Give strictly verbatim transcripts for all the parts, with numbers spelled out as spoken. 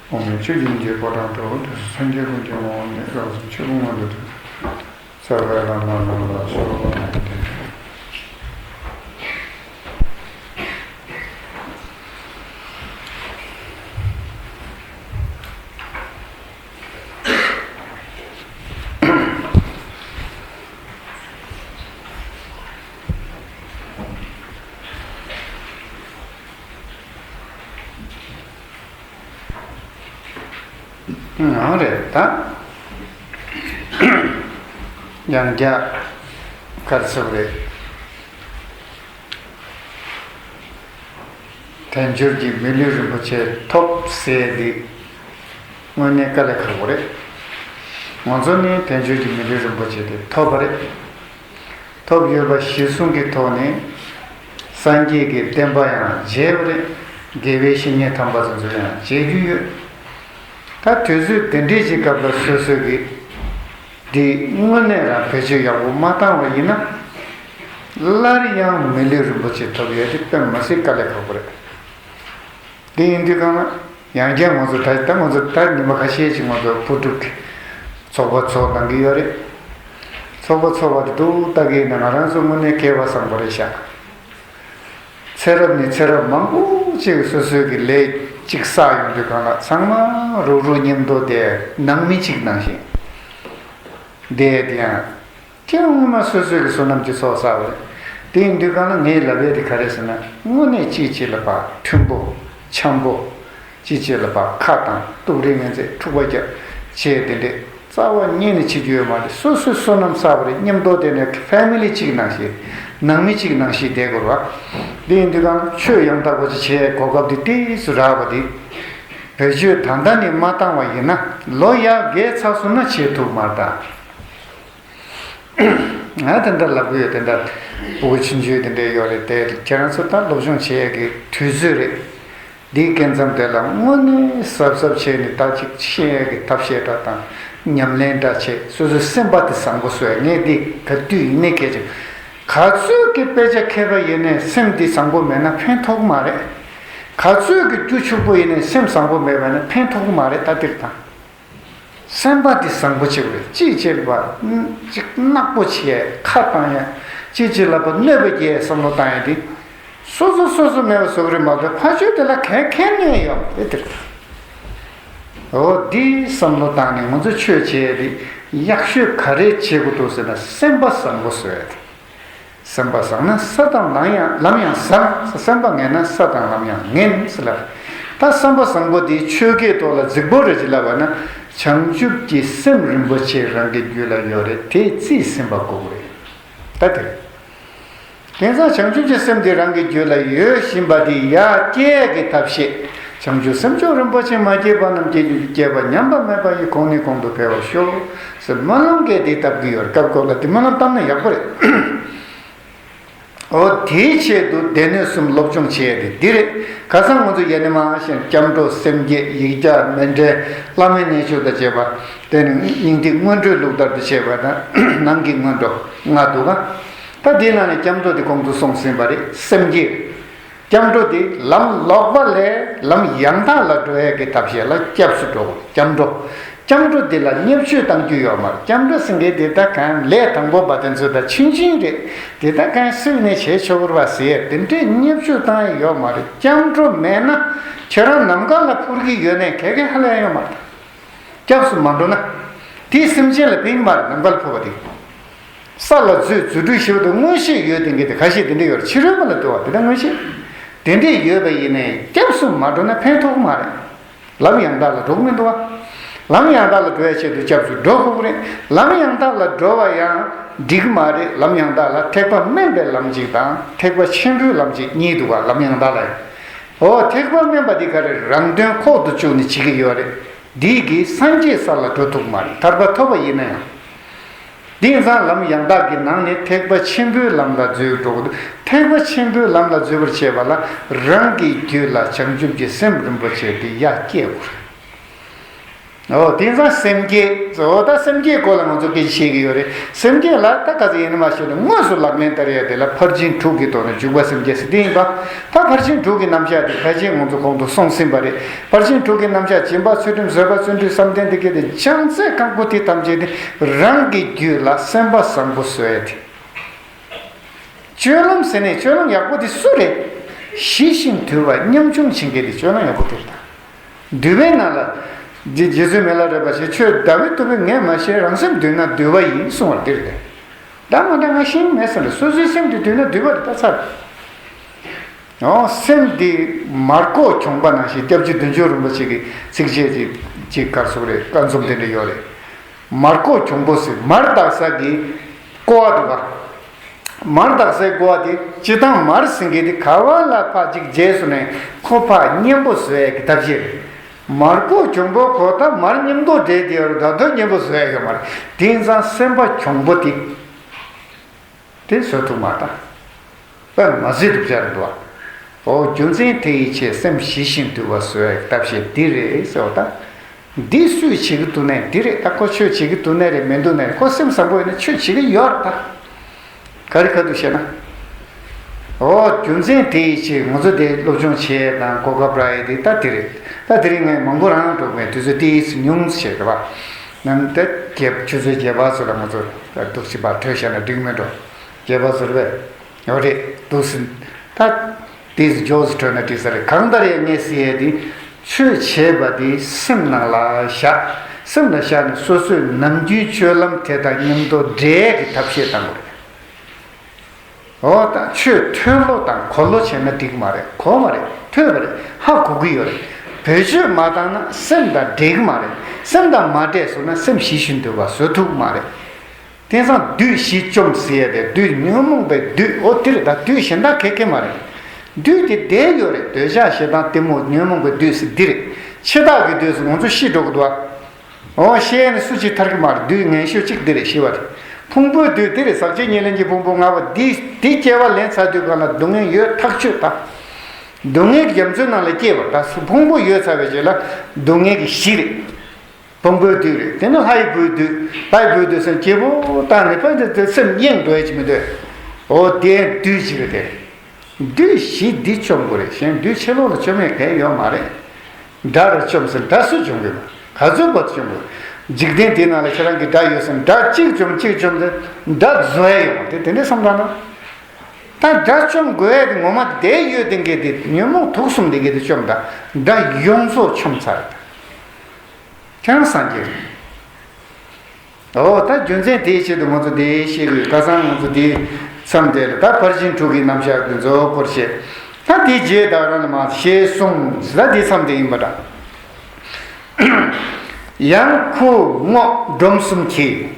འོ་མའི་ཆོས་ཀྱི་སྙིང་རྗེའི་ཕོ་བྲང་དུ། དེ་སངས་རྒྱས་ཀུན་གྱི་ངོ་བོ་ཉིད། རབ་གསལ་ཆོས་སྐུ་མངོན་དུ་གྱུར། རྩ་བའི་བླ་མ་རྣམས་ལ་ཕྱག་འཚལ་ལོ། ཡང་རེད་ད། ཡང་རྒྱ་གར་ཚབ་རེད། དལ་འབྱོར་གྱི་མི་ལུས་རིན་པོ་ཆེ་ཐོབ་ཟེར་འདི་དངོས་གནས་དཀའ་ལས་ཁག་པོ་རེད། ང་ཚོ་ནི་དལ་འབྱོར་གྱི་མི་ལུས་རིན་པོ་ཆེ་དེ་ཐོབ་པ་རེད། ཐོབ་ཡོད་པ་གཞིར་བཟུང་གི་ཐོག་ནས་སངས་རྒྱས་ཀྱི་བསྟན་པ་ཡང་མཇལ་བ་རེད། དགེ་བའི་བཤེས་གཉེན་དམ་པ་ཚོ་ཚོ་ཡང་མཇལ་རྒྱུ་ཡོད། ད་དུས་ཚོད་དེ་འདྲའི་ཅིག་སྐབས་ལ་སོ་སོས་ཀྱི་འདི་དངོས་གནས་རང་བེད་སྤྱོད་ཡག་པོ་མ་བཏང་བ་ཡིན་ན། སླར་ཡང་མི་ལུས་རིན་པོ་ཆེ་ཐོབ་ཡོད་དེ་དཔེ་མི་སྲིད་དཀའ་ལས་ཁག་པོ་རེད། འདི་ཡིན་དུས་གང་ལ་ཡང་བསྐྱར་ང་ཚོ་ད་ལྟ་ང་ཚོ་ད་ཉི་མ་ཁ་ཤས་ཤིག་ང་ཚོ་བུ་ཕྲུག་གི་ཚོགས་པ་ཚོགས་གནང་གི་ཡོད་རེད། ཚོགས་པ་ཚོགས་པ་དེ་འདུག་ལྟ་གི་ཡིན་ན། ང་རང་ཚོ་དངོས་གནས་སྐལ་བ་བཟང་པོ་རེད་ཤག་ཚེ་རབས་ནས་ཚེ་རབས་མང་པོ་ཅིག་སོ་སོའི་གི་ལས་གཅིག་བསགས་ཡོང་དུས་གང་ལ་ཚང་མ་རུག་རུག་མཉམ་དུ་བསྡད། ནང་མི་གཅིག་ནང་བཞིན་བསྡད་དེ་ཡང་། ཁྱེད་རང་སྔོན་མ་སོ་སོའི་གི་བསོད་ནམས་ཀྱི་ཚོགས་བསགས་པ་རེད། དེ་ཡིན་དུས་གང་ལ་ངས་ལབ་ཡས་དེ་ག་རེ་ཟེར་ན། དངོས་གནས་གཅིག་གཅིག་ལ་ཕར་མཐུན་པོ་འཆམ་པོ། གཅིག་གཅིག་ལ་ཕར་ཁ་བཏང་། ཏོག་རེ་ངན་ཚད་འཁྲུག་པ་རྒྱབ་བྱས་དེ་འདྲས་རྩ་བ་ཉིད་ནས་བྱེད་རྒྱུ་ཡོད་མ་རེད། སོ་སོའི་བསོད་ནམས་བསགས་པ་རེད། མཉམ་དུ་བསྡད་ནས་ཕེ་མི་ལི་གཅིག་ནང་བཞིན། ནང་མི་གཅིག་ནང་བཞིན་བསྡད་དགོས་རེད་བ། དེ་ཡིན་དུས་གང་ཆོས་ཡང་དག་པ་ཅིག་བྱེད་གོ་སྐབས་དེ་ཏོག་ཙམ་རག་པ་དེ། བེད་སྤྱོད་ད་ལྟ་ནས་མ་བཏང་བ་ཡིན་ན་ལོ་ཡར་རྒས་ཚར་སོང་ན་བྱེད་ཐུབ་མ་རེད་ད། ང་དེ་འདྲ་ལབ་གི་ཡོད། དེ་འདྲ་སྤུ་གུ་ཆུང་ཆུང་དེ་འདྲ་ཡོད་རེད་དེ། ཁྱེད་རང་ཚོ་ད་སློབ་སྦྱོང་བྱེད་ཡས་ཀྱི་དུས་ཚོད་རེད། འདིའི་སྐབས་མཚམས་དེ་ལ་དངོས་གནས་གཟབ་གཟབ་བྱས་ནས་ད་ཅིག་ཤེས་ཡས་ཀྱི་ཐབས་ཤེས་འདྲ་དང་། ཉམས་ལེན་འདྲ་བྱས། སོ་སོའི་སེམས་པ་དེ་བཟང་པོ་བཟོ་ཡས། ངས་འདི་ག་དུས་ཡིན་ནའི་སྐད་ཆ། ག་ཚོད་ཀྱི་དཔེ་ཆ་མཁས་པ་ཡིན་ནའི་སེམས་འདི་བཟང་པོ་མེད་ན་ཕན་ཐོགས་མ་རེད། ག་ཚོད་ཀྱི་རྒྱུ་ཕྱུག་པོ་ཡིན་ནའི་སེམས་བཟང་པོ་མེད་པ་ན་ཕན་ཐོགས་མ་རེད། ད་འདིར་དང་། སེམས་པ་འདི་བཟང་པོ་བྱེད་དགོས་རེད། གཅིག་བྱེད་པ་ཅིག་ནག་པོ་བྱེད། ཁ་བཏང་ཡ། གཅིག་བྱེད་ལ་ཕར་གནོད་པ་སྐྱེལ་བསམ་བློ་བཏང་ཡ་དེ། སོ་སོ་སོ་སོ་མེད་པ་བཟོ་གི་རེད་མ་གཏོགས་ཕར་ཕྱོགས་དེ་ལ་གས་གས་གནོད་ཡོད་རེད་དེ། འོ་འདི་བསམ་བློ་བཏང་ནས་ང་ཚོ་ཆོས་བྱེད་ཡ་དེ་ཡག་ཤོས་ག་རེ་བྱེད་དགོས་འདུག་ཟེར་ན་སེམས་པ་བཟང་པོ་བཟོ་ཡ་དེ། སེམས་པ་བཟང་ན་ས་དང་ལམ་ཡང་ལམ་ཡང་བཟང་། སེམས་པ་ངན་ན་ས་དང་ལམ་ཡང་ངན་ཟེར་ལ། ད་བསམ་པ་བཟང་པོ་འདི་ཆོས་སྐད་ཐོག་ལ་རྫིག་པོ་རེ་ཅིག་ལབ་པ་ན། བྱང་ཆུབ་ཀྱི་སེམས་རིན་པོ་ཆེ་རང་གི་རྒྱུད་ལ་ཡོད་རེད། དེ་རྩིས་ཟིན་པ་དགོས་རེད། ད་དེ་རེད། དེང་སང་བྱང་ཆུབ་ཀྱི་སེམས་དེ་རང་གི་རྒྱུད་ལ་ཡོད་བཞིན་པ་དེ་ཡར་སྐྱེད་ཀྱི་ཐབས་ཤེས། བྱང་ཆུབ་སེམས་མཆོག་རིན་པོ་ཆེ་མ་སྐྱེས་པ་རྣམས་སྐྱེ་གྱུར་ཅིག་སྐྱེས་པ་ཉམས་པ་མེད་པ་ཡི། གོང་ནས་གོང་དུ་འཕེལ་བར་ཤོག་ཟེར་སྨོན་ལམ་སྐད་དེ་བཏབ་ཀྱི་ཡོད་རེད། སྐབས་སྐབས་ལ་དེ་སྨོན་ལམ་བཏབ་ན་ཡག་པོ་རེད། འོ་དེའི་ཆེད་དུ་སྡེ་སྣོད་གསུམ་སློབ་སྦྱོང་བྱེད་ཡ་དེ་འདི་རེད། ཁ་སང་ང་ཚོ་ཡ་ནི་མ་ཤེས་སྐྱབས་འགྲོ་སེམས་བསྐྱེད་ཡིག་བརྒྱ་མཎྜལ་བླ་མའི་གནས་མཆོག་དང་བཅས་པ། དེ་ནས་སྙིང་ཐིག་སྔོན་འགྲོའི་ལུགས་ལྟར་དུ་བྱས་པ་དང་། ནང་གི་སྔོན་འགྲོ་ལྔ་འདུག་ག་ད་དེའི་ནང་ནས་སྐྱབས་འགྲོ་དེ་གོང་དུ་སོང་ཟིན་པ་རེད། སེམས་བསྐྱེད། སྐྱབས་འགྲོ་དེ་ལམ་ལོག་པ་ལས་ལམ་ཡང་དག་ལ་འགྲོ་ཡ་གི་ཐབས་ཤེས་ལ་སྐྱབས་སུ་འགྲོ་དགོས། སྐྱབས་འགྲོ། སྐྱབས་འགྲོ་འདི་ལ་བརྙས་བཅོས་གཏང་རྒྱུ་ཡོད་མ་རེད། སྐྱབས་འགྲོ་ཟེར་མཁན་དེ་ད་གང་ལས་དང་པོ་པ་དེ་ཚོ་ད་ཆུང་ཆུང་རེད། དེ་ད་གང་སུས་ནས་བྱས་ཆོག་གི་རེད་པ་ཟེར་དེ་འདྲའི་བརྙས་བཅོས་གཏང་ཡ་ཡོད་མ་རེད། སྐྱབས་འགྲོ་མེད་ན་ཁྱེད་རང་ནམ་མཁའ་ལ་འཕུར་གྱི་ཡོད་ནའི་ག་གེ་ཧ་ལས་ཡོད་མ་རེད། སྐྱབས་སུ་མ་འགྲོ་ན་དེ་སེམས་ཅན་ལ་ཕན་གྱི་མ་རེད། ནམ་མཁའ་ལ་འཕུར་བ་དེ། ས་ལ་འཛུལ། རྫུ་འཕྲུལ་ཞེ་པོ་དང་མངོན་ཤེས་ཡོད་དེ་འདྲ་དེ་ཁ་ཤས་དེ་འདྲ་ཡོད་རེད། ཕྱི་རོལ་པ་ལ་འདུལ་བ་དེ་འདྲ་མངོན་ཤེས་དེ་འདྲ་ཡོད་པ་ཡིན་ནའི་སྐྱབས་སུ་མ་འགྲོ་ན་ཕན་ཐོགས་མ་རེད། ལམ་ཡང་དག་ལ་འགྲོ་གི་མི་འདུག་བ། ལམ་ཡང་དག་ལ་འགྲོ་བའི་ཆེད་དུ་སྐྱབས་སུ་འགྲོ་དགོས་ཀྱི་རེད། ལམ་ཡང་དག་ལ་འགྲོ་བ་ཡང་འགྲིག་གི་མ་རེད། ལམ་ཡང་དག་ལ་ཐེག་པ་དམན་པའི་ལམ་གཅིག་དང་ཐེག་པ་ཆེན་པོའི་ལམ་གཅིག་གཉིས་འདུག་བ། ལམ་ཡང་དག་ལ་ཡང་། འོ་ཐེག་པ་དམན་པ་འདི་ག་རེ། རང་དོན་ཁོག་ཏུ་བཅུག་ནས་བྱེད་ཀྱི་ཡོད་རེད། འདི་གིས་སངས་རྒྱས་ས་ལ་འགྲོ་ཐུབ་མ་རེད། ཐར་པ་ཐོབ་པ་ཡིན་ན་ཡང་། དེང་སང་ལམ་ཡང་དག་གི་ནང་ནས་ཐེག་པ་ཆེན་པོའི་ལམ་ལ་འཛུལ་འགྲོ་གི་འདུག་ཐེག་པ་ཆེན་པོའི་ལམ་ལ་འཛུལ་བར་བྱེད་པ་ལ་རང་གི་རྒྱུད་ལ་བྱང་ཆུབ་ཀྱི་སེམས་རིན་པོ་ཆེ་དེ་ཡར་སྐྱེ་དགོས་རེད། ཨོ་དེང་སང་སེམས་བསྐྱེད། ཨོ་ད་སེམས་བསྐྱེད་སྐོར་ལ་ང་ཚོ་སྐད་ཆ་བཤད་ཀྱི་ཡོད་རེད། སེམས་བསྐྱེད་ལ་ད་ག་ཚོད་ཡིན་ན་མ་ཤེས་ན་དངོས་སུ་ལག་ལེན་བསྟར་ཡ་དེ་ལ་ཕར་ཕྱིན་དྲུག་གི་ཐོག་ནས་འཇུག་པ་སེམས་བསྐྱེད་ཟེར་དེ་ཡིན་པ། ད་ཕར་ཕྱིན་དྲུག་གི་རྣམ་གཞག་དེ་ཕལ་ཆེར་ང་ཚོ་གོང་དུ་གསུངས་ཟིན་པ་རེད། ཕར་ཕྱིན་དྲུག་གི་རྣམ་གཞག་སྦྱིན་པ་ཚུལ་ཁྲིམས་བཟོད་པ་བརྩོན་འགྲུས་བསམ་གཏན་དེ་གས་དེ་བྱང་རྩལ་གང་པོ་དེ་ཐམས་ཅད་དེ་རང་གི་རྒྱུད་ལ་སེམས་པ་བཟང་པོ་བཟོ་ཡ་དེ། སྤྱོད་ལམ་ཟེར་ནས་སྤྱོད་ལམ་ཡག་པོ་དེ་སུ་རེད། ཞི་ཞིང་དུལ་བ་ཉམ་ཆུང་བྱེད་མཁན་དེ་སྤྱོད་ལམ་ཡག་པོ་དེ་རེད་ད། འདུལ་བའི་ནང་ལ། རྗེ་རྗེ་བཙུན་མི་ལ་རས་པ་ཞེས་ཁྱོད་ཟླ་བའི་ཐུབ་པས་ངས་མ་ཤེས། རང་སེམས་འདུལ་ན་འདུལ་བ་ཡིན་གསུངས་པ་འདིར་རེད། ད་མ་འདྲ་ང་ཤེས་མེད་ཟེར་ནས་སོ་སོའི་སེམས་དེ་འདུལ་ན་འདུལ་བ་རེད་ད་ཚར། ཨོ་སེམས་འདི་མར་ཁོག་གྱོང་པ་ནང་བཞིན་སྐྱབས་རྗེ་བདུད་འཇོམས་རིན་པོ་ཆེ་གི་ཚིགས་བཅད་ཅིག་ཅིག་གར་སོགས་རེད་བཀའ་རྩོམ་དེ་འདྲ་ཡོད་རེད། མར་ཁོག་གྱོང་པོ་ཟེར་མར་བཏགས་ས་གི་ཀོ་བ་འདུག་ག་མར་བཏགས་སའི་ཀོ་བ་དེ་སྤྱི་བཏང་མར་ཟིན་གི་དེ་ག་བ་ལ་ཕར་ཅིག་རྗེས་སུ་ནས་ཁོ་ཕར་མཉེན་པོ་བཟོ་ཡས་ཀྱི་ཐབས་ཤེས་རེད། མར་ཁོག་གྱོང་པོ་ཁོ་ད་མར་མཉེན་པོ་འདྲེས་དེ་ཡོད་རེད། ད་དུང་མཉེན་པོ་བཟོ་ཡས་ཡོད་མ་རེད། དེང་སང་སེམས་པ་གྱོང་པོ་དེ་དེ་བཟོ་ཐུབ་མ་ད་དཔེ་མ་བཟོད་ཐུབ་ཆ་རེད་འདུག་བ། འོ་རྒྱུ་མཚན་དེ་ཡི་ཕྱིར་སེམས་ཞི་ཞིང་དུལ་བ་བཟོ་ཡས་ཐབས་ཤེས་འདི་རེད་ཟེར་བ་ད། འདི་སུས་བྱེད་ཀྱི་འདུག་ནས་འདི་རེད་ད། ཁོ་ཆོས་བྱེད་ཀྱི་འདུག་ནས་རེད་མི་འདུག་ནས་རེད། ཁོ་སེམས་བཟང་པོ་ཡིན་ན་ཆོས་བྱེད་ཀྱི་ཡོད་རེད་ད། ག་རེ་ཁ་ཐུག་བཤད་ན། འོ་རྒྱུ་མཚན་དེ་ཡི་ཕྱིར་ང་ཚོ་དེ་སློབ་སྦྱོང་བྱེད་དང་གོ་སྐབས་རག་ཡས་དེ་ད་དེ་རེད། ད་དེ་རིང་ངས་མང་པོ་རང་འགྲོ་མེད་དུས་ཚོད་ཏིས་ཉུང་ཙམ་བྱས་རེད་བ། ནམ་ད་རྒྱབ་ཆུ་ཚོད་བརྒྱད་པ་ཚོ་ལ་ང་ཚོ་འདུག་སེ་ཕར་གྲོས་བྱས་ན་འགྲིག་མེད་འགྲོ། བརྒྱད་པ་ཚོ་རེད་པས། འོ་རེད་འདུག་སེ་ད། དེས་ཇོ་ཟེར་སྤྲོད་ན་འགྲིག་ས་རེད། གང་ལྟར་ཡང་ངས་ཟེར་ཡས་དེ། ཆོས་བྱེད་པ་དེ་སེམས་ནང་ལ་བཞག་སེམས་ལ་བཞག་ནས་སོ་སོས་ནམ་རྒྱུན་སྤྱོད་ལམ་དེ་དང་མཉམ་དུ་འདྲེས་ཀྱི་ཐབས་ཤེས་བཏང་དགོས་རེད། འོ་ད་ཆོས་ཐོས་ཀློག་དང་གོ་ཀློག་བྱས་ན་འགྲིག་གི་མ་རེད། གོ་མ་རེད། ཐོས་པ་རེད། ཧ་གོ་གི་ཡོད་རེད། བེད་སྤྱོད་མ་བཏང་ན་སེམས་དང་འདྲེས་གི་མ་རེད། སེམས་དང་མ་འདྲེས་སོང་ན་སེམས་ཞི་ཞིང་དུལ་བ་བཟོ་ཐུབ་གི་མ་རེད། དེང་སང་བདུད་བཞི་བཅོམ་ཟེར་ཡས་དེ་བདུད་ཉོན་མོངས་པའི་བདུད་འོ་དེ་རེད་ད། བདུད་གཞན་དག་ག་གེ་མ་རེད། བདུད་དེ་བསྡད་ཡོད་རེད། འདོད་ཆགས་ཞེ་སྡང་གཏི་མུག་ཉོན་མོངས་པའི་བདུད་ཟེར་འདི་རེད། འཆི་བདག་གི་བདུད་ཟེར་ང་ཚོ་ཤི་འགྲོ་གི་འདུག་ཨ། འོ་ཤི་ཡས་ནི་སུ་གཅིག་ཐར་གི་མ་རེད། བདུད་ངན་ཤོས་གཅིག་འདི་རེད་ཤི་བ་རེད། ཕུང་པོའི་བདུད་དེ་རེད། ཟག་བཅས་ཉེར་ལེན་གྱི་ཕུང་པོ་ལྔ་པོ་འདི་འདི་སྐྱེ་བ་ལེན་ཚར་དུས་གང་ལ་སྡུག་བསྔལ་ཡོད་ཐག་ཆོད་ད། སྡུག་བསྔལ་གྱི་རྒྱ་མཚོའི་ནང་ལ་སྐྱེས་པ་ད་སུ་ཕུང་པོ་ཡོད་ཚར་བའི་རྗེས་ལ་སྡུག་བསྔལ་གྱི་གཞི་རེད། ཕུང་པོའི་བདུད་རེད། དེ་ནི་ལྷའི་བུའི་བདུད། ལྷའི་བུའི་བདུད་ཟེར་སྐྱེས་བུ་བཏང་ནས་ཕན་ཚུན་དེ་སེམས་གཡེང་འགྲོ་ཡ་ཅིག་མི་འདུག་འོ་དེ་བདུད་ཅིག་རེད་དེ། བདུད་བཞི་འདི་བཅོམ་དགོས་རེད། གཞན་བདུད་ཕྱི་ལོགས་ལ་བཅོམ་ཡ་གང་ཡོད་མ་རེད། དགྲ་རུ་བཅོམ་ཟེར་དགྲ་སུ་བཅོམ་དགོས་ན་ག་ཚོད་བར་བཅོམ་དགོས། འཇིག་རྟེན་འདི་ནང་ལ་ཁྱེད་རང་གི་དགྲ་ཡོད་ཟེར་དགྲ་གཅིག་བཅོམ་གཅིག་བཅོམ་ཟེར་དགྲ་བཟོ་ཡ་ཡོད་མ་རེད། དེ་འདྲ་བསམ་བློ་ན། ད་དགྲ་བཅོམ་དགོས་ཡ་དེ་ངོ་མ་བསྡད་ཡོད་དེ་འགས་དེ་ཉོན་མོངས་དུག་གསུམ་དེ་འགས་དེ་བཅོམ་ད་དགྲ་ཡོངས་རྫོགས་བཅོམ་ཚར་རེད། ཁྱེད་རང་སངས་རྒྱས་རེད། འོ་ད་རྒྱུ་མཚན་དེའི་ཆེད་དུ་ང་ཚོ་དེ་ཤེས་དགོས། ཁ་སང་ང་ཚོ་དེའི་མཚམས་དེ་ལ་ད་ཕར་ཕྱིན་དྲུག་གི་རྣམ་གཞག་དེ་ཚོ་སྐོར་བཤད། ད་དེའི་རྗེས་ད་རང་ལ་མ་ཞེས་གསུངས། ད་དེའི་མཚམས་དེ་ཡིན་པ་འདྲ། ཡང་ཁུ་རྔོག་འབྲོམ་གསུམ་གྱིས།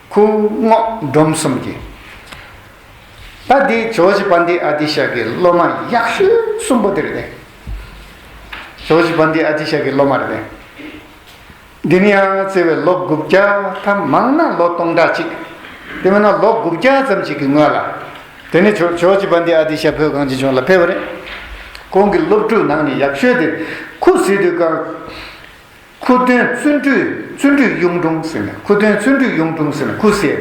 ཁུ་རྔོག་འབྲོམ་གསུམ་གྱིས། ད་འདི་ཇོ་བོ་རྗེ་པཎྜི་ཏ་ཨ་ཏི་ཤ་གི་སློབ་མ་ཡག་ཤོས་གསུམ་པོ་དེ་རེད་དེ། ཇོ་བོ་རྗེ་པཎྜི་ཏ་ཨ་ཏི་ཤ་གི་སློབ་མ་རེད་དེ། འདི་ནི་ཡང་བརྩེ་བའི་ལོ་དགུ་བརྒྱ་ཐམ་མང་ན་ལོ་སྟོང་ཕྲག་གཅིག་དེ་མིན་ན་ལོ་དགུ་བརྒྱ་ཙམ་ཞིག་གི་སྔོན་ལ། དེ་ནི་ཇོ་ཇོ་བོ་རྗེ་པཎྜི་ཏ་ཨ་ཏི་ཤ་བོད་གངས་ཅན་ལྗོངས་ལ་ཕེབས་པ་རེད། ཁོང་གི་སློབ་ཕྲུག་ནང་ནས་ཡག་ཤོས་དེ། ཁུ་ཟེར་དུས་གང་། ཁུ་སྟོན་བརྩོན་འགྲུས་བརྩོན་འགྲུས་གཡུང་དྲུང་ཟེར་ནས། ཁུ་སྟོན་བརྩོན་འགྲུས་གཡུང་དྲུང་ཟེར་ནས་ཁུ་ཟེར།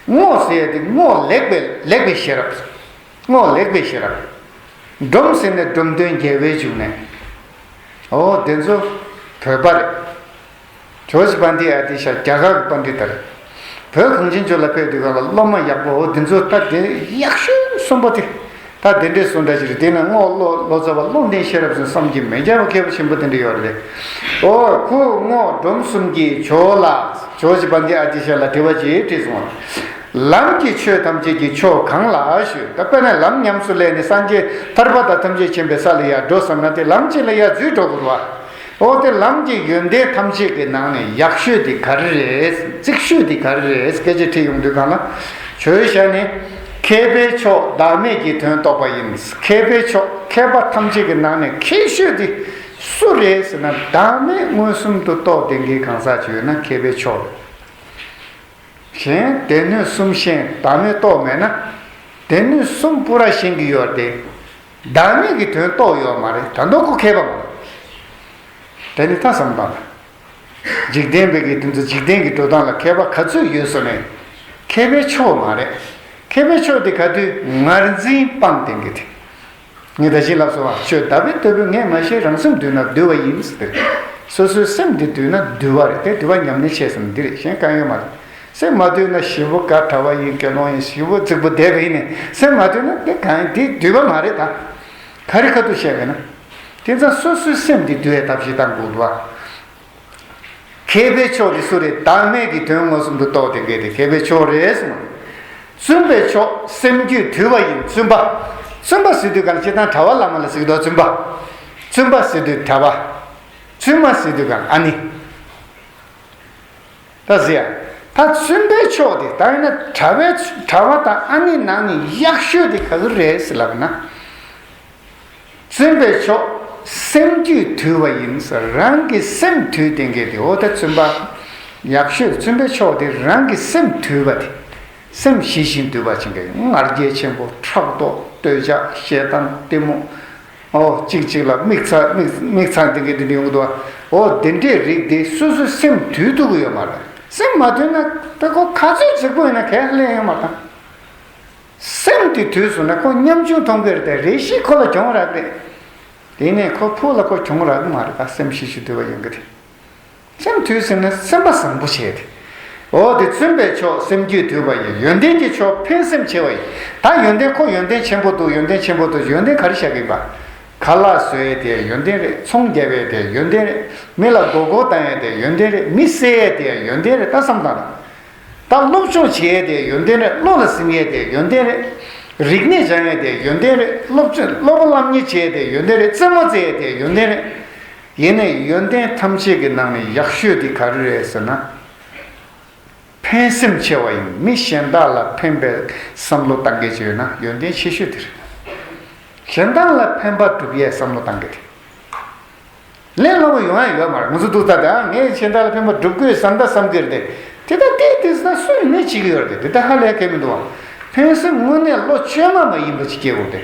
རྔོག་ཟེར་དེ་རྔོག་ལེགས་པའི་ལེགས་པའི་ཤེས་རབ། རྔོག་ལེགས་པའི་ཤེས་རབ། འབྲོམ་ཟེར་ནས་འབྲོམ་སྟོན་རྒྱལ་བའི་འབྱུང་གནས། འོ་དེ་ཚོ་བོད་པ་རེད། ཇོ་བོ་རྗེ་པཎྜི་ཏ་ཨ་ཏི་ཤ་རྒྱ་གར་གྱི་པཎྜི་ཏ་རེད། བོད་གངས་ཅན་ལྗོངས་ལ་ཕེབས་དུས་གང་ལ་སློབ་མ་ཡག་པོ་འོ་དེ་ཚོ་ད་དེ་ཡག་ཤོས་གསུམ་པོ་དེ། ད་དེ་འདྲས་སུ་འདྲ་ཞིག་རེད། དེ་ནས་རྔོག་ལོ་ལོ་ཙཱ་བ་ཀློང་ལྡན་ཤེས་རབ་ཟེར་བསམ་གྱིས་མི་ཁྱབ་པ་མཁས་པོ་ཆེན་པོ་དེ་འདྲ་ཡོད་རེད། འོ་ཁུ་རྔོག་འབྲོམ་གསུམ་གྱིས་ཇོ་བོ་ལ་ཇོ་བོ་རྗེ་པཎྜི་ཏ་ཨ་ཏི་ཤ་ལ་དྲི་བ་ཅིག་དྲིས་སོང་། ལམ་གྱི་ཆོས་ཐམས་ཅད་ཀྱི་མཆོག་གང་ལགས་ཞུས། ད་དཔེར་ན་ལམ་ཉམས་སུ་ལེན་ནས་སངས་རྒྱས་ཐར་པ་དང་ཐམས་ཅད་མཁྱེན་པའི་ས་ལ་ཡར་འགྲོ་བསམ་ན་དེ་ལམ་གཅིག་ལ་ཡར་འཛུལ་འགྲོ་དགོས་པ། འོ་དེ་ལམ་གྱི་ཡོན་ཏན་ཐམས་ཅད་ཀྱི་ནང་ནས་ཡག་ཤོས་དེ་ག་རེ་རེད། གཙིགས་ཤོས་དེ་ག་རེ་རེད། སྐད་ཆ་དྲིས་ཡོང་དུས་གང་ལ། ཇོ་བོའི་ཞལ་ནས། མཁས་པའི་མཆོག་བདག་མེད་ཀྱི་དོན་རྟོགས་པ་ཡིན། མཁས་པའི་མཆོག་མཁས་པ་ཐམས་ཅད་ཀྱི་ནང་ནས་མཁས་ཤོས་དེ་སུ་རེད་ཟེར་ན། བདག་མེད་མངོན་སུམ་དུ་རྟོགས་ལྡན་གྱི་གང་ཟག་ཅིག་ཡོད་ན་མཁས་པའི་མཆོག་རེད། གཞན་སྡེ་སྣོད་གསུམ་ཤེས་བདག་མེད་རྟོགས་མེད་ན། སྡེ་སྣོད་གསུམ་པུ་ར་ཤེས་ཀྱི་ཡོད་དེ། བདག་མེད་ཀྱི་དོན་རྟོགས་ཡོད་མ་རེད། ད་དུང་ཁོ་མཁས་པ་མ་རེད། དེ་ནི་ད་བསམ་བཏང་ན། འཇིག་རྟེན་པའི་གི་དེ་ཚོ་འཇིག་རྟེན་གྱི་འགྲོ་སྟངས་ལ་མཁས་པ་ག་ཚོད་ཡོད་སོང་ནས། མཁས་པའི་མཆོག་མ་རེད། མཁས་པའི་མཆོག་དེ་ག་དུས་ངར་འཛིན་སྤངས་ཏེ་གི་དེ། ངས་ད་གིན་ལབ་སོང་བ། ཆོས་དག་པའི་ལྟ་བུ་ངས་མ་ཤེས། རང་སེམས་འདུལ་ན་འདུལ་བ་ཡིན་ཟེར་ཏེ། སོ་སོའི་སེམས་འདི་འདུལ་ན་འདུལ་བ་རེད་དེ། འདུལ་བ་ཉམས་ལེན་བྱས་ཟིན་འདི་རེད། གཞན་གང་ཡོད་མ་རེད། སེམས་མ་འདུལ་ན་ཞེ་པོ་ག་གྲྭ་བ་ཡིན། དགེ་སློང་ཡིན། ཞེ་པོ་རྫིག་པོ་བསྡད་པ་ཡིན་ནས་སེམས་མ་འདུལ་ན་དེ་གང་ཡིན། དེ་འདུལ་བ་མ་རེད་ད། ག་རེ་ཁ་ཐུག་བཤད་པས་ན། དེ་ཙང་སོ་སོའི་སེམས་འདི་འདུལ་བའི་ཐབས་ཤེས་བཏང་དགོས་འདུག་བ། མཁས་པའི་མཆོག་དེ་སུ་རེད། བདག་མེད་ཀྱི་དོན་མངོན་སུམ་དུ་རྟོགས་ཏེ་འགལ་ཏེ་མཁས་པའི་མཆོག་རེད་གསུངས། བཙུན་པའི་མཆོག་སེམས་རྒྱུད་དུལ་བ་ཡིན། བཙུན་པ། བཙུན་པ་ཟེར་དུས་གང་ལ་སྤྱིར་བཏང་གྲྭ་བ་བླ་མ་ལ་ཟེར་གི་འདུག་བཙུན་པ། བཙུན་པ་ཟེར་དུས་གྲྭ་བ། བཙུན་མ་ཟེར་དུས་གང་ཨ་ནི། ད་ཟེར་ཡ། ད་བཙུན་པའི་མཆོག་དེ་ད་ཡིན་ན་གྲྭ་བའི་གྲྭ་བ་དང་ཨ་ནི་ནང་ནས་ཡག་ཤོས་དེ་ག་གི་རེད་ཟེར་ལབ་ན། བཙུན་པའི་མཆོག་སེམས་རྒྱུད་དུལ་བ་ཡིན་ཟེར། རང་གི་སེམས་དུལ་ཏེ་འགལ་ཏེ། འོ་ད་བཙུན་པ་ཡག་ཤོས་བཙུན་པའི་མཆོག་དེ་རང་གི་སེམས་དུལ་བ་དེ། སེམས་ཞི་ཞིང་དུལ་བ་ཅན་གྱི། ང་རྒྱལ་ཆེན་པོ། ཕྲག་དོག། འདོད་ཆགས། ཞེ་སྡང་། གཏི་མུག། ཨོ་གཅིག་གཅིག་ལ་མིག་ཚ་མིག་མིག་ཚ་འདི་གི་འདི་འདྲ་ཡོང་གི་འདུག་བ། ཨོ་དེ་འདྲའི་རིགས་དེ་སོ་སོའི་སེམས་དུལ་ཐུབ་ཀྱི་ཡོད་མ་རེད། སེམས་མ་དུལ་ན་ད་ཁོ་ག་ཚོད་རྫིག་པོ་ཡིན་ན་ག་ལས་ཡོང་མ་རེད་ད། སེམས་དེ་དུལ་སོང་ན་ཁོ་ཉམ་ཆུང་མཐོང་གི་རེད་དེ། རེ་ཞིག་ཁོ་ལ་གྱོང་རག་རེད། དེ་ནས་ཁོ་ཕུགས་ལ་ཁོ་གྱོང་རག་གི་མ་རེད། ད་སེམས་ཞི་ཞིང་དུལ་བ་ཡོང་གི་རེད། སེམས་དུལ་ཟིན་ན་སེམས་པ་བཟང་པོ་བྱས་ཏེ། འོ་དེ་བཙུན་པའི་མཆོག་སེམས་རྒྱུད་དུལ་བ་ཡིན། ཡོན་ཏན་གྱི་མཆོག་ཕན་སེམས་ཆེ་བ་ཡིན། ད་ཡོན་ཏན་ཁོ་ཡོན་ཏན་ཆེན་པོ་འདུག་ཡོན་ཏན་ཆེན་པོ་འདུག་ཡོན་ཏན་ག་རེ་བཞག་གི་ཡིན་པ། ཁ་ལག་བཟོ་ཡས་དེ་ཡོན་ཏན་རེད། ཚོང་རྒྱབ་ཡས་དེ་ཡོན་ཏན་རེད། མི་ལ་མགོ་སྐོར་བཏང་ཡས་དེ་ཡོན་ཏན་རེད། མི་བསད་ཡས་དེ་ཡོན་ཏན་རེད། ད་བསམ་བཏང་ན། ད་སློབ་སྦྱོང་བྱེད་ཡས་དེ་ཡོན་ཏན་རེད། བློ་ལ་སིམ་ཡས་དེ་ཡོན་ཏན་རེད། རིག་གནས་སྦྱང་ཡས་དེ་ཡོན་ཏན་རེད། སློབ་སྦྱོང་སློབ་པ་སློབ་གཉེར་བྱེད་ཡས་དེ་ཡོན་ཏན་རེད། རྩེད་མོ་རྩེ་ཡས་དེ་ཡོན་ཏན་རེད། ཡིན་ནའི་ཡོན་ཏན་ཐམས་ཅད་ཀྱི་ནང་ནས་ཡག་ཤོས་དེ་ག་རེ་རེད་ཟེར་ན། ཕན་སེམས་ཆེ་བ་ཡིན། མི་གཞན་དག་ལ་ཕན་པའི་བསམ་བློ་བཏང་མཁན་ཅིག་ཡོད་ན་ཡོན་ཏན་ཆེ་ཤོས་དེ་རེད། གཞན་དག་ལ་ཕན་པ་སྒྲུབ་ཡས་བསམ་བློ་བཏང་མཁན་དེ། ལས་སླ་པོ་ཡོང་ཡ་ཡོད་མ་རེད། ང་ཚོ་འདུག་ད་ད་ངས་གཞན་དག་ལ་ཕན་པ་སྒྲུབ་དགོས་བསམ་ད་བསམ་གི་རེད་དེ། དེ་ད་དེ་དེ་ཟ་སུ་ཡིན་ནའི་བྱེད་ཀྱི་ཡོད་རེད་དེ། དེ་ད་ཧ་ལས་ཁེལ་མི་འདུག་བ། ཕན་སེམས་དངོས་གནས་བློ་བཅོས་མ་མ་ཡིན་པ་ཅིག་སྐྱེ་དགོས་ཏེ།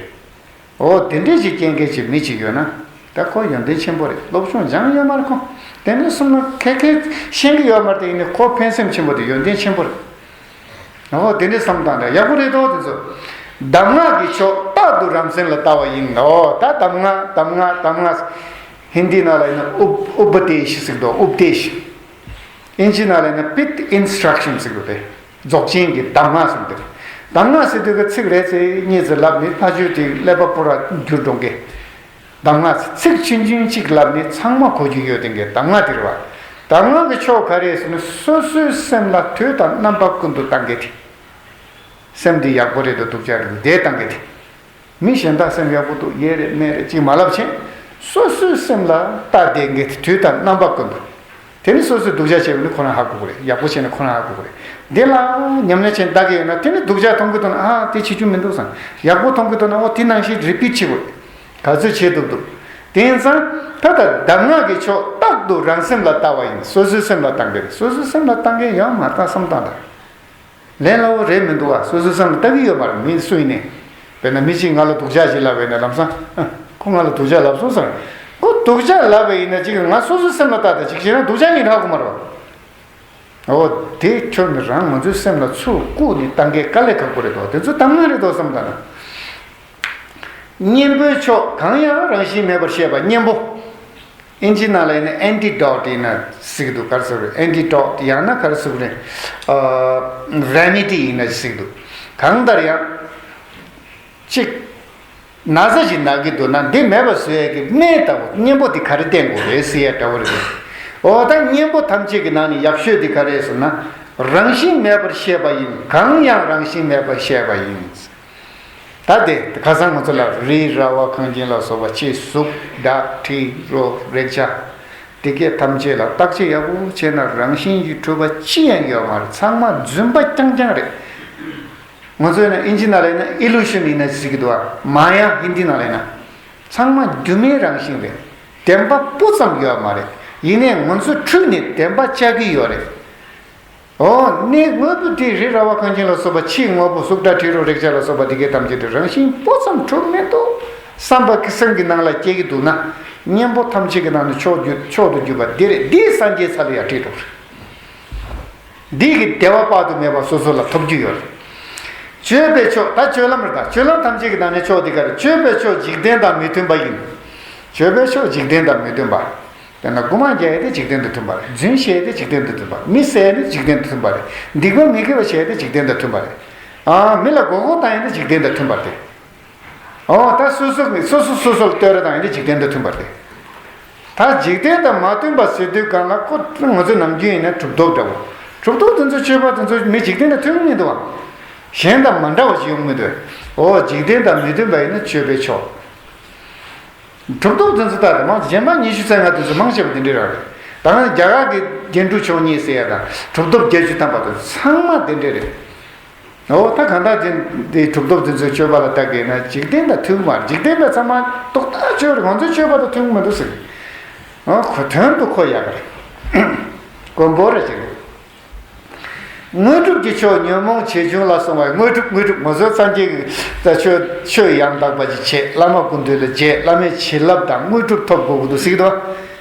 འོ་དེ་འདྲས་ཅིག་སྐྱེ་མཁན་ཅིག་མི་ཅིག་ཡོད་ན། ད་ཁོ་ཡོན་ཏན་ཆེན་པོ་རེད། སློབ་སྦྱོང་སྦྱངས་ཡོད་མ་རེད་ཁོ། དེ་ནས་གསུམ་ལ་ཁེ་ཁེ་ཤེས་ཀྱི་ཡོད་མ་རེད་དེ། ཡིན་ནའི་ཁོ་ཕན་སེམས་ཆེན་པོ་དེ་ཡོན་ཏན་ཆེན་པོ་རེད། འོ་དེ་འདྲས་བསམ་བཏང་ད་ཡག་པོ་རེད་དོ་དེ་ཚོ། གདམས་ངག་གི་མཆོག་རྟག་ཏུ་རང་སེམས་ལ་ལྟ་བ་ཡིན། འོ་ད་གདམས་ངག་གདམས་ངག་གདམས་ངག་ཧིན་དི་ནང་ལ་ཡིན་ན་ཨུབ་ཨུབ་དེ་ཤི་ཟེར་གི་འདུག་ཨུབ་དེ་ཤི། ཨིན་ཇི་ནང་ལ་ཡིན་ན་པིད་ཨིན་སི་ཊྲག་ཤན་ཟེར་གི་འདུག་སྟེ། རྫོགས་ཆེན་གྱི་གདམས་ངག་ཟེར་འདུག་གདམས་ངག་ཟེར་དུས་ཀྱི་ཚིག་རེ་ཚེ་གཉིས་ཙམ་ལབ་ནས་ཕ་ཆོས་དེ་ཀླད་པ་པོ་ར་འགྱུར་འགྲོ་མཁན། གདམས་ངག་ཚིག་ཆུང་ཆུང་གཅིག་ལབ་ནས་ཚང་མ་གོ་རྒྱུ་ཡོད་དེ་འགའི་གདམས་ངག་དེ་རེད་བ། གདམས་ངག་གི་ཕྱོགས་ག་རེ་ཟེར་ན་སོ་སོའི་སེམས་ལ་དུས་དང་རྣམ་པ་ཀུན་ཏུ་བཏང་མཁན་དེ། སེམས་འདི་ཡག་པོ་རེད་འདུག་སྡུག་ཅག་རེད་འདུག་དེ་བཏང་མཁན་དེ། མི་གཞན་དག་སེམས་ཡག་པོ་འདུག་ཡས་རེད་མེད་རེད་ཅིག་མ་ལབ་ཆེན། སོ་སོའི་སེམས་ལ་ལྟ་བསྡད་མཁན་དེ་དུས་དང་རྣམ་པ་ཀུན་ཏུ། དེ་ནི་སོ་སོས་སྡུག་ཅག་བྱས་པ་ནི་ཁོ་རང་ཧ་གོ་གི་རེད། ཡག་པོ་བྱས་ན་ཁོ་རང་ཧ་གོ་གི་རེད། འདི་ལ་ཉམས་ལེན་བྱས་ནས་ལྟ་གི་ཡོད་ན་དེ་ནི་སྡུག་ཅག་མཐོང་གི་འདུག་ན་ཨ་དེ་བྱེད་རྒྱུ་མི་འདུག་བསམ། ཡག་པོ་མཐོང་གི་འདུག་ན་ཨོ་དེ་ནང་བཞིན་རི་པིཊ་བྱེད་དགོས། ག་ཚོད་བྱེད་ཐུབ་འདུག་དེ་ཡིན་ཙང་ད་ལྟ་གདམས་ངག་གི་ཕྱོགས་རྟག་ཏུ་རང་སེམས་ལ་ལྟ་བ་ཡིན། སོ་སོའི་སེམས་ལ་ལྟ་མཁན་རེད། སོ་སོའི་སེམས་ལ་ལྟ་མཁན་ཡོད་མ་རེད་ད་བསམ་བཏང་དང་། ལན་སླ་བོ་རེད་མི་འདུག་ཨ། སོ་སོའི་སེམས་ལ་ལྟ་གི་ཡོད་མ་རེད་མི་སུ་ཡིན་ནའི། དཔེར་ན་མི་གཅིག་ང་ལ་སྡུག་ཅག་ཅིག་ལབ་པ་ཡིན་ན་ལམ་སང་ཨ། ཁོ་ང་ལ་སྡུག་ཅག་ལབ་སོང་ཟེར། ཁོ་སྡུག་ཅག་ལབ་པ་ཡིན་ན་ཅིག་ང་སོ་སོའི་སེམས་ལ་ལྟ་དང་ཅིག་བྱས་ན་སྡུག་ཅག་ཡིན་ཧ་གོ་མ་རེད་བ། འོ་དེ་ཁྱོད་ནི་རང་ང་ཚོའི་སེམས་ལ་ཚུར་བཀུག་ནས་ལྟ་མཁན་དཀའ་ལས་ཁག་པོ་རེད་དོ། དེ་ཚོ་གདམས་ངག་རེད་དོ་བསམ་ད་ན། གཉེན་པོའི་ཕྱོགས་གང་ཡང་རང་བཞིན་མེད་པར་ཤེས་པ་གཉེན་པོ། ཨིན་ཇི་ནང་ལ་ཡིན་ན་ཨན་ཊི་ཌོ་ཊི་ཡིན་ན་ཟེར་གི་འདུག་ག་རེ་ཟེར་དགོས་རེད། ཨན་ཊི་ཌོ་ཊི་ཡང་ན་ག་རེ་ཟེར་དགོས་རེད། ཨ་རེ་མེ་ཌི་ཡིན་ན་ཟེར་གི་འདུག་གང་ལྟར་ཡང་། གཅིག་ན་ཚ་ཞིག་ན་གི་འདུག་ན་འདི་མེད་པ་བཟོ་ཡས་ཀྱི་སྨན་ལྟ་བུ་གཉེན་པོ་འདི་ག་རེ་བསྟེན་དགོས་རེད་ཟེར་ཡས་འདྲ་བོ་རེད། འོ་ད་གཉེན་པོ་ཐམས་ཅད་ཀྱི་ནང་ནས་ཡག་ཤོས་འདི་ག་རེ་ཟེར་ན། རང་བཞིན་མེད་པར་ཤེས་པ་ཡིན། གང་ཡང་རང་བཞིན་མེད་པར་ཤེས་པ་ཡིན། ད་དེ་ཁ་སང་ང་ཚོ་ལ་རི་ར་བ་ཁང་ཁྱིམ་ལ་སོགས་པ་ཕྱི་གཟུགས་སྒྲ་དྲི་རོ་རེག་བྱ། འདི་སྐད་ཐམས་ཅད་ལ་བརྟག་དཔྱད་ཡག་པོ་བྱས་ན་རང་བཞིན་གྱིས་གྲུབ་པ་ཅི་ཡང་ཡོད་མ་རེད། ཚང་མ་རྫུན་པ་རྐྱང་རྐྱང་རེད། ང་ཚོས་ན་ཨིན་ཇི་ནང་ལ་ཡིན་ན་ཨི་ལུ་ཤན་ཡིན་ན་ཟེར་གྱི་འདུག་བ། མ་ཡ་ཧིན་དི་ནང་ལ་ཡིན་ན། ཚང་མ་སྒྱུ་མའི་རང་བཞིན་རེད། བདེན་པ་སྤུ་ཙམ་ཡོད་མ་རེད། ཡིན་ནའི་ང་ཚོ་འཁྲུལ་ནས་བདེན་པ་བཅའ་གི་ཡོད་རེད། འོ་གནས་དངོས་པོ་དེ་རི་ར་བ་ཁང་ཁྱིམ་ལ་སོགས་པ་ཕྱིའི་དངོས་པོ་གཟུགས་སྒྲ་དྲི་རོ་རེག་བྱ་ལ་སོགས་པ་འདི་གའི་ཐམས་ཅད་དེ་རང་བཞིན་སྤུ་ཙམ་གྲུབ་མི་འདུག་བསམ་པ་གི་སེམས་ཀྱི་ནང་ལ་སྐྱེ་གི་འདུག་ན། གཉེན་པོ་ཐམས་ཅད་ཀྱི་ནང་ནས་མཆོག་གྱུར་མཆོག་ཏུ་གྱུར་པ་འདི་རེད། འདིས་སངས་རྒྱས་ས་ལ་ཡང་ཁྲིད་འགྲོ་གི་རེད། འདི་གི་བདེ་བ་དཔག་ཏུ་མེད་པ་སོ་སོ་ལ་ཐོབ་རྒྱུ་ཡོད་རེད། སྤྱོད་པའི་མཆོག་ད་སྤྱོད་ལམ་རེད། ད་སྤྱོད་ལམ་ཐམས་ཅད་ཀྱི་ནང་ནས་མཆོག་འདི་ག་རེད། སྤྱོད་པའི་མཆོག་འཇིག་རྟེན་དང་མི་མཐུན་པ་ཡིན། སྤྱོད་པའི་མཆོག་འཇིག་རྟེན་དང་མི་མཐུན་པ། དཔེར་ན་རྐུ་མ་རྒྱག་ཡས་དེ་འཇིག་རྟེན་དང་མཐུན་པ་རེད། རྫུན་བཤད་ཡས་དེ་འཇིག་རྟེན་དང་མཐུན་པ། མི་བསད་ཡས་དེ་འཇིག་རྟེན་དང་མཐུན་པ་རེད། སྡིག་པ་མི་དགེ་བ་བྱས་ཏེ་འཇིག་རྟེན་དང་མཐུན་པ་རེད། ཨ་མི་ལ་མགོ་སྐོར་བཏང་ཡས་དེ་འཇིག་རྟེན་དང་མཐུན་པ་རེད། ཨོ་ད་སོ་སོ་གི་སོ་སོ་སོ་སོ་ལ་བསྟོད་ར་བཏང་ཡས་དེ་འཇིག་རྟེན་དང་མཐུན་པ་རེད། ད་འཇིག་རྟེན་དང་མ་མཐུན་པ་ཟེར་དུས་གང་ལ་ཁོ་ང་ཚོ་ནམ་རྒྱུན་ཡིན་ན་གྲུབ་ཐོབ་འདྲ་བོ། གྲུབ་ཐོབ་དེ་ཚོ་སྤྱོད་པ་དེ་ཚོ་མི་འཇིག་རྟེན་དང་མཐུན་གི་མི་འདུག་བ། གཞན་དང་མ་འདྲ་བ་ཞིག་ཡོང་གི་མི་འདུག་ཨོ་འཇིག་རྟེན་དང་མི་མཐུན་པ་ཡིན་ན་སྤྱོད་པའི་མཆོག་གྲུབ་ཐོབ་དེ་ཚོ་ལྟ་དེ་མང་གཞན་པ་ཉི་ཤུ་རྩ་ལྔ་དེ་ཚོ་མང་ཆེ་བ་དེ་འདྲའི་རང་རེད། ད་ང་རྒྱ་གར་གྱི་རྒྱན་དྲུག་མཆོག་གཉིས་ཟེར་ཡ་དང་གྲུབ་ཐོབ་བརྒྱད་ཅུ་ཐམ་པ་དེ་ཚང་མ་དེ་འདྲ་རེད། འོ་ད་གང་ལྟར་དེ་དེ་གྲུབ་ཐོབ་དེ་ཚོའི་སྤྱོད་པ་ལ་ལྟ་དགོས་ན་འཇིག་རྟེན་དང་མཐུན་མ་རེད། འཇིག་རྟེན་དང་ཚང་མ་རྡོག་རྩ་གཅིག་རེད། ང་ཚོའི་སྤྱོད་པ་དང་མཐུན་མི་འདུག་ཟེར། འོ་ཁོ་དོན་དུ་ཁོ་ཡག་རེད། དཀོན་པོ་རེད་ཅིག་རེད། དངོས་གྲུབ་ཀྱི་མཆོག་ཉོན་མོངས་ཆེ་ཆུང་ལ་སོང་བའི་དངོས་གྲུབ། དངོས་གྲུབ་ང་ཚོའི་སངས་རྒྱས་ཀྱི་ད་ཆོས་ཆོས་ཡང་དག་པ་ཅིག་བྱེད། བླ་མ་སྐུ་མདུན་ལ་མཇལ། བླ་མའི་བྱིན་རླབས་དང་དངོས་གྲུབ་ཐོབ་དགོས་ཀྱི་འདུག་ཟེར་གྱི་འདུག་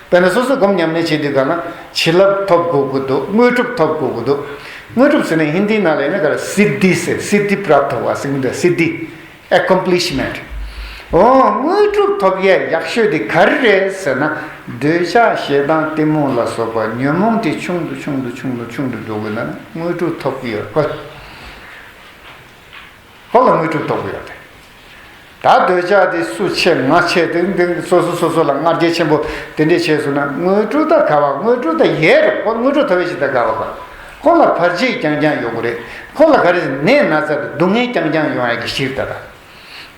དཔེར་ན་སོ་སོ་སྒོམ་ཉམས་ལེན་བྱེད་དུས་གང་ན་བྱིན་རླབས་ཐོབ་དགོས་ཀྱི་འདུག་དངོས་གྲུབ་ཐོབ་དགོས་ཀྱི་འདུག་དངོས་གྲུབ་ཟེར་ན་ཧིན་དིའི་ནང་ལ་ཡིན་ན་ག་རེ། སིདྡྷི་ཟེར། སིདྡྷི་པྲབྟ་བ་ཟེར་གྱི་འདུག་སིདྡྷི། ཨེ་ཀོམ་པི་ལིཤ་མེན་ཊ། འོ་དངོས་གྲུབ་ཐོབ་ཡས་ཡག་ཤོས་དེ་ག་རེ་རེད་ཟེར་ན། འདོད་ཆགས་ཞེ་སྡང་གཏི་མུག་ལ་སོགས་པ་ཉོན་མོངས་དེ་ཆུང་དུ་ཆུང་དུ་ཆུང་དུ་ཆུང་དུ་འགྲོ་དགོས་ན་དངོས་གྲུབ་ཐོབ་ཀྱི་ཡོད་ཁོ། ཁོ་ལ་དངོས་གྲུབ་ཐོབ་ཀྱི་ཡོད་རེད། ད་འདོད་ཆགས་དེ་སུ་ཆེ་ང་ཆེ་དེ་འདི་སོ་སོ་སོ་སོ་ལ་ང་རྒྱལ་ཆེན་པོ་དེ་འདྲས་བྱས་སོང་ན་དངོས་གྲུབ་ད་ག་བ། དངོས་གྲུབ་ད་ཡལ་འགྲོ། ཁོ་དངོས་གྲུབ་ཐོབ་པའི་ཞིག་ད་ག་བ་ག་ཁོ་ལ་བར་ཆད་རྐྱང་རྐྱང་ཡོང་གི་རེད། ཁོ་ལ་ག་རེ་ནད་ན་ཚ་དང་སྡུག་བསྔལ་རྐྱང་རྐྱང་ཡོང་ཡ་གི་ཞིག་ད་ད།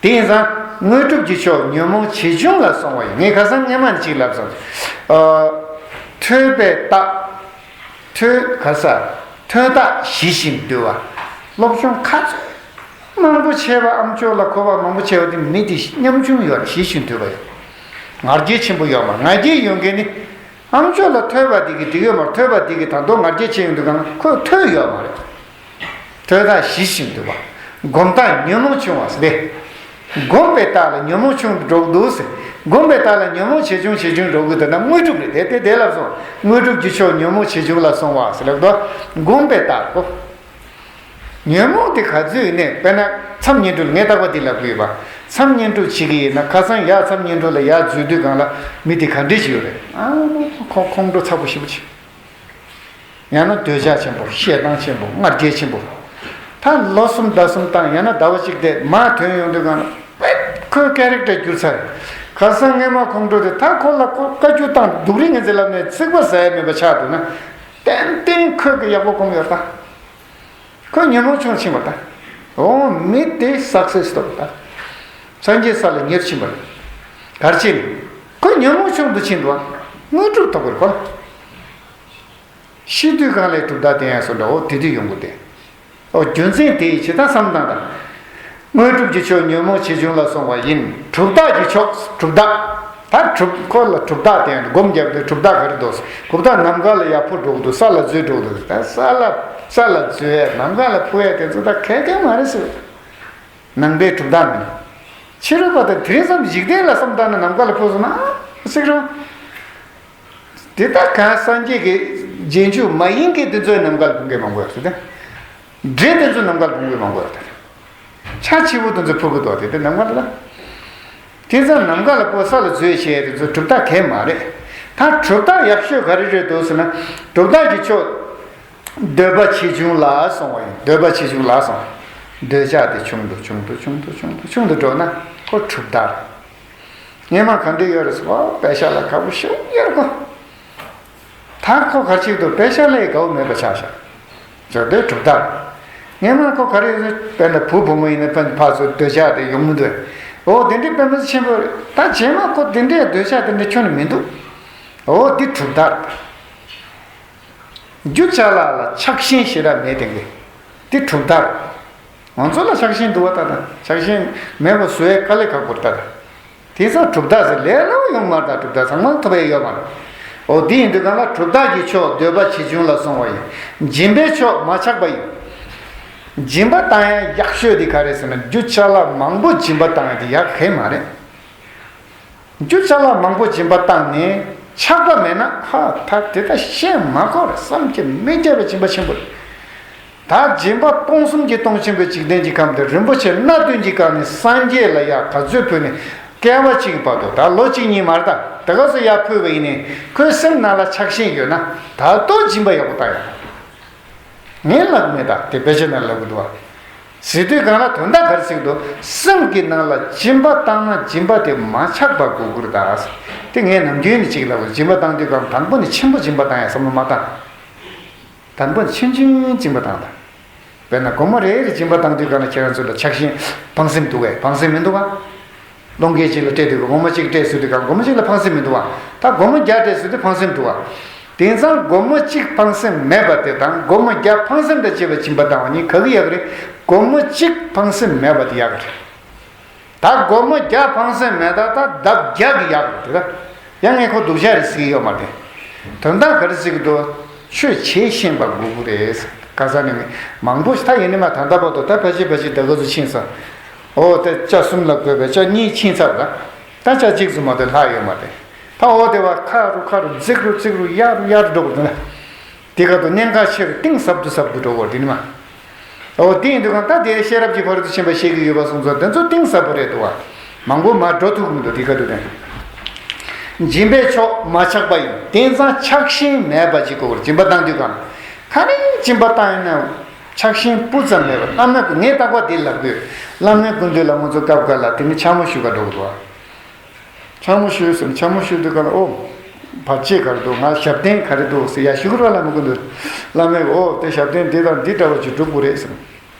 དེ་ཡིན་ཙང་དངོས་གྲུབ་ཀྱི་མཆོག་ཉོན་མོངས་ཆེ་ཆུང་ལ་སོང་བ་ཡིན། ངས་ཁ་སང་སྔས་མ་ནས་ཅིག་ལབ་སོང་། ཨ། ཐོས་པའི་རྟགས། ཐོས་ག་ས། ཐོས་རྟགས་ཞི་ཞིང་དུལ་བ། སློབ་སྦྱོང་ཁ་ཚོན་མང་པོ་བྱས་པ། ཨ་མཆོག་ལ་གོ་བ་མང་པོ་བྱས་པ་དེ་མི་དེ་ཉམ་ཆུང་ཡོད་རེད། ཞི་ཞིང་དུལ་བ་ཡོད། ང་རྒྱལ་ཆེན་པོ་ཡོད་མ་རེད། ང་རྒྱལ་ཡོད་མཁན་ནི། ཨ་མཆོག་ལ་ཐོས་པ་འདི་གིས་འགྲིག་ཡོད་མ་རེད། ཐོས་པ་འདི་གིས་ད་དུང་ང་རྒྱལ་ཆེ་ཡོང་དུས་གང་ཁོས་ཐོས་ཡོད་མ་རེད། ཐོས་རྟགས་ཞི་ཞིང་དུལ་བ། སྒོམ་རྟགས་ཉོན་མོངས་ཆུང་བ་ཟེར་ཏེ། སྒོམ་པའི་རྟགས་ལ་ཉོན་མོངས་ཆུང་དུ་འགྲོ་གི་འདུག་ཟེར། སྒོམ་པའི་རྟགས་ལ་ཉོན་མོངས་ཆེ་ཆུང་ཆེ་ཆུང་འགྲོ་གི་འདུག་ད་ན་དངོས་གྲུབ་རེད་དེ། དེ་དེ་ལབ་སོང་། དངོས་གྲུབ་ཀྱི་མཆོག་ཉོན་མོངས་ཆེ་ཆུང་ལ་སོང་བ་ཟེར་ལབ་དོ། སྒོམ་པའི་རྟགས་གོ། ཉོན་མོངས་དེ་ག་ཚོད་ཡིན་ནའི་དཔེར་ན་མཚམས་བསྙེན་སྒྲུབ་ངས་རྟག་པ་འདི་ལབ་གི་ཡོད་པ། མཚམས་བསྙེན་སྒྲུབ་བྱེད་ཀྱི་ཡིན་ན་ཁ་སང་ཡར་མཚམས་བསྙེན་སྒྲུབ་ལ་ཡར་འཛུལ་དུས་གང་ལ་མི་དེ་ག་འདྲས་ཞིག་ཡོད་རེད། ཨ་ཁོང་ཁོང་ཁྲོ་ཚ་པོ་ཞེ་པོ་ཅིག་ཡང་ན་འདོད་ཆགས་ཆེན་པོ། ཞེ་སྡང་ཆེན་པོ། ང་རྒྱལ་ཆེན་པོ། ད་ལོ་གསུམ་ཟླ་གསུམ་བཏང་། ཡང་ན་ཟླ་བ་གཅིག་དེ་མར་ཐོན་ཡོང་དུས་གང་ལ་པེ་ཁོའི་ཀེ་རེག་ཊར་འགྱུར་ཚར་རེད། ཁ་སང་སྔས་མ་ཁོང་ཁྲོ་དེ་ད་ཁོ་ལ་ཁོ་བཀའ་བཀྱོན་བཏང་། སྡུག་རུས་ངན་ཚེ་ལབ་ནས་ཚིག་པ་ཟ་ཡ་མེད་པ་ཆགས་འདུག་ན། ཏན་ཏན་ཁོས་ཀྱི་ཡག་པོ་སྒོམ་ཡོད་ད། ཁོས་ཉོན་མོངས་ཆུང་ཕྱིན་པ་ད། འོ་མི་དེ་སག་སེ་སི་ཐོབ་ད། སངས་རྒྱས་ས་ལ་ཉེར་ཕྱིན་པ་རེད། ག་རེ་བྱས་ནས། ཁོས་ཉོན་མོངས་ཆུང་དུ་ཕྱིན་འདུག་བ། དངོས་གྲུབ་ཐོབ་པར་གོ། ཤི་དུས་གང་ལས་གྲུབ་རྟགས་བསྟན་ཡ་སོ་འདྲ་འོ་དེ་དུས་ཡོང་གི་དེ། ཨོ་རྒྱུ་མཚན་དེ་ཡིས་ཇི་ལྟར་བསམ་བཏང་དང་། དངོས་གྲུབ་ཀྱི་མཆོག་ཉོན་མོངས་ཆེ་ཆུང་ལ་སོང་བ་ཡིན། གྲུབ་རྟགས་ཀྱི་མཆོག་གྲུབ་རྟགས། ད་གྲུབ་ཁོ་ལ་གྲུབ་རྟགས་དེ་སྒོམ་བརྒྱབ་སྟེ་གྲུབ་རྟགས་ག་རེ་འདུག་གྲུབ་རྟགས་ནམ་མཁའ་ལ་ཡར་འཕུར་འགྲོ་གི་འདུག་ས་ལ་འཛུལ་འགྲོ་གི་འདུག་ད་ས་ལ་ས་ལ་འཛུལ་ཡས་ནམ་མཁའ་ལ་འཕུར་ཡས་དེ་ཚོ་ད་གལ་གལ་མ་རེད་ཟེར། ནང་པའི་གྲུབ་རྟགས་མིན། ཕྱི་རོལ་པ་དང་དེ་རིང་བསམ་འཇིག་རྟེན་ལ་བསམ་བཏང་ན་ནམ་མཁའ་ལ་འཕུར་སོང་ན་ཨ་ཙིག་རོ། དེ་ལྟར་གང་སངས་རྒྱས་ཀྱི་རྗེས་འཇུག་མ་ཡིན་གྱི་དེ་ཚོའི་ནམ་མཁའ་ལ་འཕུར་མཁན་མང་པོ་ཡོད་རེད་དེ། འདྲེ་དེ་ཚོ་ནམ་མཁའ་ལ་འཕུར་མཁན་མང་པོ་ཡོད་རེད། ཆ་ཆེ་བོ་དེ་ཚོ་འཕུར་གི་འདུག་དེ་དེ་ནམ་མཁའ་ལ་ལ། དེ་ཚོ་ནམ་མཁའ་ལ་འཕུར་ས་ལ་འཛུལ་བྱས་དེ་ཚོ་གྲུབ་རྟགས་གས་མ་རེད། ད་གྲུབ་རྟགས་ཡག་ཤོས་ག་རེ་རེད་འདུག་ཟེར་ན། གྲུབ་རྟགས་ཀྱི་མཆོག་འདོད་པ་ཆེ་ཆུང་ལ་སོང་བ་ཡིན། འདོད་པ་ཆེ་ཆུང་ལ་སོང་། འདོད་ཆགས་དེ་ཆུང་དུ་ཆུང་དུ་ཆུང་དུ་ཆུང་དུ་ཆུང་དུ་འགྲོ་ན་ཁོ་གྲུབ་རྟགས་རེད། སྔས་མ་ག་འདྲ་ཡོད་རེད་ཟེར་བ། པེ་ཤ་ལ་དགའ་པོ་ཞེ་པོ་ཡོད་རེད་ཁོ། ད་ཁོ་ག་ཅིག་ཏུ་པེ་ཤ་ལ་ཡི་དགའ་པོ་མེད་པ་ཆགས་ཤག་འཇོག་འདོད་གྲུབ་རྟགས། སྔས་མ་ཁོ་ག་རེ་ཟེར་དཔེར་ན་བུ་བུ་མོ་ཡིན་ན་ཕ་ཕ་ཚོ་འདོད་ཆགས་དེ་ཡོང་མི་འདུག་འོ་དེ་འདྲའི་དཔེ་མི་ཆེན་པོ་རེད། ད་རྗེས་མ་ཁོ་དེ་འདྲའི་འདོད་ཆགས་དེ་འདྲ་ཁྱོན་ནས་མི་འདུག་འོ་འདི་གྲུབ་རྟགས། རྒྱུ་ཅ་ལག་ལ་ཆགས་ཞེན་ཞེ་དྲག་མེད་དེ་གི། དེ་གྲུབ་རྟགས། ང་ཚོ་ལ་ཆགས་ཞེན་འདུག་བ། ད་ད་ཆགས་ཞེན་མེད་པ་བཟོ་ཡས་དཀའ་ལས་ཁག་པོ་རེད་ད། དེ་ཚོ་གྲུབ་རྟགས་ཟེར་ལས་སླ་པོ་ཡོང་མ་རེད། ད་གྲུབ་རྟགས་ཚང་མ་ཐོབ་ཡས་ཡོད་མ་རེད། འོ་དེ་ཡིན་དུས་གང་ལ་གྲུབ་རྟགས་ཀྱི་མཆོག་འདོད་པ་ཆེ་ཆུང་ལ་སོང་བ་ཡིན། སྦྱིན་པའི་མཆོག་མ་ཆགས་པ་ཡིན། སྦྱིན་པ་བཏང་ཡས་ཡག་ཤོས་དེ་ག་རེད་ཟེར་ན་རྒྱུ་ཅ་ལག་མང་པོ་སྦྱིན་པ་བཏང་ཡས་དེ་ཡག་གས་མ་རེད། རྒྱུ་ཅ་ལག་མང་པོ་སྦྱིན་པ་བཏང་ནས་ཆགས་པ་མེད་ན་ཧ་ད་དེ་ད་བཤད་མ་དགོས་རེད། བསམ་གྱིས་མི་ཁྱབ་པའི་སྦྱིན་པ་ཆེན་པོ་རེད། ད་སྦྱིན་པ་སྟོང་གསུམ་གྱི་སྟོང་ཆེན་པོའི་འཇིག་རྟེན་གྱི་ཁམས་དེ་རིན་པོ་ཆེ་སྣ་བདུན་གྱི་སྒང་ནས་སངས་རྒྱས་ལ་ཡར་ག་ཚོད་ཕུལ་ནས་བསྐལ་པ་གཅིག་བར་དུ་ད་ལོ་གཅིག་གཉིས་མ་རེད། ད་དེ་ག་ཚོད་ཡར་ཕུལ་བ་ཡིན་ནའི་ཁོའི་སེམས་ནང་ལ་ཆགས་ཞེན་ཡོད་ན་ད་གཏོགས་སྦྱིན་པ་ཡག་པོ་བཏང་ཡོད། ངས་ལབ་མེད། ད་དེ་དཔེ་ཆ་ནང་ལབ་གི་འདུག་བ། ཟེར་དུས་སྒང་ལ་དོན་དག་ག་རེ་ཟེར་གི་འདུག་སེམས་ཀྱི་ནང་ལ་སྦྱིན་པ་བཏང་ན་སྦྱིན་པ་དེ་མ་ཆག་པ་དགོས་ཀྱི་རེད་ད། དེ་ངས་ནམ་རྒྱུན་ནས་ཅིག་ལབ་གི། སྦྱིན་པ་བཏང་དུས་སྒང་དང་པོ་ནས་ཆེན་པོ་སྦྱིན་པ་བཏང་ཡ་བསམ་བློ་མ་བཏང་། དང་པོ་ནས་ཆུང་ཆུང་སྦྱིན་པ་བཏང་དང་། དཔེར་ན་སྒོར་མོ་རེ་རེ་སྦྱིན་པ་བཏང་དུས་སྒང་ལ་ཁྱེད་རང་ཚོ་ལ་ཆགས་ཞེན་ཕངས་སེམས་འདུག་གས། ཕངས་སེམས་མི་འདུག་ག་སློང་མཁན་ཅིག་ལ་སྤྲད་དུས་སྒོར་མོ་གཅིག་སྤྲད་ཟེར་དུས་སྒང་སྒོར་མོ་གཅིག་ལ་ཕངས་སེམས་མི་འདུག་བ། ད་སྒོར་མོ་བརྒྱ་སྤྲད་ཟེར་དུས་ཕངས་སེམས་འདུག་བ། དེང་སང་སྒོར་མོ་གཅིག་ཕངས་སེམས་མེད་པ་དེ་དང་སྒོར་མོ་བརྒྱ་ཕངས་སེམས་དང་བཅས་པའི་སྦྱིན་པ་བཏང་བ་གཉིས་ག་གི་ཡག་རེད། སྒོར་མོ་གཅིག་ཕངས་སེམས་མེད་པ་དེ་ཡག་རེད། ད་སྒོར་མོ་བརྒྱ་ཕངས་སེམས་མེད་ད་ད་ལྡབ་བརྒྱ་གི་ཡག་རེད་དེ། ད་ཡང་ངས་ཁོ་སྡུག་ཅག་རེད་ཟེར་གི་ཡོད་མ་རེད། དོན་དག་ག་རེ་ཟེར་གི་འདུག་ཆོས་བྱེད་ཤེས་པ་དགོས་ཀྱི་རེད། ཁ་སང་ནས་མང་པོ་ཞིག་ད་ཡིན་ནི་མ་ད་ལྟ་བར་དུ་ད་ཕལ་ཆེར་ཕལ་ཆེར་ད་ག་ཚོད་ཕྱིན་ཚར། འོ་དེ་ཆ་གསུམ་ལ་བགོས་པའི་ཆ་གཉིས་ཕྱིན་ཚར་ད། ད་ཆ་གཅིག་ཙམ་མ་གཏོགས་ལྷག་ཡོད་མ་རེད། ད་འོ་དེ་བ་ཁ་རུ་ཁ་རུ་རྫིག་རུ་རྫིག་རུ་ཡར་རུ་ཡར་རུ་འགྲོ་དགོས་འདུག་ན། དེ་ག་དུ་གཉན་ཁ་ཆེ་རུ་གཏིང་ཟབ་ཏུ་ཟབ་ཏུ་འགྲོ་དགོས་འདི་ནི་མ། འོ་དེ་ཡིན་དུས་གང་ད་དེ་ཤེས་རབ་ཀྱི་ཕ་རོལ་ཏུ་ཕྱིན་པ་བཤད་ཀྱི་ཡོད་པ་སོང་ཙང་དེ་ཚོ་གཏིང་ཟབ་པོ་རེད་འདུག་བ། མང་པོ་མ་འགྲོ་ཐུབ་མི་འདུག་དེ་ག་དུ་དེ། སྦྱིན་པའི་མཆོག་མ་ཆག་པ་ཡིན། དེང་སང་ཆགས་ཞེན་མེད་པ་ཅིག་དགོས་པར་སྦྱིན་པ་བཏང་དུས་གང་། ག་རེ་སྦྱིན་པ་བཏང་ཡིན་ན། ཆགས་ཞེན་སྤུ་ཙམ་མེད་པར་བླ་མའི་ངས་རྟག་པར་དེ་ལབ་དགོས། བླ་མའི་སྐུ་མདུན་ལ་ང་ཚོ་སྐབས་འགའ་ལ་དེ་ནི་འཕྱ་སྨོད་ཞུ་ག་འགྲོ་དགོས་འདུག་བ། འཕྱ་སྨོད་ཞུས་སམ། འཕྱ་སྨོད་ཞུས་དུས་ག་ལ་ཨོ། བར་ཆད་ག་རེ་འདུག་ང་ཞབས་བརྟན་ག་རེ་འདུག་ཟེར་ཡ་ཞུ་གི་རོགས་ལ་མི་དགོས་འདུག་བླ་མས་ཨོ་དེ་ཞབས་བརྟན་འདི་དང་འདི་འདྲ་བ་ཅིག་སྒྲུབ་དགོས་རེད་ཟེར།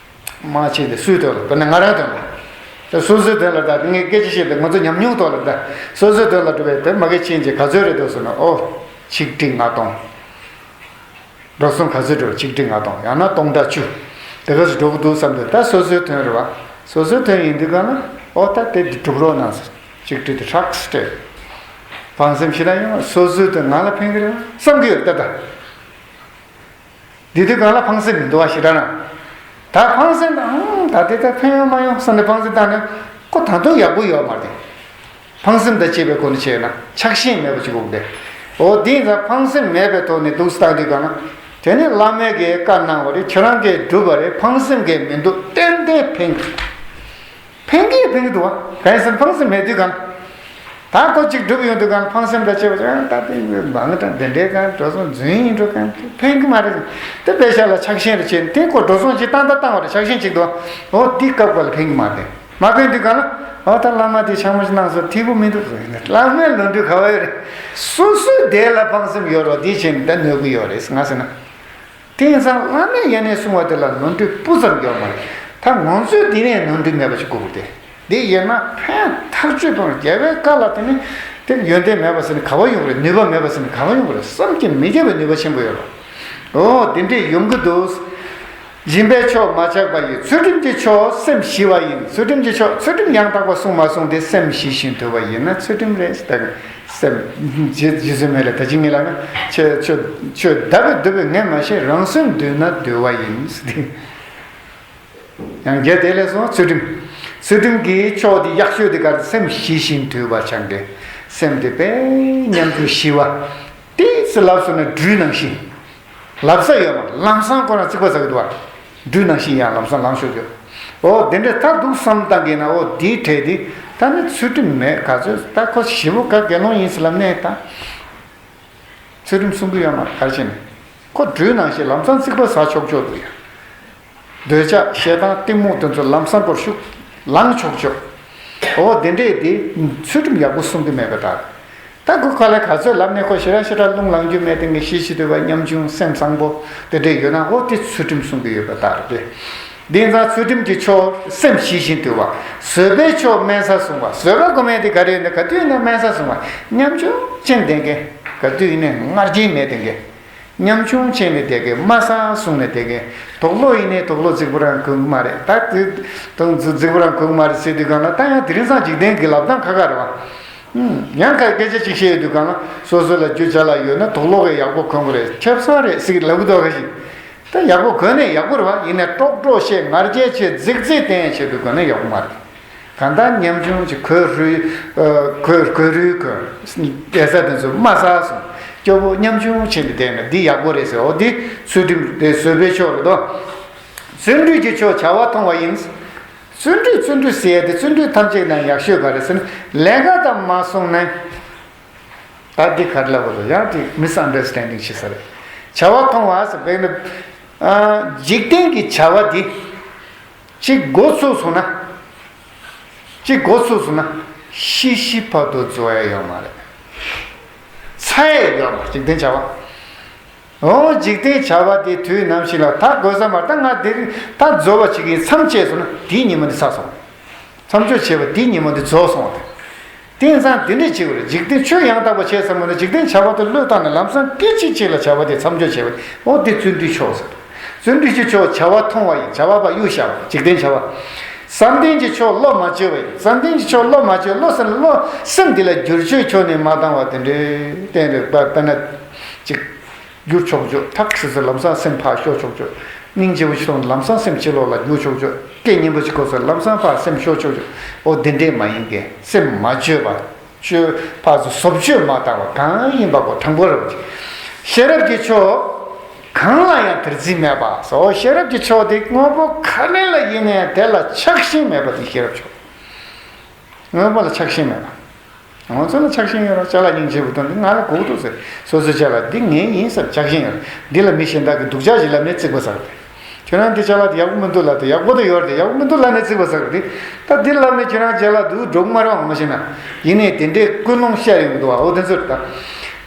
མ་བྱས་ཏེ་སུའི་དོན་ལ་དཔེར་ན་ང་རང་དོན་ལ། དེ་སོ་སོའི་དོན་ལ་ད་ངས་སྐད་ཆ་བཤད་དེ་ང་ཚོ་ཉམས་མྱོང་ཐོག་ལ་ད་སོ་སོའི་དོན་ལ་སྒྲུབ་པའི་དེ་མ་གལ་ཕྱིན་ཅིག་ག་ཚོད་རེད་འདུག་ཟེར་ན་ཨོ། ཆིག་ཁྲི་ལྔ་སྟོང་། འགྲོ་སོང་ག་ཚོད་འགྲོ། ཆིག་ཁྲི་ལྔ་སྟོང་ཡང་ན་སྟོང་ཕྲག་བཅུ། དེ་ག་ཚོད་འགྲོ་གི་འདུག་བསམ་དུས་ད་སོ་སོའི་དོན་རེད་བ། སོ་སོའི་དོན་ཡིན་དུས་གང་ལ་ཨོ་ད་དེ་འདི་སྒྲུབ་རོགས་གནང་ཟེར། ཆིག་ཁྲི་དེ་ཧྲག་སྤྲད། ཕངས་སེམས་ཞེ་དྲག་ཡོང་བ་སོ་སོའི་དོན་ང་ལ་ཕན་གི་རེད་བ་བསམ་གི་ཡོད་ད་ད། འདི་དུས་གང་ལ་ཕངས་སེམས་མི་འདུག་བ་ཞེ་དྲག་ན། ད་ཕངས་སེམས་དང་ད་དེ་ད་ཕན་ཡོད་མ་ཡོང་བསམ་ནས་ཕངས་སེམས་བཏང་ནས་ཁོ་ད་དུང་ཡག་པོ་ཡོད་མ་རེད། ཕངས་སེམས་དང་བཅས་པའི་སྒོ་ནས་བྱས་ན་ཆགས་ཞེན་མེད་པ་ཅིག་དགོས་ཏེ། འོ་དེ་ཡིན་ཙང་ཕངས་སེམས་མེད་པའི་ཐོག་ནས་འདུག་སེ་བཏང་དུས་གང་ན། དེ་ནི་བླ་མས་ཀྱིས་བཀའ་གནང་བ་རེད། ཁྱེད་རང་གིས་བསྒྲུབས་པ་རེད། ཕངས་སེམས་ཀྱིས་མི་འདུག་ཏན་ཏན་ཕན་གྱི། ཕན་གྱི་ཕན་གྱི་འདུག་བ། གང་ཡིན་ཟེར་ན་ཕངས་སེམས་མེད་དུས་གང་། ད་ཁོ་གཅིག་བསྒྲུབས་ཡོང་དུས་གང་ཕངས་སེམས་དང་བཅས་པ་ཅང་ད་དེ་མང་དང་དེ་འདྲའི་གང་འགྲོ་སོང་རྫུན་ཡིན་འགྲོ་གང་ཕན་གྱི་མ་རེད། དེ་དཔེ་ཤ་ལ་ཆགས་ཞེན་རེ་བྱས་ནས་དེ་ཁོ་འགྲོ་སོང་ཅིག་བཏང་ད་བཏང་བ་རེད། ཆགས་ཞེན་གཅིག་འདུག་བ། འོ་དེ་སྐབས་ཀ་ལ་ཕན་གྱི་མ་རེད། མ་ཕན་དུས་གང་ལ། འོ་ད་བླ་མ་དེ་ཕྱག་མོ་ཅིག་གནང་སོང་ཐིག་པོ་མི་འདུག་བླ་མའི་ནོར་འཁྲུལ་ག་བ་ཡོད་རེད། སོ་སོའི་བདེ་ལ་ཕངས་སེམས་ཡོད་རོགས་དེ་བྱས་ནས་ད་གནོད་ཀྱི་ཡོད་རེད་ང་ཟེར་ན། དེང་སང་བླ་མས་ཡ་ནས་གསུང་བ་དེ་ལ་ནོར་འཁྲུལ་སྤུ་ཙམ་ཡོད་མ་རེད། ད་ང་ཚོས་འདི་ནས་ནོར་འཁྲུལ་མེད་པ་ཞིག་དགོས་ཀྱི་རེད། འདི་ཡིན་ན་ཕན་ཐག་ཆོད་པ་རྒྱལ་བའི་བཀའ་ལ་དེ་ནི་དེ་ཡོན་ཏན་མེད་པ་ཟེར་ནས་ག་བ་ཡོང་གི་རེད། ནུས་པ་མེད་པ་ཟེར་ནས་ག་བ་ཡོང་གི་རེད། བསམ་གྱིས་མི་ཁྱབ་པའི་ནུས་པ་ཆེན་པོ་ཡོད་རེད། འོ་དེ་འདྲས་ཡོང་གི་འདུག་སྦྱིན་པའི་མཆོག་མ་ཆག་པ་ཡིན། ཚུལ་ཁྲིམས་ཀྱི་མཆོག་སེམས་ཞི་བ་ཡིན། ཚུལ་ཁྲིམས་ཀྱི་མཆོག་ཚུལ་ཁྲིམས་ཡང་དག་པ་བསྲུང་མ་བསྲུང་སྟེ་སེམས་ཞི་ཞིང་དུལ་བ་ཡིན་ན་ཚུལ་ཁྲིམས་རེད་ཟེར། སེམས་རྗེ་རྗེ་བཙུན་མི་ལ་ད་ཅི་ངེད་ལ་ན་ཆོས་ཆོས་ཆོས་བདག་པས་བསྡུ་བའི་ངས་མ་ཤེས། རང་སེམས་འདུལ་ན་འདུལ་བ་ཡིན་ཟེར་ཏེ། ཡང་རྒྱལ་དེ་ལས་སོང་ཚུལ་ཁྲིམས། ཚུལ་ཁྲིམས་ཀྱི་མཆོག་དེ་ཡག་ཤོས་དེ་ག་རེ་སེམས་ཞི་ཞིང་དུལ་བ་ཆགས་ཏེ། སེམས་དེ་དཔེ་ཉམས་ཆུང་ཞི་བ། ཏོག་ཙམ་ལབ་སོང་ན་སྦྲུལ་ནང་བཞིན། ལབ་ས་ཡོད་མ་ལམ་སང་ཁོ་རང་རྩིག་པ་ཟ་གི་འདུག་བ། སྦྲུལ་ནང་བཞིན་ཡང་ལམ་སང་ལངས་ཤོར་གྱི། འོ་དེ་འདྲ་ད་འདུག་བསམ་བཏང་གི་ན་འོ་དེའི་གྲས་དེ་ད་ནི་ཚུལ་ཁྲིམས་མེད་ག་ཚོད་ད་ཁོ་ཞེ་པོ་ག་དགེ་སློང་ཡིན་ཟེར་ལབ་ནས་ད། ཚུལ་ཁྲིམས་སྲུང་གི་ཡོད་མ་རེད་ག་རེ་བྱས་ནས། ཁོ་སྦྲུལ་ནང་བཞིན་ལམ་སང་རྩིག་པ་ཟ་ཆོག་ཆོག་འདུག་ཡ། འདོད་ཆགས་ཞེ་སྡང་གཏི་མུག་དེ་ཚོ་ལམ་སང་ཁོར་ཤུགས་ལངས་ཆོག་ཆོག་འོ་དེ་འདྲས་དེ་ཚུལ་ཁྲིམས་ཡག་པོ་སྲུང་གི་མེད་པ་ད། ད་ཁོ་ཁ་ལ་ག་ཚོད་ལབ་ནས་ཁོ་ཞེ་དྲག་ཞེ་དྲག་རླུང་ལངས་རྒྱུ་མེད་དེང་གི་ཤི་ཤི་དུས་པ་ཉམ་ཆུང་སེམས་བཟང་པོ་དེ་འདྲས་ཡོད་ན་འོ་དེ་ཚུལ་ཁྲིམས་སྲུང་གི་ཡོད་པ་ལྟར་ཏེ། དེང་སང་ཚུལ་ཁྲིམས་ཀྱི་མཆོག་སེམས་ཞི་ཞིང་དུལ་བ། བཟོད་པའི་མཆོག་དམན་ས་བསྲུང་བ། བཟོད་པ་དགོས་མེད་དེ་ག་རེ་ཡོད་ན་ག་དུས་ཡིན་ན་དམན་ས་བསྲུང་བ། ཉམ་ཆུང་ཅན་དེང་གི་ག་དུས་ཡིན་ན་ངར་རྒྱལ་མེད་དེང་གི་ཉམ་ཆུང་བྱས་ནས་བསྡད་མཁན་དམའ་ས་བཟུང་ནས་བསྡད་མཁན་དོག་ལོ་ཡིན་ནའི་དོག་ལོ་རྫིག་པོ་རང་གོན་གི་མ་རེད། ད་དེ་དང་རྫིག་པོ་རང་གོན་གི་མ་རེད་ཟེར་དུས་གང་ལ་ད་ཡང་དེ་རིང་སང་འཇིག་རྟེན་གྱི་ལབ་སྟངས་ཁ་ཁ་རེད་བ། ཡང་ཁ་སྐད་ཆ་གཅིག་བཤད་ཡོད་དུས་གང་ལ་སོ་སོ་ལ་རྒྱུ་ཅ་ལག་ཡོད་ན་དོག་ལོ་གས་ཡག་པོ་གོན་གི་རེད། ཁེ་བཟང་རེད་ཟེར་གི་ལབ་གི་འདུག་ག་ཞིག་ད་ཡག་པོ་གོན་ནས་ཡག་པོ་རེད་བ། ཡིན་ནའི་ཀྲོག་ཀྲོག་བཤད་ངར་རྒྱལ་བྱེད་རྫིག་རྫིག་བསྟན་བྱེད་དུས་གོན་ནས་ཡག་པོ་མ་རེད། གང་ལྟར་ཉམ་ཆུང་ཅིག་གོས་རུལ། ཨ། གོས་གོས་རུལ་གོན་བསྡད་ས་དེ་ཚོ་མ་ཟ་སོང་། སྐྱོ་པོ་ཉམ་ཆུང་བྱས་ནས་བསྡད་ན་འདི་ཡག་པོ་རེད་ཟེར། འོ་འདི་ཚུལ་ཁྲིམས་དེ་བཟོད་པའི་ཕྱོགས་རེད་དོ། བརྩོན་འགྲུས་ཀྱི་ཕྱོགས་བྱ་བ་མཐོང་བ་ཡིན། བརྩོན་འགྲུས་བརྩོན་འགྲུས་ཟེར་ཡ་དེ་བརྩོན་འགྲུས་ཐམས་ཅད་ན་ཡག་ཤོས་ག་རེ་ཟེར་ན་ལས་ཀ་དང་མ་སོང་ན། ད་འདི་ག་རེ་ལབ་དགོས་རེད། ཡང་དེ་མི་སི་ཨན་ཌར་སི་ཊན་ཌིང་བྱེད་ས་རེད། བྱ་བ་མཐོང་བ་ཟེར་བས་ན། ཨ། འཇིག་རྟེན་གྱི་བྱ་བ་འདི་གཅིག་འགོ་ཚུགས་སོང་ན། གཅིག་འགོ་ཚུགས་སོང་ན་ཤི་ཤི་བར་དུ་རྫོགས་ཡ་ཡོད་མ་རེད། ཚར་ཡ་ཡོད་མ་རེད། འཇིག་རྟེན་བྱ་བ། འོ། འཇིག་རྟེན་བྱ་བ་དེ་དུས་ནམ་ཞིག་ལ་ད་དགོས་ས་མ་རེད། ད་ང་འདིར་ད་རྫོགས་པ་བྱེད་ཀྱི་མཚམས་བཅད་སོང་ན་དེའི་ཉིན་མོ་འདི་ཚར་སོང་། མཚམས་འཇོག་བྱས་པ་དེའི་ཉིན་མོ་འདི་རྫོགས་སོང་བ་དེ། དེ་ཡིན་ཙང་དེ་འདྲས་བྱེད་དགོས་རེད། འཇིག་རྟེན་ཆོས་ཡང་དག་པ་བྱས་ཙམ་མ་ནས་འཇིག་རྟེན་བྱ་བ་དེ་བློས་བཏང་ནས་ལམ་སང་སྐད་ཅིག་གཅིག་ལ་བྱ་བ་དེ་མཚམས་འཇོག་བྱས་པ། འོ་དེ་བརྩོན་འགྲུས་ཕྱོགས་ཟེར། བརྩོན་འགྲུས་ཀྱི་ཕྱོགས་བྱ་བ་མཐོང་བ་ཡིན། བྱ་བ་པ་གཡུག་བཞག་པ། འཇིག་རྟེན་བྱ་བ། བསམ་གཏན་གྱི་ཕྱོགས་བློ་མ་བཅོས་པ་ཡིན། བསམ་གཏན་གྱི་ཕྱོགས་བློ་མ་བཅོས། བློ་ཟེར་ན་བློ་སེམས་འདི་ལ་བསྒྱུར་བཅོས་ཁྱོན་ནས་མ་བཏང་བ་དེ་འདྲའི་བསྟན་རེད་པ། དཔེར་ན་ཅིག་བསྒྱུར་ཆོག་ཆོག་ཐག་ཆོད་ཚེ་ལམ་སང་སེམས་ཕར་ཤོར་ཆོག་ཆོག་སྙིང་རྗེ་པོ་ཞིག་མཐོང་ལམ་སང་སེམས་ཕྱི་ལོགས་ལ་བསྒྱུར་ཆོག་ཆོག་སྐད་སྙན་པོ་ཞིག་གོ་ཚེ་ལམ་སང་ཕར་སེམས་ཤོར་ཆོག་ཆོག་འོ་དེ་འདྲས་མ་ཡིན་གྱི་སེམས་མ་བཅོས་པ། བཅོས་ཕར་ཚུར་བཟོ་བཅོས་མ་བཏང་བ་གང་ཡིན་པ་གོ། དྲང་པོ་རེད་པ། ཤེས་རབ་ཀྱི་ཕྱོགས་གང་ལ་ཡང་དེར་འཛིན་མེད་པ་སོ། ཤེས་རབ་ཀྱི་ཕྱོགས་དེ་དངོས་པོ་ག་ནས་ལ་ཡིན་ནའི་དེ་ལ་ཆགས་ཞེན་མེད་པ་དེ་ཤེས་རབ་ཕྱོགས། དངོས་པོ་ལ་ཆགས་ཞེན་མེད་པ། ང་ཚོ་ལ་ཆགས་ཞེན་ཡོད་ར། ཅ་ལག་སྙིང་རྗེ་པོ་དང་འདི་ང་ལ་དགོས་འདུག་ཟེར། སོ་སོའི་ཅ་ལག་འདི་ངའི་ཡིན་བསམ་ཆགས་ཞེན་ཡོད་ར། འདི་ལ་མི་གཞན་དག་གིས་སྡུག་ཅག་ཅིག་ལབ་ནས་རྩིག་པ་ཟ་གི་རེད། ཁྱོད་རང་འདི་ཅ་ལག་འདི་ཡག་པོ་མི་འདུག་ལབ་དུས་ཡག་པོ་དེ་ཡོད་རེད་དེ་ཡག་པོ་མི་འདུག་ལབ་ནས་རྩིག་པ་ཟ་གི་རེད། ད་འདི་ལབ་ནས་ཁྱོད་རང་ཅ་ལག་འདུག་འགྲོ་གི་མ་རེད་པ། ངོ་མ་བཤད་ན། ཡིན་ནའི་དེ་འདྲའི་ཀུན་སློང་ཤར་ཡོང་གི་འདུག་པ། འོ་དེ་ཚོ་རེད་ད།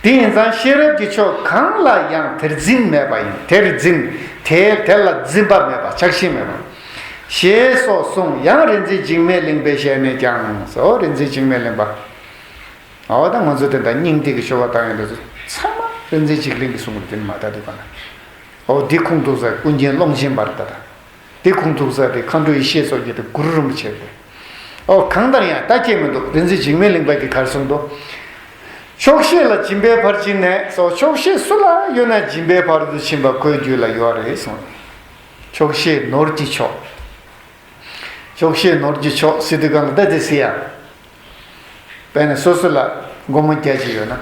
དེ་ཡིན་ཙང་ཤེས་རབ་ཀྱི་ཕྱོགས་གང་ལ་ཡང་དེར་འཛིན་མེད་པ་ཡིན། དེར་འཛིན། དེ་དེ་ལ་འཛིན་པ་མེད་པ། ཆགས་ཞེན་མེད་པ། ཞེས་སོགས་གསུངས། ཡང་རིག་འཛིན་འཇིགས་མེད་གླིང་པའི་ཞལ་ནས་ཀྱང་། སོ། རིག་འཛིན་འཇིགས་མེད་གླིང་པ། འོ་ད་ང་ཚོ་དེ་འདྲ་སྙིང་ཐིག་གི་ཆོ་ག་བཏང་ཡོང་དུས་ཚང་མ་རིག་འཛིན་འཇིགས་གླིང་གིས་གསུངས་པ་དེ་མ་ད་དུས་ག་ན། འོ་འདི་ཁུངས་གཏུགས་ས་ཀུན་མཁྱེན་ཀློང་ཆེན་པ་རེད་ད། འདི་ཁུངས་གཏུགས་ས་དེ་མཁའ་འགྲོ་ཡེ་ཤེས་སོགས་ཀྱི་དེ་གུ་རུ་རིན་པོ་ཆེ་རེད། འོ་གང་ལྟར་ཡང་ད་ཁྱད་མི་འདུག་རིག་འཛིན་འཇིགས་མེད་གླིང་པ་གིས་ག་རེ་གསུངས་འདུག་ཆོག་ཤེས་ལ་སྦྱིན་པའི་ཕར་ཕྱིན་ནས་སོ། ཆོག་ཤེས་སུ་ལ་ཡོད་ན་སྦྱིན་པའི་ཕ་རོལ་ཏུ་ཕྱིན་པ་ཁོའི་རྒྱུད་ལ་ཡོད་རེད་གསུངས། ཆོག་ཤེས་ནོར་གྱི་མཆོག་ཆོག་ཤེས་ནོར་གྱི་མཆོག་ཟེར་དུས་གང་ལྟར་དེ་ཟེར་ཡ། དཔེར་ན་སོ་སོ་ལ་སྒོར་མོ་བརྒྱ་ཅིག་ཡོད་ན།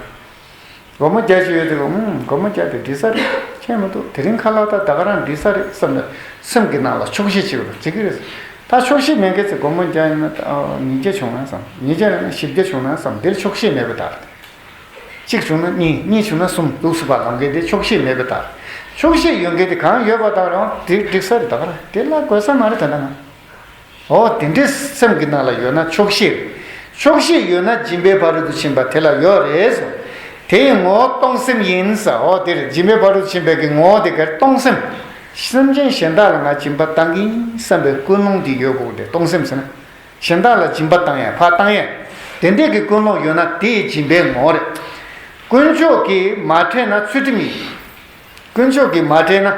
སྒོར་མོ་བརྒྱ་ཅིག་ཡོད་དུས་ཨུམ་སྒོར་མོ་བརྒྱ་དེ་འགྲིག་ས་རེད། ཁྱད་མི་འདུག་དེ་རིང་ཁ་ལག་ད་ད་ག་རང་འགྲིག་ས་རེད་བསམ་ནས་སེམས་ཀྱི་ནང་ལ་ཆོག་ཤེས་བྱེད་དགོས་འགྲིག་གི་རེད། ད་ཆོག་ཤེས་མེད་མཁན་ཚོས་སྒོར་མོ་བརྒྱ་ཡིན་ན་ད་ཉིས་བརྒྱ་བྱུང་ན་བསམ། ཉིས་བརྒྱ་ཡིན་ན་བཞི་བརྒྱ་བྱུང་ན་བསམ། འདིར་ཆོག་ཤེས་མེད་པའི་བརྡ་རེད། གཅིག་བྱུང་ན་གཉིས། གཉིས་བྱུང་ན་གསུམ་འདུག་སེ་ཕར་ལངས་མཁན་དེ་ཆོག་ཤེས་མེད་པའི་རྟགས། ཆོག་ཤེས་ཡོད་མཁན་དེ་གང་ཡོད་པ་དག་རུང་དེ་འགྲིག་ས་རེད། ད་ག་རང་དེ་ལ་དགོས་ས་མ་རེད། ད་ལྟ་ང་། འོ་དེ་འདྲའི་སེམས་ཀྱི་ནང་ལ་ཡོད་ན་ཆོག་ཤེས་རེད། ཆོག་ཤེས་ཡོད་ན་སྦྱིན་པའི་ཕ་རོལ་ཏུ་ཕྱིན་པ་དེ་ལ་ཡོད་རེད་ཟེར། དེ་ཡི་ངོ་བོ་གཏོང་སེམས་ཡིན་ཟེར། འོ་དེ་རེད། སྦྱིན་པའི་ཕ་རོལ་ཏུ་ཕྱིན་པའི་གི་ངོ་བོ་དེ་གར་གཏོང་སེམས། སེམས་ཅན་གཞན་དག་ལ་ང་སྦྱིན་པ་བཏང་གི་ཡིན་བསམ་པའི་ཀུན་སློང་དེ་ཡོད་དགོས་ཀྱི་རེད། གཏོང་སེམས་ཟེར་ན། གཞན་དག་ལ་སྦྱིན་པ་བཏང་ཡ་ཕར་བཏང་ཡ། དེ་འདྲས་ཀྱི་ཀུན་སློང་ཡོད་ན་དེ་ཡི་སྦྱིན་པའི་ངོ་བོ་རེད། དཀོན་མཆོག་གིས་མ་ཕྲད་ན་ཚུལ་ཁྲིམས་ཡིན། དཀོན་མཆོག་གིས་མ་ཕྲད་ན།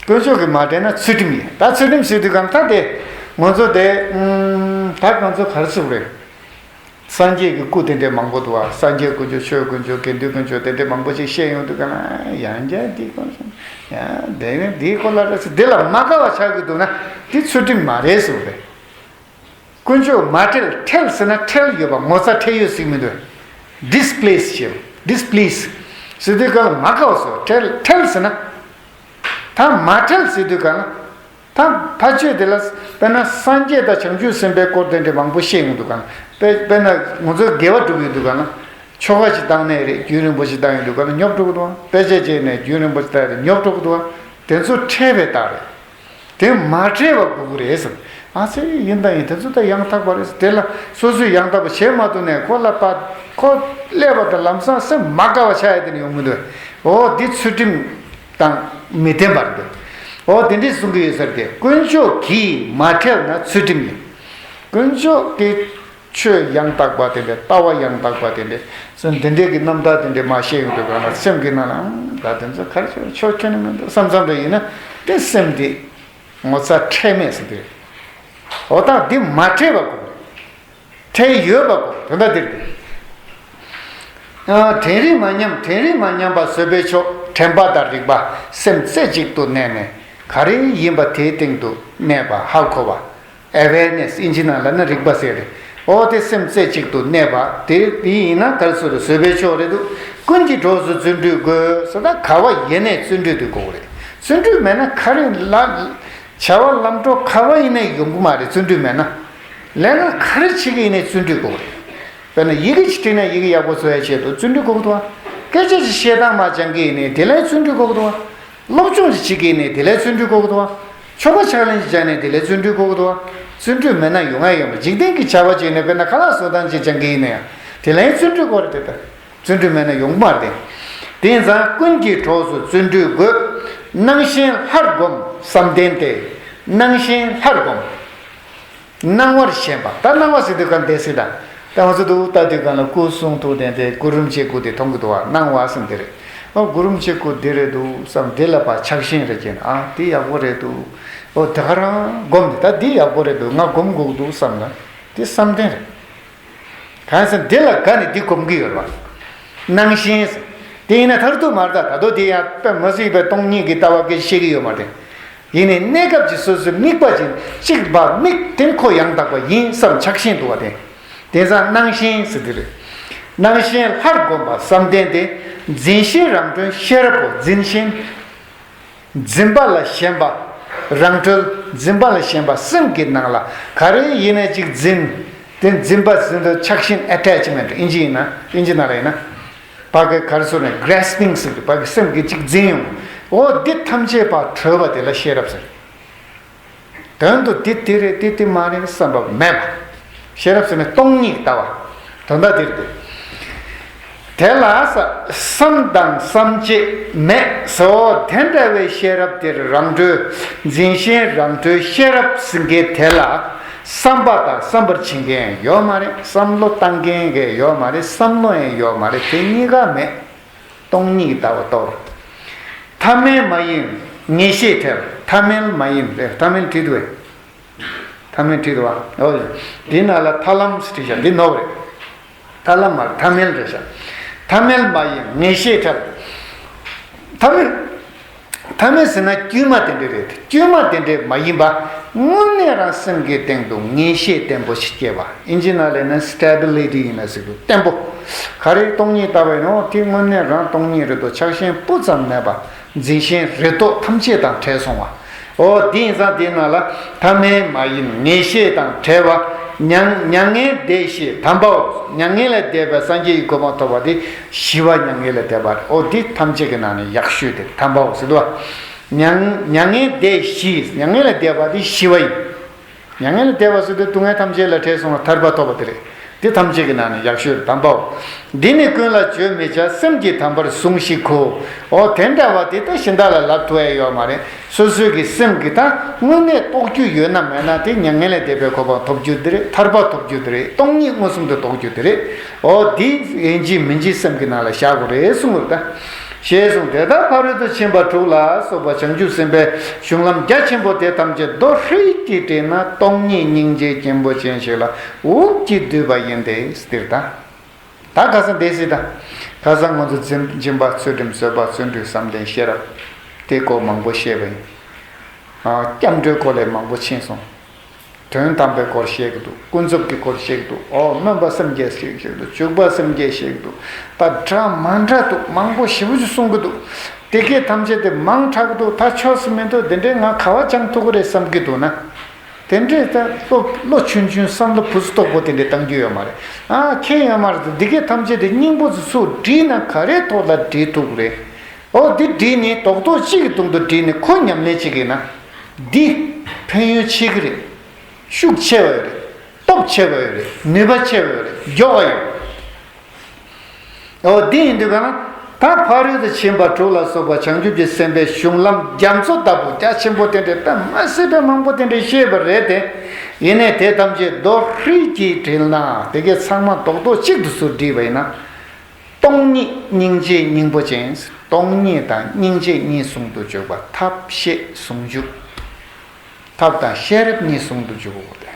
དཀོན་མཆོག་གིས་མ་ཕྲད་ན་ཚུལ་ཁྲིམས་ཡིན། ད་ཚུལ་ཁྲིམས་ཟེར་དུས་གང་ལྟར་དེ་ང་ཚོ་དེ་ཨུམ་ད་ང་ཚོ་ག་རེ་ཟེར་དགོས་རེད། སངས་རྒྱས་ཀྱི་སྐུ་དེ་འདྲས་མང་པོ་འདུག་བ། སངས་རྒྱས་དཀོན་མཆོག་ཆོས་དཀོན་མཆོག་དགེ་འདུན་དཀོན་མཆོག་དེ་འདྲས་མང་པོ་ཅིག་བཤད་ཡོང་དུས་ག་ན་ཡང་བསྐྱར་འདི་དཀོན་མཆོག་ཡང་དེ་ནས་འདིའི་སྐོར་ལ་རེ་ཟེར་འདི་ལ་མ་དགའ་བ་ཆགས་ཀྱི་འདུག་ན་འདི་ཚུལ་ཁྲིམས་མ་རེད་ཟེར་བ་རེད། དཀོན་མཆོག་མ་ཁྲེལ། ཁྲེལ་ཟེར་ན་ཁྲེལ་ཡོད་པ། ངོ་ཚ་ཁྲེལ་ཡོད་ཟེར་གྱི་མི་འདུག་ཌིས་པི་ལིས་བྱེད་པ། ཌིས་པི་ལིས་ཟེར་དུས་ག་ལ་མ་དགའ་བ་ཟེར་བ། ཁྲེལ། ཁྲེལ་ཟེར་ན། ད་མ་ཁྲེལ་ཟེར་དུས་ག་ལ། ད་ཕ་ཆོས་དེ་ལ་དཔེར་ན་སངས་རྒྱས་དང་བྱང་ཆུབ་སེམས་དཔའི་སྐོར་དེ་འདྲས་མང་པོ་བཤད་ཡོང་དུས་ག་ལ། དཔེ་དཔེར་ན་ང་ཚོའི་དགེ་བ་སྒྲུབ་ཡོང་དུས་ག་ལ། ཆོ་ག་ཅིག་བཏང་ནའི་རེད། རྒྱུན་རིང་པོ་ཅིག་བཏང་ཡོང་དུས་ག་ལ་ཉོབ་འགྲོ་གི་འདུག་དཔེ་ཆ་བྱས་ནས་རྒྱུན་རིང་པོ་ཅིག་བཏང་ཡོང་དུས་ཉོབ་འགྲོ་གི་འདུག་དེ་ཚོ་ཁྲེལ་བའི་རྟགས་རེད། དེ་མ་ཁྲེལ་བ་དགོས་ཀྱི་རེད་ཟེར། ཨ་ཙི་ཡིན་དང་ཡིན། དེ་ཚོ་ད་ཡང་དག་པ་རེད་ཟེར། དེ་ལ་སོ་སོས་ཡང་དག་པ་བྱེད་མ་ཐུབ་ནས་ཁོ་ལ་པ་ཁོ་སླེབས་པ་དང་ལམ་སང་སེམས་མ་དགའ་བ་ཆགས་ཡ་དེ་ནི་ཡོང་གི་འདུག་འོ་འདི་ཚུལ་ཁྲིམས་དང་མི་ལྡན་པར་འདུག་འོ་དེ་འདྲས་གསུང་གི་ཡོད་ས་རེད་དེ། དཀོན་མཆོག་གིས་མ་ཁྲེལ་ན་ཚུལ་ཁྲིམས་ཡིན། དཀོན་མཆོག་གིས་ཆོས་ཡང་དག་པ་དེ་འདྲ། ལྟ་བ་ཡང་དག་པ་དེ་འདྲ། སོ་འདི་འདྲའི་གི་རྣམ་ཐར་དེ་འདྲ་མ་བཤད་ཡོང་དུས་ག་ལ་སེམས་ཀྱི་ནང་ལ་ཨང་ད་དེ་ཚོ་ག་རེ་བྱས་ཆོག་ཁྱོན་ནས་མི་འདུག་བསམ་བསམ་རེ་ཡིན་ན་དེ་སེམས་དེ་ངོ་ཚ་ཁྲེལ་མེད་ཟེར་དུས། འོ་ད་འདི་མ་ཁྲེལ་བ་དགོས། ཁྲེལ་ཡོད་པ་དགོས། དོན་དག་འདིར་དེ། ཨ། དྲན་རིག་མ་ཉམས། དྲན་རིག་མ་ཉམས་པ་བཟོད་པའི་མཆོག་དྲན་པ་དང་རིག་པ་སེམས་རྩེ་གཅིག་ཏུ་གནས་ནས་ག་རེ་ཡིན་པ་དེའི་སྟེང་དུ་གནས་པ་ཧ་གོ་བ། ཨེ་ཝེར་ནེ་སི་ཨིན་ཇི་ནང་ལ་ན་རིག་པ་ཟེར་རེད། འོ་དེ་སེམས་རྩེ་གཅིག་ཏུ་གནས་པ་དེ་དེ་ཡིན་ན་ག་རེ་ཟེར་རེད། བཟོད་པའི་མཆོག་རེད་འདུག་ཀུན་གྱི་གྲོགས་སུ་བརྩོན་འགྲུས་དགོས་ཟེར། ད་ག་བ་ཡིན་ནའི་བརྩོན་འགྲུས་དེ་དགོས་རེད། བརྩོན་འགྲུས་མེད་ན་ག་རེ་ལ་བྱ་བ་ལམ་གྲོགས་ག་བ་ཡིན་ནའི་ཡོང་གི་མ་རེད། བརྩོན་འགྲུས་མེད་ན། ལས་ཀ་ག་རེ་བྱེད་ཀྱི་ཡིན་ནའི་བརྩོན་འགྲུས་དགོས་རེད། དཔེར་ན་ཡི་གེ་ཅིག་བྲིས་ན་ཡི་གེ་ཡག་པོ་བཟོ་ཡ་ཆེད་དུ་བརྩོན་འགྲུས་དགོས་ཀྱི་འདུག་བ། སྐད་ཆ་ཅིག་བཤད་སྟངས་མ་སྦྱང་གི་ཡིན་ནའི་དེ་ལ་བརྩོན་འགྲུས་དགོས་ཀྱི་འདུག་བ། སློབ་སྦྱོང་ཅིག་བྱེད་ཀྱི་ཡིན་ནའི་དེ་ལ་བརྩོན་འགྲུས་དགོས་ཀྱི་འདུག་བ། ཆོ་ག་ཕྱག་ལེན་ཅིག་སྦྱང་ནའི་དེ་ལ་བརྩོན་འགྲུས་དགོས་ཀྱི་འདུག་བ། བརྩོན་འགྲུས་མེད་ན་ཡོང་ཡ་ཡོད་མ་རེད། འཇིག་རྟེན་གྱི་བྱ་བ་བྱས་ནས་དཔེར་ན་ཁ་ལག་བཟོ་སྟངས་ཅིག་སྦྱང་གི་ཡིན་ན་ཡང་དེ་ལ་ཡང་བརྩོན་འགྲུས་དགོས་རེད་དེ་ལྟར། བརྩོན་འགྲུས་མེད་ན་ཡོང་གི་མ་རེད་དེ། དེ་ཡིན་ཙང་ཀུན་གྱི་གྲོགས་སུ་བརྩོན་འགྲུས་དགོས། སྣང་ཞེན་སླར་སྒོམ་བསམ་གཏན་ཏེ། སྣང་ཞེན་སླར་སྒོམ། སྣང་བར་ཞེན་པ། ད་སྣང་བ་ཟེར་དུས་གང་བདེ་སྲིད་ད། ད་ང་ཚོ་འདུག་ལྟ་དུས་གང་ལ་སྐུ་གསུང་ཐུགས་ལྡན་ཏེ་སྐུ་རིན་པོ་ཆེ་སྐུ་དེ་མཐོང་གི་འདུག་བ། སྣང་བ་ཟེར་འདི་རེད། ཨོ་སྐུ་རིན་པོ་ཆེ་སྐུ་འདི་རེད་འདུག་བསམ། འདི་ལ་ཕར་ཆགས་ཞེན་རེ་སྐྱེས་ན་ཨ་འདི་ཡག་པོ་རེད་འདུག་ཨོ་དེ་ག་རང་སྒོམ་ནས་ད་འདི་ཡག་པོ་རེད་འདུག་ང་སྒོམ་དགོས་ཀྱི་འདུག་བསམ་ན་འདི་བསམ་གཏན་རེད། གང་ཟེར་འདི་ལ་དགའ་ནས་འདི་སྒོམ་གྱི་ཡོད་རེད་བ། སྣང་ཞེན་ཟེར། དེ་ཡིན་ན་མཐར་ཐུག་མར་ད་ད་དོ་དེ་ཡང་དཔེ་མ་སྲིད་པའི་སྟོང་ཉིད་ཀྱི་ལྟ་བ་སྐད་ཆ་བཤད་ཀྱི་ཡོད་མ་རེད། ཡིན་ནའི་གནས་སྐབས་ཀྱི་སོ་སོའི་དམིགས་པ་ཅིག་གཅིག་པ་དམིགས་དེ་ཁོ་ཡང་དག་པ་ཡིན་བསམ་ཆགས་ཞེན་འདུག་བ་དེ། དེང་སང་སྣང་ཞེན་ཟེར་དེ་རེད། སྣང་ཞེན་སླར་སྒོམ་པ་བསམ་གཏན་ཏེ། འཛིན་ཞེན་རང་གྲོལ་ཤེས་རབ་པོ། འཛིན་ཞེན། འཛིན་པ་ལ་ཞེན་པ། རང་གྲོལ། འཛིན་པ་ལ་ཞེན་པ་སེམས་ཀྱི་ནང་ལ་ག་རེ་ཡིན་ནའི་ཅིག་འཛིན། དེ་འཛིན་པ་འཛིན་དུ་ཆགས་ཞེན་attachment ཨིན་ཇི་ཡིན་ན་ཨིན་ཇི་ནང་ལ་ཡིན་ན། ཕ་གི་ག་རེ་ཟེར་ནས་grasping ཟེར་གི་ཕ་གི་སེམས་ཀྱིས་ཅིག་འཛིན་ཡོང་། འོ་འདི་ཐམས་ཅད་པ་གྲོལ་བ་དེ་ལ་ཤེས་རབ་ཟེར། དོན་དུ་འདི་འདི་རེད་འདི་འདི་མ་རེད་བསམ་པ་མེད་པ། ཤེས་རབ་ཟེར་ནས་སྟོང་ཉིད་ལྟ་བ། དོན་དག་འདི་རེད། དེ་ལ་བསམ་དང་བསམ་བྱེད་མེད་ཟེར། འོ་དེ་འདྲ་བའི་ཤེས་རབ་དེར་རང་གྲོལ། འཛིན་ཞེན་རང་གྲོལ་ཤེས་རབ་ཟེར་མཁན་དེ་ལ་བསམ་པ་དང་བསམ་པར་བྱེད་མཁན་ཡོད་མ་རེད། བསམ་བློ་བཏང་མཁན་གྱི་ཡོད་མ་རེད། བསམ་བློ་ཡང་ཡོད་མ་རེད། དེ་གཉིས་ཀ་མེད། སྟོང་ཉིད་ལྟ་བ་རྟོགས། ཐ་མལ་མ་ཡིན་ངེས་ཤེས་ཐལ། ཐ་མལ་མ་ཡིན་རེད། ཐ་མལ་བྲིས་འདུག་བས། ཐ་མལ་བྲིས་འདུག་བ། འོ། འདི་ནང་ལ་ཐར་ལམ་ཟེར་བྲིས་བཞག་འདི་ནོར་བ་རེད། ཐར་ལམ་མ་རེད། ཐ་མལ་རེད་བཞག་ཐ་མལ་མ་ཡིན་ངེས་ཤེས་ཐལ། ཐ་མལ། ཐ་མལ་ཟེར་ན་དཀྱུས་མ་དེ་འདྲ་རེད། དཀྱུས་མ་དེ་འདྲ་མ་ཡིན་པ། དངོས་གནས་རང་སེམས་ཀྱི་སྟེང་དུ་ངེས་ཤེས་བརྟན་པོ་ཞིག་སྐྱེ་བ། ཨིན་ཇི་ནང་ལ་ཡིན་ན་stability ཡིན་ན་ཟེར་གི་བརྟན་པོ། ག་རེ་སྟོང་ཉིད་ལྟ་བས་ནོ་དེ་དངོས་གནས་རང་སྟོང་ཉིད་རེད་དོ། ཆགས་ཞེན་སྤུ་ཙམ་མེད་པ། འཛིན་ཞེན་རེ་དོགས་ཐམས་ཅད་དང་བྲལ་སོང་བ། འོ་དེ་ཡིན་ཙང་དེའི་ནང་ལ་ཐ་མལ་མ་ཡིན་ངེས་ཤེས་དང་བྲལ་བ། མྱ་མྱ་ངན་འདས་ཞི་དམ་པའོ། མྱ་ངན་ལས་འདས་པའི་སངས་རྒྱས་ཀྱི་གོ་འཕང་ཐོབ་པ་དེ་ཞི་བ་མྱ་ངན་ལས་འདས་པ་རེད། འོ་དེ་ཐམས་ཅད་ཀྱི་ནང་ནས་ཡག་ཤོས་དེ་དམ་པའོ་ཟེར་དུས། མྱ་མྱ་ངན་འདས་ཞི། མྱ་ངན་ལས་འདས་པ་དེ་ཞི་བ་ཡིན། མྱ་ངན་ལས་འདས་པ་ཟེར་དུས་སྡུག་བསྔལ་ཐམས་ཅད་ལས་བྲལ་སོང་ལ་ཐར་པ་ཐོབ་པ་དེ་རེད། དེ་ཐམས་ཅད་ཀྱི་ནང་ནས་ཡག་ཤོས་དམ་པའོ། འདི་ནི་ཀུན་ལ་བརྗོད་མི་བྱ། སེམས་ཀྱི་དམ་པར་ཟུངས་ཤིག་གོ། འོ་དེ་འདྲ་བ་དེ་ད་གཞན་དག་ལ་ལབ་ཐུབ་ཡ་ཡོད་མ་རེད། སོ་སོའི་གི་སེམས་ཀྱི་ད་དངོས་གནས་རྟོགས་རྒྱུ་ཡོད་ན་མེད་ན་དེ་མྱ་ངན་ལས་འདས་པའི་གོ་འཕང་ཐོབ་རྒྱུ་དེ་རེད། ཐར་པ་ཐོབ་རྒྱུ་དེ་རེད། སྟོང་ཉིད་མངོན་སུམ་དུ་རྟོགས་རྒྱུ་དེ་རེད། འོ་དེ་ཡིན་གཅིག་མིན་གཅིག་སེམས་ཀྱི་ནང་ལ་བཞག་དགོས་རེད་གསུངས་པ་རེད་ད། ཞེས་གསུངས། དེ་ལྟར་ཕ་རོལ་ཏུ་ཕྱིན་པ་དྲུག་ལ་སོགས་པ་བྱང་ཆུབ་སེམས་དཔའི་གཞུང་ལམ་རྒྱ་ཆེན་པོ་དེ་ཐམས་ཅད་མདོ་ཧྲིལ་གྱིས་དྲིལ་ན་སྟོང་ཉིད་སྙིང་རྗེ་སྙིང་པོ་ཅན་ཞིག་ལ་འུབ་ཀྱིས་བསྡུས་པ་ཡིན་ཏེ། འདིར་ད། ད་ཁ་སང་འདས་སྲིད་ད། ཁ་སང་ང་ཚོ་འཛིན་སྦྱིན་པ་ཚུལ་ཁྲིམས་བཟོད་པ་བརྩོན་འགྲུས་བསམ་གཏན་ཤེས་རབ། དེ་སྐོར་མང་པོ་བཤད་པ་ཡིན། ཨ། སྐྱབས་འགྲོའི་སྐོར་ལས་མང་པོ་ཕྱིན་སོང་། དོན་དམ་པའི་སྐོར་བཤད་ཀྱི་འདུག་ཀུན་རྫོབ་ཀྱི་སྐོར་བཤད་ཀྱི་འདུག་ཨོ་སྨོན་པ་སེམས་བསྐྱེད་བཤད་ཀྱི་འདུག་བྱུག་པ་སེམས་བསྐྱེད་བཤད་ཀྱི་འདུག་ད་འདྲ་མ་འདྲ་འདུག་མང་པོ་ཞེ་པོ་ཅིག་གསུང་གི་འདུག་དེ་གས་ཐམས་ཅད་དེ་མང་དྲགས་འདུག་ད་ཆོས་སུ་མི་འདུག་དེ་འདྲའི་ང་ག་བ་སྦྱང་ཐུབ་ཀྱི་རེད་བསམ་གྱི་འདུག་ན། དེ་འདྲའི་ད་བློ་བློ་ཆུང་ཆུང་བསམ་བློ་བུ་སུ་དོག་པོ་དེ་འདྲའི་བཏང་རྒྱུ་ཡོད་མ་རེད། ཨ་ཁྱེད་ཡོད་མ་རེད་དེ་གས་ཐམས་ཅད་དེ་སྙིང་པོ་ཚོ་ཚུར་བསྒྲིལ་ན་ག་རེ་ཐོག་ལ་བསྒྲིལ་ཐུབ་ཀྱི་རེད། ཨོ་འདི་བསྒྲིལ་ནས་རྡོག་རྡོག་གཅིག་གི་དོན་དུ་བསྒྲིལ་ནས་ཁོ་ཉམས་ལེན་བྱེད་ཀྱི་ན། འདི་ཕན་ཡོན་ཆེ་གི་རེད། ཤུགས་ཆེ་བ་ཡོད་རེད། སྟོབས་ཆེ་བ་ཡོད་རེད། ནུས་པ་ཆེ་བ་ཡོད་རེད། མགྱོགས་པ་ཡོད། ཨོ་འདི་ཡིན་དུས་ག་ན་ད་ཕ་རོལ་ཏུ་ཕྱིན་པ་དྲུག་ལ་སོགས་པ་བྱང་ཆུབ་ཀྱི་སེམས་དཔའི་གཞུང་ལམ་རྒྱ་མཚོ་ལྟ་བུ་རྒྱ་ཆེན་པོ་དེ་འདྲའི་དཔེ་མ་སྲིད་པའི་མང་པོ་དེ་འདྲའི་བཤད་པ་རེད་དེ། ཡིན་ནའི་དེ་ཐམས་ཅད་མདོ་ཧྲིལ་གྱིས་དྲིལ་ན་དེ་གའི་ཚང་མ་རྡོག་རྡོག་གཅིག་ཏུ་ཚུར་བསྒྲིལ་བ་ཡིན་ན། སྟོང་ཉིད་སྙིང་རྗེ་སྙིང་པོ་ཅན། སྟོང་ཉིད་དང་སྙིང་རྗེ་གཉིས་ཟུང་དུ་འཇུག་པ། ཐབས་ཤེས་ཟུང་འཇུག་ཐབས་དང་ཤེས་རབ་གཉིས་ཟུང་དུ་འཇུག་དགོས་ཏེ།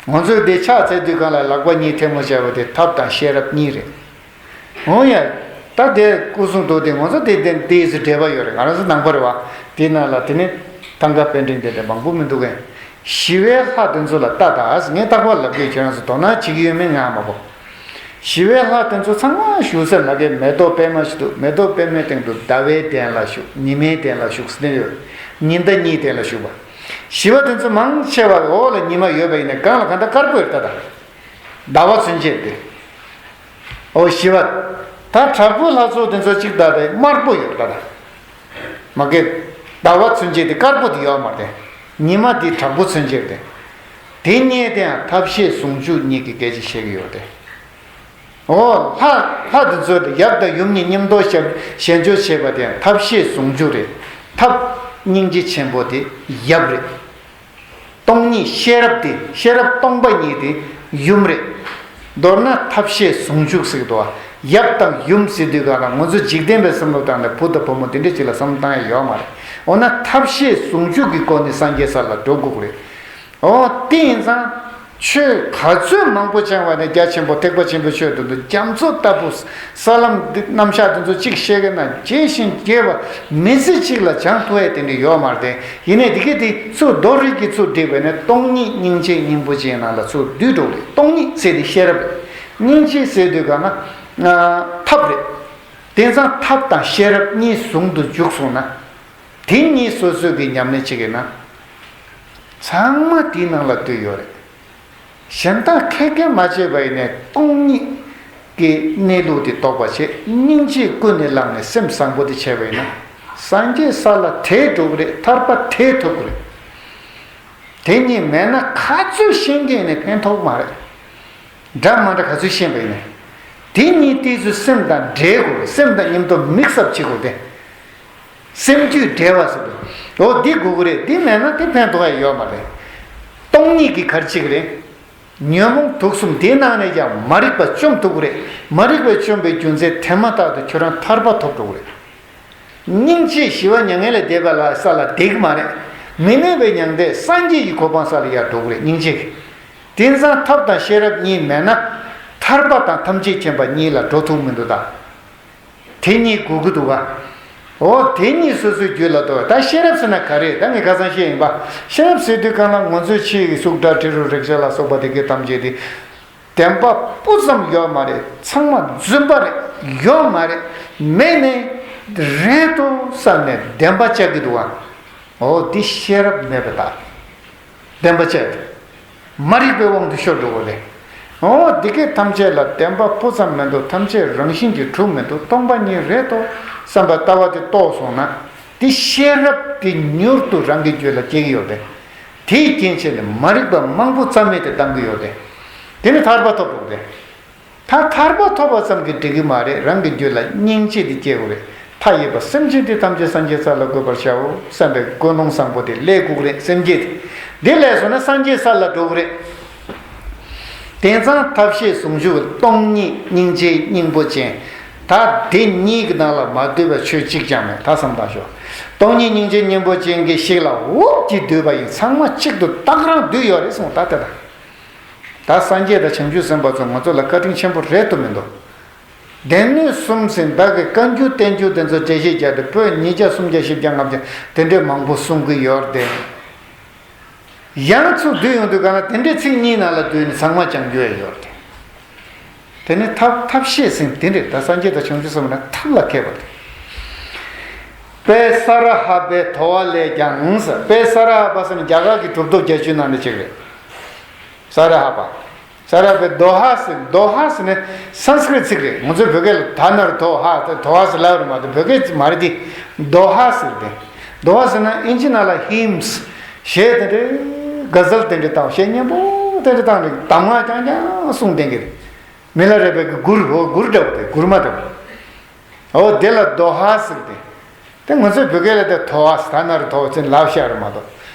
ང་ཚོས་འདི་ཕྱག་འཚལ་དུས་གང་ལ་ལག་པ་གཉིས་ཐལ་མོ་སྦྱར་བ་དེ་ཐབས་དང་ཤེས་རབ་གཉིས་རེད། འོ་ཡ། ད་དེ་སྐུ་གསུང་ཐུགས་དེ་ང་ཚོ་དེ་དེ་དེ་ཡི་ཚེ་འབྲེལ་བ་ཡོད་རེད། ང་རང་ཚོ་ནང་པ་རེད་བ། དེ་ནང་ལ་དེ་ནི་ཐང་ག་པཎྜི་ཏ་དེ་འདྲ་མང་པོ་མི་འདུག་གས། ཞི་བའི་ལྷ་དེ་ཚོ་ལ་ལྟ་དང་། ངས་རྟག་པར་ལབ་དུས་ཁྱེད་རང་ཚོ་དོ་སྣང་བྱེད་ཀྱི་ཡོད་མེད་ང་མ་གོ། ཞི་བའི་ལྷ་དེ་ཚོ་ཚང་མ་བཞུགས་ས་ལ་གའི་མེ་ཏོག་པད་མ་ཞིག་འདུག་མེ་ཏོག་པད་མའི་སྟེང་དུ་ཟླ་བའི་གདན་ལ་བཞུགས། ཉི་མའི་གདན་ལ་བཞུགས་ཟེར་ཡོད། ཉི་ཟླ་གཉིས་གདན་ལ་བཞུགས་པ། ཞི་བ་དེ་ཚོ་མང་ཆེ་བ་འོག་ལ་ཉི་མ་ཡོད་པ་ཡིན་ན་སྒང་ལ་གང་ལྟར་དཀར་པོ་ཡོད་ད་ད། ཟླ་བ་ཚུན་ཆད་དེ། ཨོ་ཞི་བ། ད་དྲག་པོའི་ལྷ་ཚོགས་དེ་ཚོ་གཅིག་ད་དེ་དམར་པོ་ཡོད་ད་ད། མ་གི། ཟླ་བ་ཚུན་ཆད་དེ་དཀར་པོ་དེ་ཡོད་མ་རེད། ཉི་མ་དེ་དྲག་པོ་ཚུན་ཆད་དེ། དེ་གཉིས་དེ་ཡང་ཐབས་ཤེས་ཟུང་འཇུག་གཉིས་ཀྱི་སྐད་ཆ་བཤད་ཀྱི་ཡོད་དེ། ཨོ་ལྷ། ལྷ་དེ་ཚོ་དེ་ཡབ་དང་ཡུམ་གཉིས་མཉམ་དུ་ཞབས་ཞལ་འཇོག་བྱེད་པ་དེ་ཡང་ཐབས་ཤེས་ཟུང་འཇུག་རེད། ཐབས་སྙིང་རྗེ་ཆེན་པོ་དེ་ཡབ་རེད། སྟོང་ཉིད་ཤེས་རབ་དེ། ཤེས་རབ་སྟོང་པ་ཉིད་དེ་ཡུམ་རེད། མདོར་ན་ཐབས་ཤེས་ཟུང་འཇུག་ཟེར་གི་འདུག་བ། ཡབ་དང་ཡུམ་ཟེར་དུས་ག་ལ་ང་ཚོ་འཇིག་རྟེན་པའི་བསམ་བློ་བཏང་ནས་བུ་དང་བུ་མོ་དེ་འདྲ་ཅིག་ལ་བསམ་བློ་བཏང་ཡ་ཡོད་མ་རེད། འོ་ན་ཐབས་ཤེས་ཟུང་འཇུག་གི་སྒོ་ནས་སངས་རྒྱས་ས་ལ་འགྲོ་དགོས་ཀྱི་རེད། འོ་དེ་ཡིན་ཙང་། ཆོས་ག་ཚོད་མང་པོ་སྦྱངས་པ་ནས་རྒྱ་ཆེན་པོ་ཐེག་པ་ཆེན་པོའི་ཆོས་དེ་ཚོ་རྒྱ་མཚོ་ལྟ་བུ། ས་ལམ་འདི་རྣམ་གཞག་དེ་ཚོ་གཅིག་ཤེས་ཀྱི་ན་རྒྱས་ཤིང་རྒྱས་པ་མི་ཚེ་གཅིག་ལ་སྦྱང་ཐུབ་ཡས་དེ་འདྲ་ཡོད་མ་རེད། ཡིན་ནའི་དེ་གས་དེ་ཚུར་རྡོ་རིལ་གྱིས་ཚུར་བསྒྲིགས་པས་ནས་སྟོང་ཉིད་སྙིང་རྗེ་སྙིང་པོ་ཅན་ནང་ལ་ཚུར་བསྡུས་འགྲོ་གི་རེད། སྟོང་ཉིད་ཟེར་དེ་ཤེས་རབ་རེད། སྙིང་རྗེ་ཟེར་དུས་ག་ན། ཐབས་རེད། དེང་སང་ཐབས་དང་ཤེས་རབ་གཉིས་ཟུང་དུ་འཇུག་སོང་ན། དེ་གཉིས་སོ་སོའི་གི་ཉམས་ལེན་བྱེད་ཀྱི་ན། ཚང་མ་དེའི་ནང་ལ་འདུས་ཡོད་རེད། གཞན་དག་ཁེ་ཁེ་མ་བྱས་པ་ཡིན་ནས་སྟོང་ཉིད་ཀྱི་གནས་ལུགས་དེ་རྟོགས་པ་བྱེད། སྙིང་རྗེ་ཀུན་ནས་བསླངས་ནས་སེམས་བཟང་པོ་དེ་བྱས་པ་ཡིན་ན། སངས་རྒྱས་ས་ལ་དེད་འགྲོ་གི་རེད། ཐར་པ་དེད་ཐུབ་ཀྱི་རེད། དེ་གཉིས་མེད་ན་ག་ཚོད་ཤེས་མཁན་ནས་ཕན་ཐོགས་མ་རེད། འདྲ་མ་འདྲ་ག་ཚོད་ཤེས་པ་ཡིན་ནས། དེ་གཉིས་དེ་ཚོའི་སེམས་དང་འདྲེས་དགོས་རེད། སེམས་དང་མཉམ་དུ་མིག་སབ་བྱེད་དགོས་ཏེ། སེམས་རྒྱུད་འདྲེས་པ་ཟེར་དུས། འོ་འདི་དགོས་ཀྱི་རེད། འདི་མེད་ན་དེ་ཕན་ཐོགས་ཡ་ཡོད་མ་རེད། སྟོང་ཉིད་ཀྱི་གར་གཅིག་རེད། ཉོན་མོངས་དུག་གསུམ་དེའི་ནང་ནས་ཀྱང་མ་རིག་པ་བཅོམ་ཐུབ་ཀྱི་རེད། མ་རིག་པ་བཅོམ་པའི་རྒྱུ་མཚན་དེ་མ་ཐག་ཏུ་ཁྱོད་རང་ཐར་པ་ཐོབ་འགྲོ་གི་རེད། སྙིང་རྗེ་ཞི་བ་མྱ་ངན་ལས་འདས་པ་ལ་ས་ལ་བསྡད་ཀྱི་མ་རེད། མི་གནས་པའི་མྱང་འདས་སངས་རྒྱས་ཀྱི་གོ་འཕང་ས་ལ་ཡར་འགྲོ་གི་རེད། སྙིང་རྗེ་གིས། དེང་སང་ཐབས་དང་ཤེས་རབ་གཉིས་མེད་ན། ཐར་པ་དང་ཐམས་ཅད་མཁྱེན་པ་གཉིས་ལ་འགྲོ་ཐུབ་མི་འདུག་ད། དེ་གཉིས་དགོས་ཀྱི་འདུག་ག་འོ་དེ་གཉིས་སོ་སོའི་རྒྱུད་ལ་གཏོགས། ད་ཤེས་རབ་ཟེར་ན་ག་རེ། ད་ངས་ཁ་སང་བཤད་ཡིན་པ། ཤེས་རབ་ཟེར་དུས་གང་ལ་ང་ཚོའི་ཕྱིའི་གཟུགས་སྒྲ་དྲི་རོ་རེག་བྱ་ལ་སོགས་པ་དེ་གའི་ཐམས་ཅད་དེ། བདེན་པ་སྤུ་ཙམ་ཡོད་མ་རེད། ཚང་མ་རྫུན་པ་རེད། ཡོད་མ་རེད། མེད་ནས་རེད་དོ་བསམ་ནས་བདེན་པ་བཅའ་གི་འདུག་ག་འོ་འདི་ཤེས་རབ་མེད་པ་ད། བདེན་པ་བཅད་དེ། མ་རིག་པའི་དབང་དུ་ཤོར་འགྲོ་གི་རེད། འོ་འདི་སྐད་ཐམས་ཅད་ལ་བདེན་པ་སྤུ་ཙམ་མི་འདུག་ཐམས་ཅད་རང་བཞིན་གྱིས་གྲུབ་མི་འདུག་སྟོང་པ་ཉིད་རེད་དོ་བསམ་པའི་ལྟ་བ་དེ་རྟོགས་སོང་ན། འདི་ཤེས་རབ་དེ་མྱུར་དུ་རང་གི་རྒྱུད་ལ་སྐྱེ་གི་ཡོད་རེད། དེའི་རྐྱེན་བྱས་ནས་མ་རིག་པ་མང་པོ་རྩ་མེད་དུ་བཏང་གི་ཡོད་རེད། དེ་ནི་ཐར་པ་ཐོབ་འགྲོ་གི་རེད། ད་ཐར་པ་ཐོབ་པ་ཙམ་གྱིས་འགྲིག་གི་མ་རེད། རང་གི་རྒྱུད་ལ་སྙིང་རྗེ་དེ་སྐྱེ་དགོས་རེད། མཐའ་ཡས་པ་སེམས་ཅན་དེ་ཐམས་ཅད་སངས་རྒྱས་ས་ལ་འགོད་པར་བྱའོ་བསམ་པའི་ཀུན་སློང་བཟང་པོ་དེ་སླེབས་དགོས་རེད། སེམས་བསྐྱེད་དེ། འདི་སླེབས་སོང་ན་སངས་རྒྱས་ས་ལ་འགྲོ་གི་རེད། དེང་སང་ཐབས་ཤེས་ཟུང་འཇུག་སྟོང་ཉིད་སྙིང་རྗེ་སྙིང་པོ་ཅན། ད་དེ་གཉིས་ཀྱི་ནང་ལ་མ་འདུས་པ་ཆོས་གཅིག་ཀྱང་མེད། ད་བསམ་བཏང་ཤོག་སྟོང་ཉིད་སྙིང་རྗེ་སྙིང་པོ་ཅན་གྱི་ཞིག་ལ་འུབ་ཀྱིས་འདུས་པ་ཡིན། ཚང་མ་གཅིག་ཏུ་རྟག་རང་འདུས་ཡོད་རེད་གསུངས། ད་དེ་དང་། ད་སངས་རྒྱས་དང་བྱང་ཆུབ་སེམས་དཔའ་ཚོ་ང་ཚོ་ལ་བཀའ་དྲིན་ཆེན་པོ་རེད་དུ་མི་འདུག་སྡེ་སྣོད་གསུམ་ཟེར་བདག་གི་བཀའ་འགྱུར་བསྟན་འགྱུར་དེ་ཚོ་འགྲེལ་བཤད་རྒྱག་དུས་པོད་ཉིས་བརྒྱ་སུམ་བརྒྱ་བཞི་བརྒྱ་ལྔ་བརྒྱ་དེ་འདྲས་མང་པོ་གསུང་གི་ཡོད་རེད་དེ། ཡང་ཚུར་བསྡུས་ཡོང་དུས་ག་ན་དེ་འདྲས་ཚིག་གཉིས་ནང་ལ་བསྡུས་ནས་ཚང་མ་སྦྱང་རྒྱུ་ཡང་ཡོད་རེད་དེ། དེ་ནི་ཐབས་ཐབས་ཤེས་ཟེར་དེ་འདྲས། ད་སངས་རྒྱས་དང་བྱང་ཆུབ་སེམས་དཔའ་ནི་ཐབས་ལ་མཁས་པ་རེད། དཔལ་ས་ར་ཧ་པའི་དོ་བ་ལས་ཀྱང་ཟེར། དཔལ་ས་ར་ཧ་པ་ཟེར་ནི་རྒྱ་གར་གྱི་གྲུབ་ཐོབ་བརྒྱད་ཅུའི་ནང་ནས་གཅིག་རེད། ས་ར་ཧ་པ། ས་ར་ཧ་པའི་དོ་ཧ་ཟེར། དོ་ཧ་ཟེར་ནི་སཾ་སྐྲྀཏ་ཚིག་རེད། ང་ཚོའི་བོད་སྐད་ལ་ད་ན་རོ་དོ་ཧ། དོ་ཧ་ཟེར་ལབ་རེད་མ་གཏོགས་བོད་སྐད་མ་རེད་དེ། དོ་ཧ་ཟེར་ཏེ། དོ་ཧ་ཟེར་ན་ཨིན་ཇི་ནང་ལ་ཧིམ་སི། གཞས་དེ་འདྲའི་ག་ཟལ་དེ་འདྲའི་བཏང་། གཞས་སྙན་པོ་དེ་འདྲ་བཏང་ནས་གདམས་ངག་རྐྱང་རྐྱང་གསུང་བསྡད་ཀྱི་རེད། མི་ལ་རས་པའི་གི་མགུར། འོ་མགུར་འདྲ་བོ་དེ། མགུར་མ་འདྲ་བོ། འོ་དེ་ལ་དོ་ཧ་ཟེར་ཏེ། དེ་ང་ཚོའི་བོད་སྐད་ལ་དེ་དོ་བ་ཟེར། ད་ན་རོ་དོ་བ་ཟེར་ལབ་ཤག་རེད་མ་གཏོགས་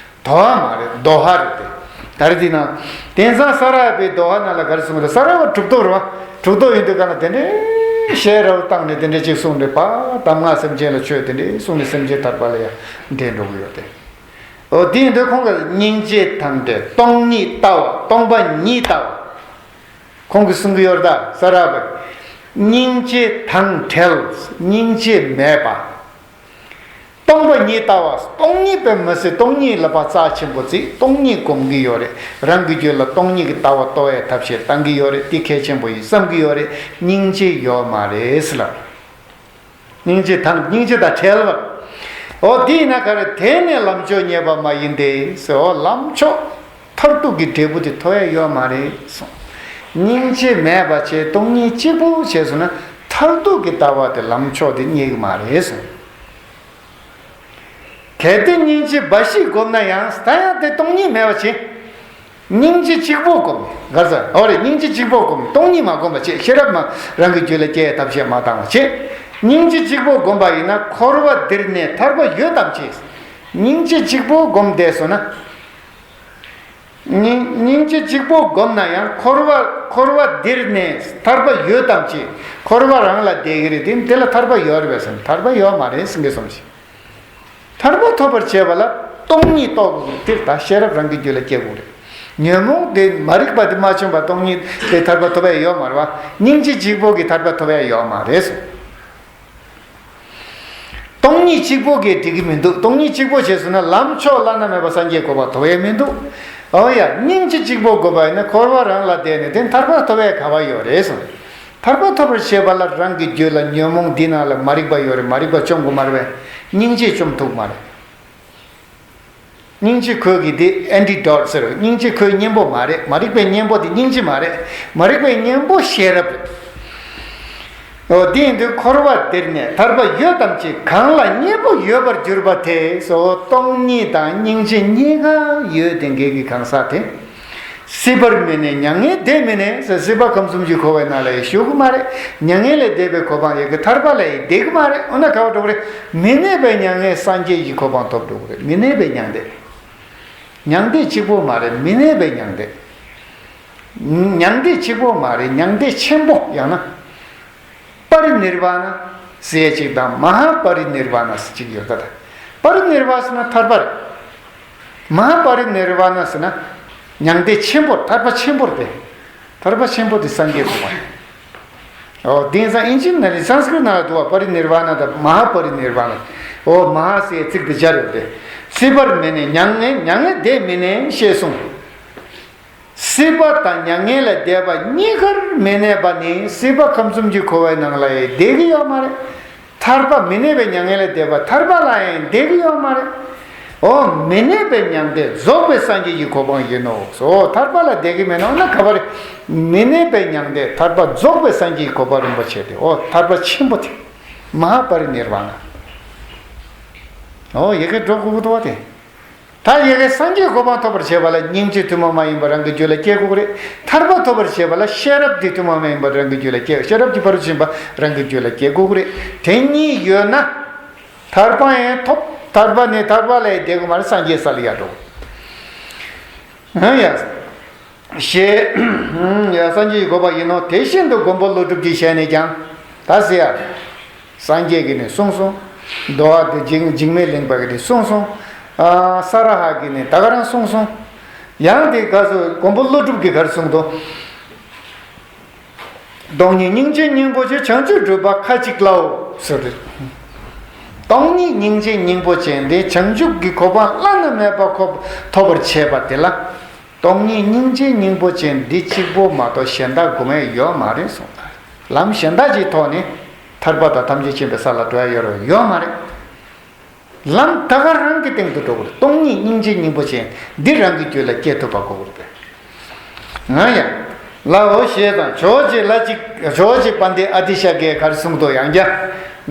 དོ་བ་མ་རེད། དོ་ཧ་རེད་དེ། ད་རེས་དེ་ན་དེང་སང་ས་ར་ཧ་པའི་དོ་ཧ་ནང་ལ་ག་རེ་གསུངས་རེད། ས་ར་ཧ་པ་གྲུབ་ཐོབ་རེད་བ། གྲུབ་ཐོབ་ཡིན་དུས་ག་ན་དེ་འདྲའི་གཞས་རབ་བཏང་ནས་དེ་འདྲའི་ཅིག་གསུངས་རེད་པ། གདམས་ངག་སེམས་ཅན་ལ་ཆོས་དེ་འདྲའི་གསུངས་ནས་སེམས་ཅན་ཐར་པ་ལ་ཡང་འདྲེན་འགྲོ་གི་ཡོད་དེ། འོ་དེ་ཡིན་དུས་ཁོང་གིས་སྙིང་རྗེ་དང་འབྲེལ་སྟོང་ཉིད་ལྟ་བ། སྟོང་པ་ཉིད་ལྟ་བ། ཁོང་གིས་གསུང་གི་ཡོད་རེད་ད་ས་ར་ཧ་པ། སྙིང་རྗེ་དང་བྲལ། སྙིང་རྗེ་མེད་པ། སྟོང་པ་ཉིད་ལྟ་བ། སྟོང་ཉིད་དཔེ་མི་སྲིད་སྟོང་ཉིད་ལ་ཕར་རྩ་ཆེན་པོ་བརྩིས། སྟོང་ཉིད་སྒོམ་གྱི་ཡོད་རེད། རང་གི་རྒྱུད་ལ་སྟོང་ཉིད་ཀྱི་ལྟ་བ་གཏོར་བའི་ཐབས་ཤེས་བཏང་གི་ཡོད་རེད། འདི་གལ་ཆེན་པོ་ཡིན་བསམ་གྱི་ཡོད་རེད། སྙིང་རྗེ་ཡོད་མ་རེད་ཟེར་ལབ། སྙིང་རྗེ་དང་། སྙིང་རྗེ་དང་བྲལ་བར། འོ་འདི་ཡིན་ན་ག་རེ། དེ་ནས་ལམ་མཆོག་རྙེད་པ་མ་ཡིན་ཏེ་ཟེར། འོ་ལམ་མཆོག་མཐར་ཐུག་གི་འབྲས་བུ་དེ་ཐོབ་ཡ་ཡོད་མ་རེད་གསུངས། སྙིང་རྗེ་མེད་པ་བྱས་སྟོང་ཉིད་གཅིག་པུ་བྱས་སོང་ན་མཐར་ཐུག་གི་ལྟ་བ་དེ་ལམ་མཆོག་དེ་རྙེད་ཀྱི་མ་རེད་གསུངས། གལ་ཏེ་སྙིང་རྗེ་འབའ་ཞིག་བསྒོམས་ན་ཡང་ད་ཡང་དེ་སྟོང་ཉིད་མེད་པ་བྱེད། སྙིང་རྗེ་གཅིག་པོ་བསྒོམ། ག་རེ་ཟེར། འོ་རེད། སྙིང་རྗེ་གཅིག་པོ་བསྒོམ། སྟོང་ཉིད་མ་བསྒོམ་པ་བྱེད། ཤེས་རབ་མ་རང་གི་རྒྱུད་ལ་སྐྱེ་ཐབས་ཤེས་མ་བཏང་བ་བྱེད། སྙིང་རྗེ་གཅིག་པོ་བསྒོམ་པ་ཡིན་ན་འཁོར་བ་འདིར་གནས་ཐར་པ་ཡོད་དམ་ཅི། སྙིང་རྗེ་གཅིག་པོ་བསྒོམ་བསྡད་སོང་ན། སྙིང་སྙིང་རྗེ་གཅིག་པོ་བསྒོམ་ན་ཡང་འཁོར་བ་འཁོར་བ་འདིར་གནས་ཐར་པ་ཡོད་དམ་ཅི། འཁོར་བ་རང་ལ་བསྡད་ཀྱི་རེད་དེ། དེ་ལ་ཐར་པ་ཡོད་རེད་པས་ཟེར་ན་ཐར་པ་ཡོད་མ་རེད་ཟེར་གྱི་སོང་ཞིག། ཐར་པ་ཐོབ་པར་བྱེད་པ་ལ་སྟོང་ཉིད་རྟོགས་དགོས། དེར་ད་ཤེས་རབ་རང་གི་རྒྱུད་ལ་སྐྱེ་དགོས་རེད། ཉོན་མོངས་དེ་མ་རིག་པ་དེ་མ་བྱུང་བ་སྟོང་ཉིད་དེ་ཐར་པ་ཐོབ་ཡ་ཡོད་མ་རེད་བ། སྙིང་རྗེ་གཅིག་པོ་གིས་ཐར་པ་ཐོབ་ཡ་ཡོད་མ་རེད། སྟོང་ཉིད་གཅིག་པོ་གིས་འགྲིག་གི་མི་འདུག། སྟོང་ཉིད་གཅིག་པོ་བྱས་སོང་ན་ལམ་མཆོག་བླ་ན་མེད་པ་སངས་རྒྱས་གོ་འཕང་ཐོབ་ཡ་མི་འདུག། འོ་ཡ། སྙིང་རྗེ་གཅིག་པོ་དགོས་པ་ཡིན་ན་འཁོར་བ་རང་ལ་བསྡད་ནས་དེ་ཐར་པ་ཐོབ་ཡ་ག་བ་ཡོད་རེད་གསུངས། ཐར་པ་ཐོབ་པར་བྱེད་པ་ལ་རང་གི་རྒྱུད་ལ་ཉོན་མོངས་འདི་ནང་ལ་མ་རིག་པ་ཡོད་རེད། མ་རིག་པ་བཅོམ་དགོས་མ་རེད་པས། སྙིང་རྗེས་བཅོམ་ཐུབ་མ་རེད། སྙིང་རྗེ་ཁོལ་གྱི་འདི་ཨན་ཊི་ཌོ་ཊི་ཟེར། སྙིང་རྗེ་ཁོལ་གཉེན་པོ་མ་རེད། མ་རིག་པའི་གཉེན་པོ་དེ་སྙིང་རྗེ་མ་རེད། མ་རིག་པའི་གཉེན་པོ་ཤེས་རབ་རེད། འོ་དེ་ཡིན་དུས་འཁོར་བ་འདིར་གནས་ཐར་པ་ཡོད་དམ་ཅི། གང་ལ་གཉེན་པོ་ཡོད་པར་གྱུར་པ་དེ། སོ་སྟོང་ཉིད་དང་སྙིང་རྗེ་གཉིས་ཀ་ཡོད་དེ་འགལ་གྱི་གང་ཟག་དེ། སྲིད་པར་མི་གནས་མྱ་ངན་འདས་མི་གནས་ཟེར། སྲིད་པ་ཁམས་གསུམ་གྱི་འཁོར་བའི་ནང་ལ་ཡང་བཞུགས་ཀྱི་མ་རེད། མྱ་ངན་ལས་འདས་པའི་གོ་འཕང་ཡོད་ཀྱི་ཐར་པ་ལ་ཡང་འདས་ཀྱི་མ་རེད། འོ་ན་ག་བ་འགྲོ་གི་རེད། མི་གནས་པའི་མྱ་ངན་སངས་རྒྱས་ཀྱི་གོ་འཕང་ཐོབ་འགྲོ་གི་རེད། མི་གནས་པའི་མྱང་འདས། མྱང་འདས་གཅིག་པོ་མ་རེད། མི་གནས་པའི་མྱང་འདས། མྱང་འདས་གཅིག་པོ་མ་རེད། མྱང་འདས་ཆེན་པོ། ཡང་ན་པ་རི་ནིར་ཝ་ན་ཟེར་ཡ་གཅིག་དང་མ་ཧཱ་པ་རི་ནིར་ཝ་ན་ཟེར་གཅིག་ཡོད་ད། ད་པ་རི་ནིར་ཝ་ཟེར་ན་ཐར་པ་རེད། མ་ཧཱ་པ་རི་ནིར་ཝ་ན་ཟེར་ན་མྱང་འདས་ཆེན་པོ། ཐར་པ་ཆེན་པོ་རེད། ཐར་པ་ཆེན་པོ་དེ་སངས་རྒྱས་གོ་འཕང་རེད། འོ་དེང་སང་ཨིན་ཇི་ནང་ལ་སཾ་སྐྲྀ་ཏ་ནང་ལ་འདུག་བ། པ་རི་ནིར་ཝ་ན་དང་མ་ཧཱ་པ་རི་ནིར་ཝ་ན། འོ་མ་ཧཱ་ཟེར་ཚིག་དེ་སྦྱར་ཡོད་རེད། སྲིད་པར་མི་གནས་མྱ་ངན། མྱ་ངན་འདས་མི་གནས་ཞེས་གསུངས། སྲིད་པ་དང་མྱ་ངན་ལས་འདས་པ་གཉིས་ཀར་མི་གནས་པ་ནི་སྲིད་པ་ཁམས་གསུམ་གྱི་འཁོར་བའི་ནང་ལ་ཡང་བསྡད་ཀྱི་ཡོད་མ་རེད། ཐར་པ་མི་གནས་པའི་མྱ་ངན་ལས་འདས་པ་ཐར་པ་ལ་ཡང་བསྡད་ཀྱི་ཡོད་མ་རེད། འོ་མི་གནས་པའི་མྱང་འདས་རྫོགས་པའི་སངས་རྒྱས་ཀྱི་གོ་འཕང་ཡིན་ནོ། འོ་ཐར་པ་ལ་བསྡད་ཀྱི་མེད་ནོ་ན་ག་བ་རེད། མི་གནས་པའི་མྱང་འདས་ཐར་པ་རྫོགས་པའི་སངས་རྒྱས་ཀྱི་གོ་འཕང་རིན་པོ་ཆེ་དེ། འོ་ཐར་པ་ཆེན་པོ་དེ་མ་ཧཱ་པ་རི་ནིར་ཝ་ན། འོ་ཡི་གེ་འགྲོ་དགོས་ཀྱི་འདུག་བ་དེ། ད་ཡི་གེ་སངས་རྒྱས་གོ་འཕང་ཐོབ་པར་བྱེད་པ་ལ་སྙིང་རྗེ་ཐུན་མོང་མ་ཡིན་པ་རང་གི་རྒྱུད་ལ་སྐྱེ་དགོས་ཀྱི་རེད། ཐར་པ་ཐོབ་པར་བྱེད་པ་ལ་ཤེས་རབ་དེ་ཐུན་མོང་མ་ཡིན་པ་རང་གི་རྒྱུད་ལ་སྐྱེ། ཤེས་རབ་ཀྱི་ཕ་རོལ་ཕྱིན་པ་རང་གི་རྒྱུད་ལ་སྐྱེ་དགོས་ཀྱི་རེད། དེ་གཉིས་ཡོད་ན་ཐར་པ་ཡང་ཐོབ། ཐར་པ་ནས་ཐར་པ་ལ་ཡང་བསྡད་དགོས་མ་རེད། སངས་རྒྱས་ས་ལ་ཡར་འགྲོ། ཧང་ཡ། ཞེས་ཡ་སངས་རྒྱས་ཀྱི་གོ་འཕང་ཡིན་ནོ། དེ་བཞིན་དུ་མགོན་པོ་ཀླུ་སྒྲུབ་ཀྱི་ཞལ་ནས་ཀྱང་། ད་ཟེར་ཡ། སངས་རྒྱས་ཀྱིས་ནི་གསུངས་སོང་། འདུལ་བ་འདི་འཇིགས་འཇིགས་མེད་གླིང་པ་གིས་ནི་གསུངས་སོང་། ཨ་ས་ར་ཧ་གིས་ནི་ད་ག་རང་གསུངས་སོང་། ཡང་དེ་སྐབས་སུ་མགོན་པོ་ཀླུ་སྒྲུབ་ཀྱིས་ག་རེ་གསུངས་འདུག། སྟོང་ཉིད་སྙིང་རྗེའི་སྙིང་པོ་ཆེ་བྱང་ཆུབ་སྒྲུབ་པ་ཁ་ཅིག་ལའོ་ཟེར་ཏེ། སྟོང་ཉིད་སྙིང་རྗེའི་སྙིང་པོ་ཅན་དེ་བྱང་ཆུབ་ཀྱི་གོ་འཕང་བླ་ན་མེད་པ་ཁོ་ཐོབ་པར་བྱེད་པ་དེ་ལ། སྟོང་ཉིད་སྙིང་རྗེའི་སྙིང་པོ་ཅན་འདི་གཅིག་པོ་མ་གཏོགས་གཞན་དག་སྒོམ་ཡས་ཡོད་མ་རེད་གསུངས། ལམ་གཞན་དག་ཅིག་ཐོག་ནས་ཐར་པ་དང་ཐམས་ཅད་མཁྱེན་པའི་ས་ལ་འགྲོ་ཡ་ཡོད་རེད་ཡོད་མ་རེད། ལམ་ད་ག་རང་གི་སྟེང་དུ་འགྲོ་དགོས་རེད། སྟོང་ཉིད་སྙིང་རྗེའི་སྙིང་པོ་ཅན་འདི་རང་གི་རྒྱུད་ལ་སྐྱེ་ཐུབ་པ་དགོས་རེད། ང་ཡང་། ལའོ་ཞེས་དང་ཇོ་བོ་རྗེ་ལྷ་གཅིག་ཇོ་བོ་རྗེ་དཔལ་ལྡན་ཨ་ཏི་ཤ་གིས་ག་རེ་གསུངས་འདུག་ཡང་བསྐྱར།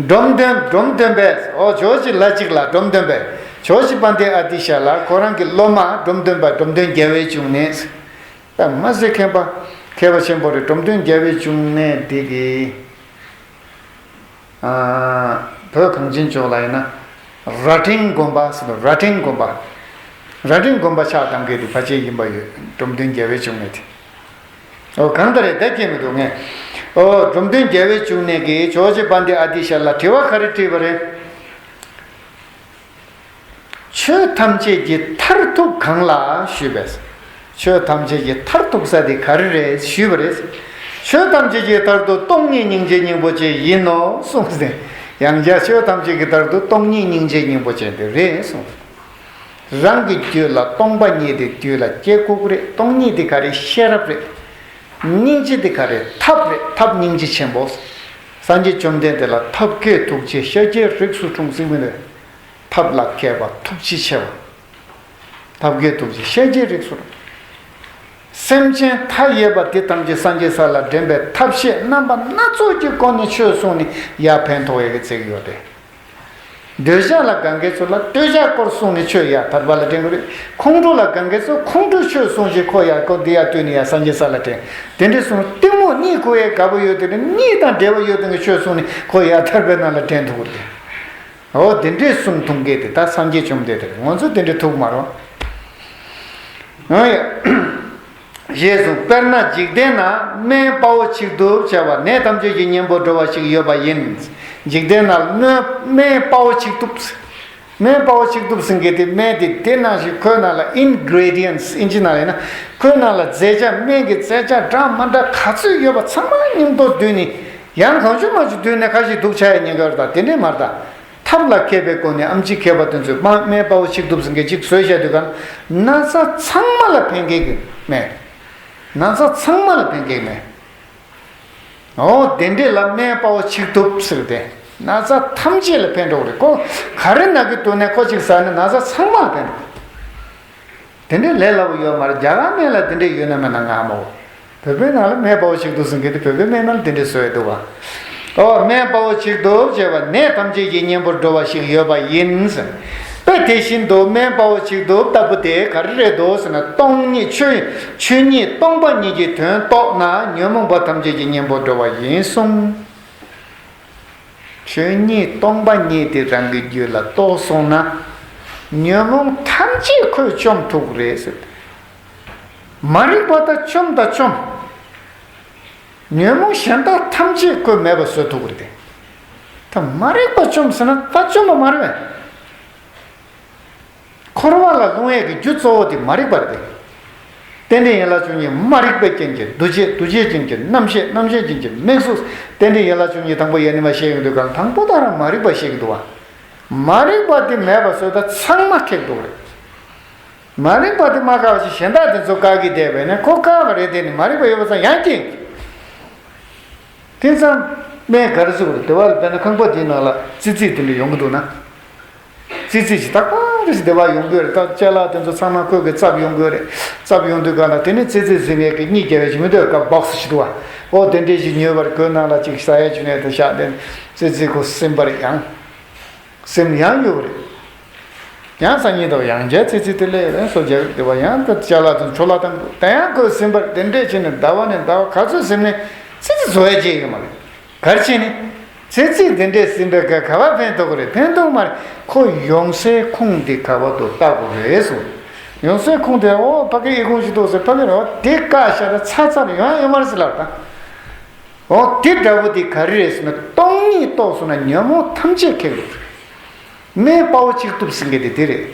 འབྲོམ་སྟོན་འབྲོམ་སྟོན་པས། འོ་ཇོ་བོ་རྗེ་ལྷ་གཅིག་ལ་འབྲོམ་སྟོན་པས་ཇོ་བོ་རྗེ་དཔལ་ལྡན་ཨ་ཏི་ཤ་ལ་ཁོ་རང་གི་སློབ་མ་འབྲོམ་སྟོན་པ་འབྲོམ་སྟོན་རྒྱལ་བའི་འབྱུང་གནས། ད་མ་ཟད་མཁས་པ་མཁས་པ་ཆེན་པོ་རེད། འབྲོམ་སྟོན་རྒྱལ་བའི་འབྱུང་གནས་འདི་གི། ཨ། བོད་གངས་ཅན་ལྗོངས་ལ་ཡིན་ན། རྭ་སྒྲེང་དགོན་པ་ཟེར་དུས་རྭ་སྒྲེང་དགོན་པ། རྭ་སྒྲེང་དགོན་པ་ཕྱག་བཏང་མཁན་དེ་ཕལ་ཆེར་ཡིན་པ་ཡོད། འབྲོམ་སྟོན་རྒྱལ་བའི་འབྱུང་གནས་དེ། ཨོ་གང་ལྟར་རེད་ད་སྐྱེས་མི་འདུག་ངས། ཨོ་འབྲོམ་སྟོན་རྒྱལ་བའི་འབྱུང་གནས་ཀྱིས་ཇོ་བོ་རྗེ་དཔལ་ལྡན་ཨ་ཏི་ཤ་ལ་དྲི་བ་ག་རེ་དྲིས་པ་རེད། ཆོས་ཐམས་ཅད་ཀྱི་མཐར་ཐུག་གང་ལགས་ཞུས་པས། ཆོས་ཐམས་ཅད་ཀྱི་མཐར་ཐུག་ས་དེ་ག་རེ་རེད་ཞུས་པ་རེད། ཆོས་ཐམས་ཅད་ཀྱི་མཐར་ཐུག་སྟོང་ཉིད་སྙིང་རྗེ་སྙིང་པོ་ཅན་ཡིན་ནོ་གསུངས་ཟིན། ཡང་རྒྱལ་ཆོས་ཐམས་ཅད་ཀྱི་བདག་ཏུ་སྟོང་ཉིད་སྙིང་རྗེ་སྙིང་པོ་ཅན་དེ་རེད་གསུངས། རང་གི་རྒྱུད་ལ་སྟོང་པ་ཉིད་དེ་རྒྱུད་ལ་སྐྱེ་དགོས་ཀྱི་རེད། སྟོང་ཉིད་དེ་ག་རེ། ཤེས་རབ་རེད། སྙིང་རྗེ་དེ་ག་རེ། ཐབས་རེད། ཐབས་སྙིང་རྗེ་ཆེན་པོ། སངས་རྒྱས་བཅོམ་ལྡན་འདས་ལ་ཐབས་མཁས་ཐུགས་རྗེ་ཤཱཀྱའི་རིགས་སུ་འཁྲུངས་ཟེར་བའི་ནི། ཐབས་ལ་མཁས་པ་ཐུགས་རྗེ་ཆེ་བ། ཐབས་མཁས་ཐུགས་རྗེ་ཤཱཀྱའི་རིགས་སུ། སེམས་ཅན་མཐའ་ཡས་པ་དེ་ཐམས་ཅད་སངས་རྒྱས་ས་ལ་འདྲེན་པའི་ཐབས་ཤེས་རྣམ་པ་སྣ་ཚོགས་ཀྱི་སྒོ་ནས་ཆོས་གསུངས་ནས་ཡར་ཕན་ཐོགས་ཡས་ཀྱི་རྩིས་ཡོད་དེ། འདོད་ཆགས་ལ་དགའ་མཁན་ཚོ་ལ་འདོད་ཆགས་སྐོར་གསུངས་ནས་ཆོས་ཡར་ཐར་པ་ལ་འདྲེན་གྱི་རེད། ཁོང་ཁྲོ་ལ་དགའ་མཁན་ཚོ་ཁོང་ཁྲོའི་ཆོས་གསུངས་ཤིང་ཁོ་ཡར་སྐོར་འདི་ཡར་བཏོན་ནས་ཡར་སངས་རྒྱས་ས་ལ་འདྲེན། དེ་འདྲའི་གསུངས། གཏི་མུག་གཉིད་ཁུག་ཡས་དགའ་པོ་ཡོད་དེ་ནི་གཉིད་དང་འབྲེལ་བ་ཡོད་དེ་གི་ཆོས་གསུངས་ནས་ཁོ་ཡར་ཐར་པའི་ནང་ལ་འདྲེན་ཐུབ་ཀྱི་རེད། འོ་དེ་འདྲས་གསུང་ཐུབ་མཁན་དེ་ད་སངས་རྒྱས་བཅོམ་ལྡན་འདས་རེད། ང་ཚོ་དེ་འདྲས་ཐུབ་མ་རེད། འོ་ཡ། ཞེས་གསུངས། དཔེར་ན་འཇིག་རྟེན་ན་སྨན་དཔའ་བོ་གཅིག་ཏུ་བྱ་བ་ནད་ཐམས་ཅད་ཀྱི་གཉེན་པོར་འགྲོ་བ་ཞིག་ཡོད་པ་ཡིན། འཇིག་རྟེན་ན་སྨན་སྨན་དཔའ་བོ་གཅིག་ཏུ། སྨན་དཔའ་བོ་གཅིག་ཏུ་ཟེར་མཁན་དེ་སྨན་དེ་དེ་ནང་བཞིན་ཁོའི་ནང་ལ་ཨིན་གྷི་རི་ཌི་ཡན་སི་ཨིན་ཇི་ནང་ལ་ཡིན་ན་ཁོའི་ནང་ལ་རྫས་ཆ་སྨན་གྱི་རྫས་ཆ་འདྲ་མ་འདྲ་ག་ཚོད་ཡོད་པ་ཚང་མ་མཉམ་དུ་བསྡུས་ནས་ཡང་གང་བྱུང་མང་བྱུང་བསྡུས་ནས་ཁ་ཤས་སྡུག་ཆ་ཡ་ཉེན་ཁ་ཡོད་ད། དེ་འདྲས་མ་རེད་ད། ཐབས་ལ་མཁས་པའི་སྒོ་ནས་ཨེམ་ཆི་མཁས་པ་དེ་ཚོས་སྨན་དཔའ་བོ་གཅིག་ཏུ་ཟེར་མཁན་གཅིག་བཟོས་བཞག་དུས་གང་ན་ཚ་ཚང་མ་ལ་ཕན་མཁན་གྱི་སྨན། ན་ཚ་ཚང་མ་ལ་ཕན་མཁན་སྨན། འོ་དེ་འདྲས་ལ་སྨན་དཔའ་བོ་གཅིག་ཏུ་ཟེར་ཏེ། ན་ཚ་ཐམས་ཅད་ལ་ཕན་འགྲོ་གི་རེད། ཁོ་ག་རེ་ན་གི་འདུག་ནས་ཁོ་གཅིག་ཟ་ནས་ན་ཚ་ཚང་མ་ལ་ཕན་འགྲོ་གི་རེད། དེ་འདྲའི་ལས་སླ་པོ་ཡོད་མ་རེད། རྒྱ་གར་སྨན་ལ་དེ་འདྲའི་ཡོད་ན་མེད་ན་ང་མ་འོ། བོད་པའི་ནང་ལ་སྨན་དཔའ་བོ་གཅིག་ཏུ་ཟེར་མཁན་དེ་བོད་པའི་སྨན་ནང་ལ་དེ་འདྲའི་བཟོས་འདུག་བ། ཨོ་སྨན་དཔའ་བོ་གཅིག་ཏུ་བྱས་པ་ནད་ཐམས་ཅད་ཀྱི་གཉེན་པོར་འགྲོ་བ་ཞིག་ཡོད་པ་ཡིན། དཔེ་དེ་བཞིན་དུ་སྨན་དཔའ་བོ་གཅིག་ཏུ་ལྟ་བུ་དེ་ག་རེ་རེད་འདུག་ཟེར་ན། སྟོང་ཉིད་ཆོས་ཆོས་ཉིད་སྟོང་པ་ཉིད་ཀྱི་དོན་རྟོགས་ན་ཉོན་མོངས་པ་ཐམས་ཅད་ཀྱི་གཉེན་པོར་འགྲོ་བ་ཡིན་གསུངས། ཆོས་ཉིད་སྟོང་པ་ཉིད་དེ་རང་གི་རྒྱུད་ལ་རྟོགས་སོང་ན། ཉོན་མོངས་ཐམས་ཅད་ཁོས་བཅོམ་ཐུབ་ཀྱི་རེད་ཟེར། མ་རིག་པ་དག་བཅོམ་དང་བཅོམ། ཉོན་མོངས་གཞན་དག་ཐམས་ཅད་ཁོས་མེད་པ་བཟོ་ཐུབ་ཀྱི་རེད་དེ། ད་མ་རིག་པ་བཅོམ་ཟེར་ན་ད་བཅོམ་པ་མ་རེད་པས། འཁོར་བ་ལ་ལྷུང་ཡས་ཀྱི་རྒྱུ་གཙོ་བོ་དེ་མ་རིག་པ་རེད་དེ། རྟེན་འབྲེལ་ཡན་ལག་བཅུ་གཉིས་མ་རིག་པའི་རྐྱེན་གྱིས་འདུ་བྱེད། འདུ་བྱེད་རྐྱེན་གྱིས་རྣམ་ཤེས། རྣམ་ཤེས་རྐྱེན་གྱིས་མིག་གཟུགས། རྟེན་འབྲེལ་ཡན་ལག་བཅུ་གཉིས་དང་པོ་ཡ་ནི་མ་བཤད་ཡོང་དུས་གང་དང་པོ་དག་རང་མ་རིག་པ་བཤད་ཀྱི་འདུག་བ། མ་རིག་པ་དེ་མེད་པ་བཟོས་ད་ཚང་མ་ཁེགས་འདུག་རེད། མ་རིག་པ་དེ་མ་བཀག་ཅིག་གཞན་དག་དེ་ཚོ་བཀག་གི་བསྡད་པས་ན་ཁོ་བཀག་པ་རེད་དེ་ནི་མ་རིག་པ་ཡོད་པ་ཙང་ཡང་སྐྱེ། དེང་སང་སྨན་ག་རེ་བཟོ་དགོས་རེད། དེ་བ་ལ་དཔེར་ན་ཁང་པ་དེའི་ནང་ལ་ཙི་ཙི་དེ་འདྲ་ཡོང་གི་འདུག་ན། ཙི་ཙི་ཞིག་ད་ག་རེ་ཞིག་བདེ་བ་ཡོང་གི་རེད། ད་ཅ་ལག་དེ་ཚོ་ཚང་མ་ཁོས་གི་བཙབ་ཡོང་གི་རེད། བཙབ་ཡོང་དུས་ག་ན་དེ་ནི་ཙི་ཙི་ཟིན་ངེས་ཀྱི་གཉིད་རྒྱབ་ཡ་ཞིག་མི་འདུག་ག་བོག་སི་ཞིག་འདུག་བ། ཨོ་དེ་འདྲས་ཞིག་ཉོས་པར་ཁོའི་ནང་ལ་ཅིག་ཟ་ཡ་ཅིག་ནས་དེ་བཞག་དེ་ཙི་ཙི་ཁོ་སིམ་པར་ཡང་། སེམས་ཡང་གཡོ་བ་རེད། ཡང་སང་ཉིན་དང་ཡང་བསྐྱར་ཙི་ཙི་དེ་ལས་རན་སོ་རྒྱག་དེ་བ་ཡང་དུ་ཅ་ལག་དང་ཆོ་ལག་དང་དེ་ཡང་ཁོས་ཟིན་པར་དེ་འདྲས་བྱས་ནས་ཟླ་བ་ནས་ཟླ་བ་ག་ཚོད་ཟིན་ནས་ཙི་ཙི་བཟོ་ཡ་བྱས་ཡོད་མ་རེད། གར་ཕྱིན་ནས་ཙི་ཙི་དེ་འདྲས་ཟིན་པའི་ག་ག་བ་ཕན་ཐོགས་ཀྱི་རེད། ཕན་ཐོགས་མ་རེད། ཁོ་ཡོང་སའི་ཁུངས་དེ་ག་བ་དུ་བལྟ་དགོས་རེད་གསུངས། ཡོང་སའི་ཁུངས་དེ་འོ་ཕ་གི་ཨི་ཁུངས་ཞིག་འདུག་ཟེར་ཕ་གི་རོ་དེ་བཀག་བཞག་ད་ཚ་ཚ་རེ་ཡོང་ཡོད་མ་རེད་ཟེར་ལབ་ད། འོ་དེ་འདྲ་བོ་དེ་ག་རེ་རེད་ཟེར་ན་སྟོང་ཉིད་རྟོགས་སོང་ན་ཉོན་མོངས་ཐམས་ཅད་ཁེགས་འགྲོ་གི་རེད། སྨན་དཔའ་བོ་གཅིག་གཏུབ་ཟེར་མཁན་དེ་དེ་རེད།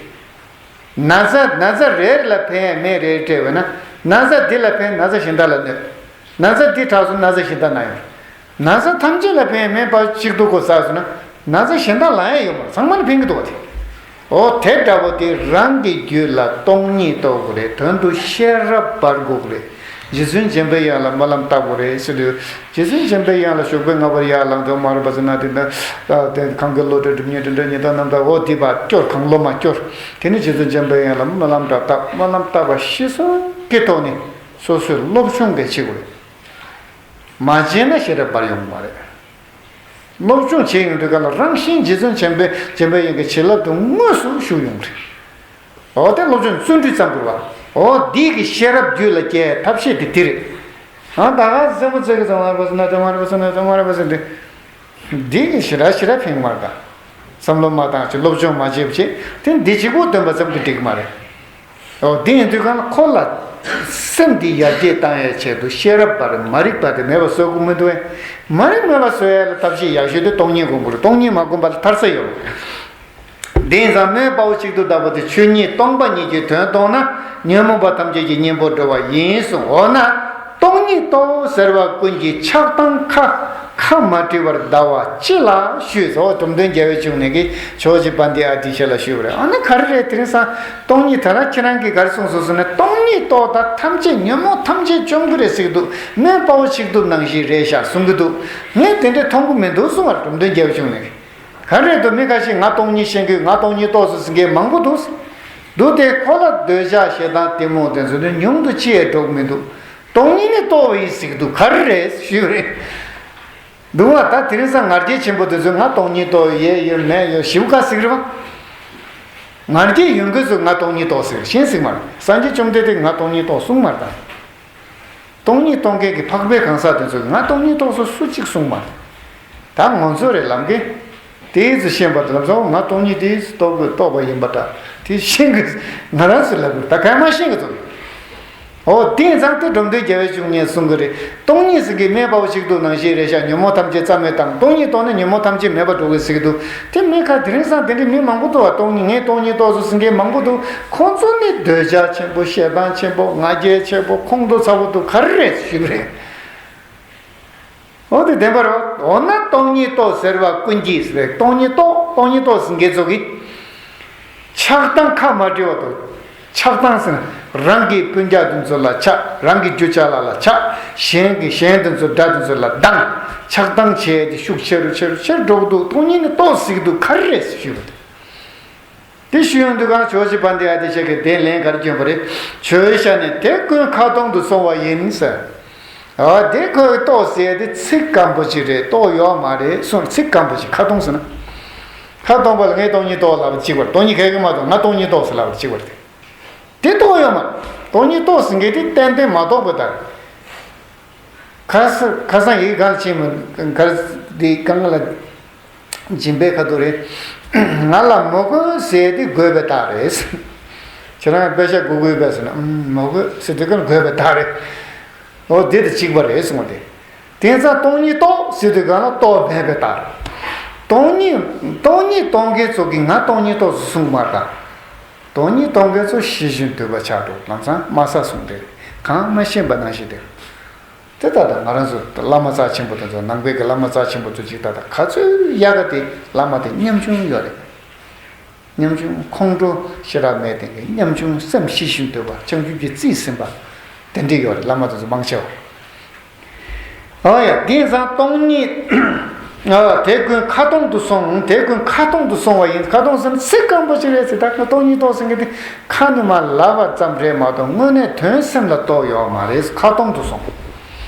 ན་ཚ་ན་ཚ་རེ་རེ་ལ་ཕན་ཡས་སྨན་རེ་རེ་སྤྲད་པས་ན་ན་ཚ་འདི་ལ་ཕན། ན་ཚ་གཞན་དག་ལ་གནོད། ན་ཚ་འདི་དྲག་སོང་ན་ཚ་གཞན་དག་ན་ཡོང་། ན་ཚ་ཐམས་ཅད་ལ་ཕན་ཡས་སྨན་དཔའ་བོ་གཅིག་གཏུབ་ཁོ་ཟ་སོང་ན་ན་ཚ་གཞན་དག་ལ་ཡང་ཡོང་མ་རེད། ཚང་མ་ལ་ཕན་གྱི་འདུག་བ་དེ། འོ་དེ་འདྲ་བོ་དེ་རང་གི་རྒྱུད་ལ་སྟོང་ཉིད་རྟོགས་དགོས་རེད། དོན་དུ་ཤེས་རབ་འབར་དགོས་རེད། རྗེ་བཙུན་འཇམ་པའི་དབྱངས་ལ་སྨོན་ལམ་བཏབ་དགོས་རེད་ཟེར་དུས། རྗེ་བཙུན་འཇམ་པའི་དབྱངས་ལ་ཞོགས་པའི་སྔ་པོར་ཡར་ལངས་དུས་མར་བ་ཟེར་ན་དེ་འདྲ་དེ་གང་གི་བློ་གྲོས་སྒྲིབ་གཉིས་དྲི་འདྲ་ཉི་ཟླ་རྣམ་དག་འོ་དེ་བ་སྐྱོར། གང་བློ་མ་སྐྱོར། དེ་ནི་རྗེ་བཙུན་འཇམ་པའི་དབྱངས་ལ་སྨོན་ལམ་འདྲ་བཏབ། སྨོན་ལམ་བཏབ་པ་གཞི་བཟུང་གི་ཐོག་ནས་སོ་སོའི་སློབ་སྦྱོང་གལ་ཆེ་དགོས་རེད། མ་བྱས་ན་ཤེས་རབ་འབར་ཡོང་གི་མ་རེད། སློབ་སྦྱོང་བྱེད་ཡོང་དུས་ག་ལ་རང་བཞིན་རྗེ་བཙུན་འཇམ་པའི་འཇམ་པའི་དབྱངས་ཀྱི་བྱིན་རླབས་དེ་དངོས་སུ་ཞུགས་ཡོང་གི་རེད། འོ་དེ་སློབ་སྦྱོང་བརྩོན་འགྲུས་ཙམ་དགོས་པ། འོ་འདི་གི་ཤེས་རབ་རྒྱུད་ལ་སྐྱེ་ཐབས་ཤེས་དེ་དེ་རེད། ཨ་ད་ག་སེམས་པ་ཚོས་ཀྱི་ཙམ་མར་བ་སོ་ན་ཙམ་མར་བ་སོ་ན་ཙམ་མར་བ་སོ་འདི་འདི་གི་ཞེ་དྲག་ཞེ་དྲག་ཕན་གྱི་མ་རེད་ད། བསམ་བློ་མ་བཏང་བྱས་སློབ་སྦྱོང་མ་བྱས་བྱས་དེ་འདི་གཅིག་པོ་འདོན་པ་ཙམ་གྱིས་འགྲིག་གི་མ་རེད། འོ་དེ་ཡིན་དུས་གང་ལ་ཁོ་ལ་སེམས་འདི་ཡར་རྒྱས་བཏང་ཡའི་ཆེད་དུ་ཤེས་རབ་པར་མ་རིག་པ་དེ་མེད་པ་བཟོ་དགོས་མི་འདུག་ཨེ། མ་རིག་མེད་པ་བཟོ་ཡ་ལ་ཐབས་ཤེས་ཡག་ཤོས་དེ་སྟོང་ཉིད་སྒོམ་དགོས་རེད། སྟོང་ཉིད་མ་སྒོམ་པ་ལ་ཐར་ས་ཡོད་མ་རེད། དེ་ཡིན་ཙང་སྨན་དཔའ་བོ་གཅིག་ཏུ་བལྟ་བུ་དེ་ཆོས་ཉིད་སྟོང་པ་ཉིད་ཀྱི་དོན་རྟོགས་ན་ཉོན་མོངས་པ་ཐམས་ཅད་ཀྱི་གཉེན་པོར་འགྲོ་བ་ཡིན་གསུངས། འོ་ན་སྟོང་ཉིད་རྟོགས་ཟེར་བ་ཀུན་གྱི་ཆགས་སྡང་ཁ་ ཁ་མ་བྲི་བར་ཟླ་བ་གཅིག་ལ་ཞུས་སོ། འབྲོམ་སྟོན་རྒྱལ་བའི་འབྱུང་གནས་ཀྱིས་ཇོ་བོ་རྗེ་དཔལ་ལྡན་ཨ་ཏི་ཤ་ལ་ཞུས་པ་རེད། ཨ་ནི་ག་རེ་རེད། དེ་རིང་སང་སྟོང་ཉིད་ད་ར་ཁྱེད་རང་གིས་ག་རེ་གསུངས་སོང་ཟེར་ན། སྟོང་ཉིད་རྟོགས་དང་ཐམས་ཅད་ཉོན་མོངས་ཐམས་ཅད་བཅོམ་གྱི་རེད་ཟེར་གྱི་འདུག་སྨན་དཔའ་བོ་ཆིག་ཐུབ་ནང་བཞིན་རེད་ཤག་གསུང་གི་འདུག་ངས་དེ་འདྲས་མཐོང་གི་མི་འདུག་གསུང་བར་འབྲོམ་སྟོན་རྒྱལ་བའི་འབྱུང་གནས་ཀྱིས། ག་རེ་འདུག་མི་ཁ་ཤས་ང་སྟོང་ཉིད་ཤེས་ཀྱི་ཡོད། ང་སྟོང་ཉིད་རྟོགས་སོང་ཟེར་མཁན་མང་པོ་འདུག་འདུག་སྟེ་ཁོ་ལ་འདོད་ཆགས་ཞེ་སྡང་གཏི་མུག་དེ་ཚོ་ནི་ཉུང་དུ་ཅི་ཡང་འགྲོ་གི་མི་འདུག་སྟོང་ཉིད་ནི་རྟོགས་པ་ཡིན་ཟེར་གྱི་འདུག་ག་རེ་རེད་ཞུས་པ་རེད། འདུག་བ། ད་དེ་རིང་སང་ང་རྒྱལ་ཆེན་པོ་དེ་ཚོས་ང་སྟོང་ཉིད་རྟོགས་ཡོད་ཡོད་མེད་ཡོད་ཞིབ་ཁ་ཟིག་རེད་བ། ང་རྒྱལ་ཡོད་མཁན་ཚོས་ང་སྟོང་ཉིད་རྟོགས་ཟེར་གཞན་ཟིག་མ་རེད། སངས་རྒྱས་བཅོམ་ལྡན་འདས་ང་སྟོང་ཉིད་རྟོགས་གསུངས་མ་རེད་ད། སྟོང་ཉིད་རྟོགས་མཁན་གྱི་འཕགས་པའི་གང་ཟག་དེ་ཚོས་ང་སྟོང་ཉིད་རྟོགས་སོ་སུ་གཅིག་གསུངས་མ་རེད། ད་ང་ཚོ་རེད་ལབ་མཁན། དེའི་ཚེ་ཤེས་པ་དེ་ལམ་སང་ང་སྟོང་ཉིད་དེའི་ཚེ་རྟོགས་དགོས་རྟོགས་པ་ཡིན་པ་འདྲ། དེ་ཤེས་གི་ང་རང་ཚོ་ལབ་གི་ད་ག་མ་ཤེས་གི་ཚོ། འོ་དེ་ཙང་དེ་འབྲོམ་སྟོན་རྒྱལ་བའི་འབྱུང་གནས་གསུང་གི་རེད། སྟོང་ཉིད་ཟེར་གི་སྨན་དཔའ་བོ་ཆིག་ཐུབ་ནང་བཞིན་རེད་ཤག་ཉོན་མོངས་ཐམས་ཅད་རྩ་མེད་དང་སྟོང་ཉིད་རྟོགས་ན་ཉོན་མོངས་ཐམས་ཅད་མེད་པར་འགྲོ་གི་ཟེར་གི་འདུག་དེ་མི་ཁ་དེ་རིང་སང་དེ་འདྲའི་མི་མང་པོ་འདུག་བ། སྟོང་ཉིད་ངས་སྟོང་ཉིད་རྟོགས་སོང་ཟེར་མཁན་མང་པོ་འདུག་ཁོང་ཚོ་ནི་འདོད་ཆགས་ཆེན་པོ་ཞེ་སྡང་ཆེན་པོ་ང་རྒྱལ་ཆེན་པོ་ཁོང་ཁྲོ་ཚ་པོ་འདུག་ག་རེ་རེད་ཞུས་པ་རེད། འོ་དེ་བདེན་པ་རེད། འོ་ན་སྟོང་ཉིད་རྟོགས་ཟེར་བ་ཀུན་གྱིས་ཟེར། སྟོང་ཉིད་རྟོགས་སྟོང་ཉིད་རྟོགས་ཟེར་མཁན་ཚོ་གིས། ཆགས་སྡང་ཁ་མ་བྲི་བ་དང་། ཆགས་སྡང་ཟེར་ན་རང་གི་སྤུན་ཀྱག་དེ་ཚོ་ལ་ཆགས། རང་གི་རྒྱུ་ཅ་ལག་ལ་ཆགས། གཞན་གྱི་གཞན་དེ་ཚོ་དགྲ་དེ་ཚོ་ལ་སྡང་། ཆགས་སྡང་བྱས་ཏེ་ཤུགས་ཆེ་རུ་ཆེ་རུ་ཆེ་རུ་འགྲོ་གི་འདུག་སྟོང་ཉིད་ནི་རྟོགས་ཟེར་གི་འདུག་ག་རེ་རེད་ཞུས་པ་དེ། དེ་ཞུ་ཡོང་དུས་གང་ཇོ་བོ་རྗེ་དཔལ་ལྡན་ཨ་ཏི་ཤ་གིས་དེ་ལན་ག་རེ་བསྐྱོན་པ་རེད། ཇོ་བོ་རྗེ་ནི་དེ་ཀུན་ཁ་སྟོང་དུ་སོང་བ་ཡིན་ཟེར། ཨ་དེ་ཁོས་རྟོགས་ཟེར་དེ་ཚིག་སྐམ་པོ་ཅིག་རེད། རྟོགས་ཡོད་མ་རེད་གསུངས། ཚིག་སྐམ་པོ་ཅིག་ཁ་སྟོང་ཟེར་ན། ཁ་སྟོང་པ་ལ་ངས་སྟོང་ཉིད་རྟོགས་ལབ་པ་གཅིག་པ་རེད། སྟོང་ཉིད་ག་གི་མ་རྟོགས། ང་སྟོང་ཉིད་རྟོགས་ཟེར་ལབ་པ་གཅིག་པ་རེད། དེ་རྟོགས་ཡོད་མ་རེད། སྟོང་ཉིད་རྟོགས་ཟེར་མཁན་དེ་ཏན་ཏན་མ་རྟོགས་པ་དང་། ཁ་ས་ཁ་སང་ཡི་གེ་གང་ཕྱིན་མོ་གར་དེ་གང་ལ་སྦྱིན་པའི་ཁ་ཐུག་རེད། ང་ལ་མོ་གོས་ཟེར་དེ་དགོས་པའི་རྟགས་རེད། ཁྱེད་རང་དཔེ་ཆ་དགོས་དགོས་པས་ཟེར་ན་མོ་གོས་ཟེར་དེ་གང་དགོས་པའི་རྟགས་རེད། འོ་དེ་དང་གཅིག་པ་རེད་གསུངས་པ་དེ། དེང་སང་སྟོང་ཉིད་རྟོགས་ཟེར་དུས་གང་ལ་རྟོགས་མེད་པའི་རྟགས་རེད། སྟོང་ཉིད་སྟོང་ཉིད་རྟོགས་མཁན་ཚོ་གིས་ང་སྟོང་ཉིད་རྟོགས་ཟེར་གསུངས་མ་རེད་ད། སྟོང་ཉིད་རྟོགས་མཁན་ཚོ་ཤེས་བཞིན་དུལ་བ་ཆགས་འགྲོ་ལམ་སང་མ་ས་གསུངས་ཏེ། གང་མ་ཤེས་པ་ནང་བཞིན་དེ། དེ་ལྟར་ད་ང་རང་ཚོ་བླ་མ་རྩ་ཆེན་པོ་དེ་ཚོ་ནང་པའི་གི་བླ་མ་རྩ་ཆེན་པོ་ཚོ་ཅིག་ད་ལྟ་ག་ཚོད་ཡག་ག་དེ་བླ་མ་དེ་ཉམ་ཆུང་ཡོད་རེད། ཉམ་ཆུང་ཁོང་ཁྲོ་ཞེ་དྲག་མེད་དེ་གི་ཉམ་ཆུང་སེམས་ཤེས་བཞིན་དུལ་བ་བྱང་ཆུབ་ཀྱི་རྩིས་ཟིན་པ་དེ་འདྲ་ཡོད་རེད། བླ་མ་དེ་ཚོ་མང་ཆེ་བ། ཨོ་ཡ། དེང་སང་སྟོང་ཉིད། ཨ་དེ་ཀུན་ཁ་སྟོང་དུ་སོང་། དེ་ཀུན་ཁ་སྟོང་དུ་སོང་བ་ཡིན། ཁ་སྟོང་ཟེར་ན་ཚིག་སྐམ་པོ་ཞིག་རེད་ཟེར། ད་ཁ་སྟོང་ཉིད་རྟོགས་ཟེར་མཁན་དེ་ཁ་ནས་མར་ལབ་པ་ཙམ་རེད་མ་གཏོགས་དངོས་གནས་དོན་སེམས་ལ་རྟོགས་ཡོད་མ་རེད། ཁ་སྟོང་དུ་སོང་།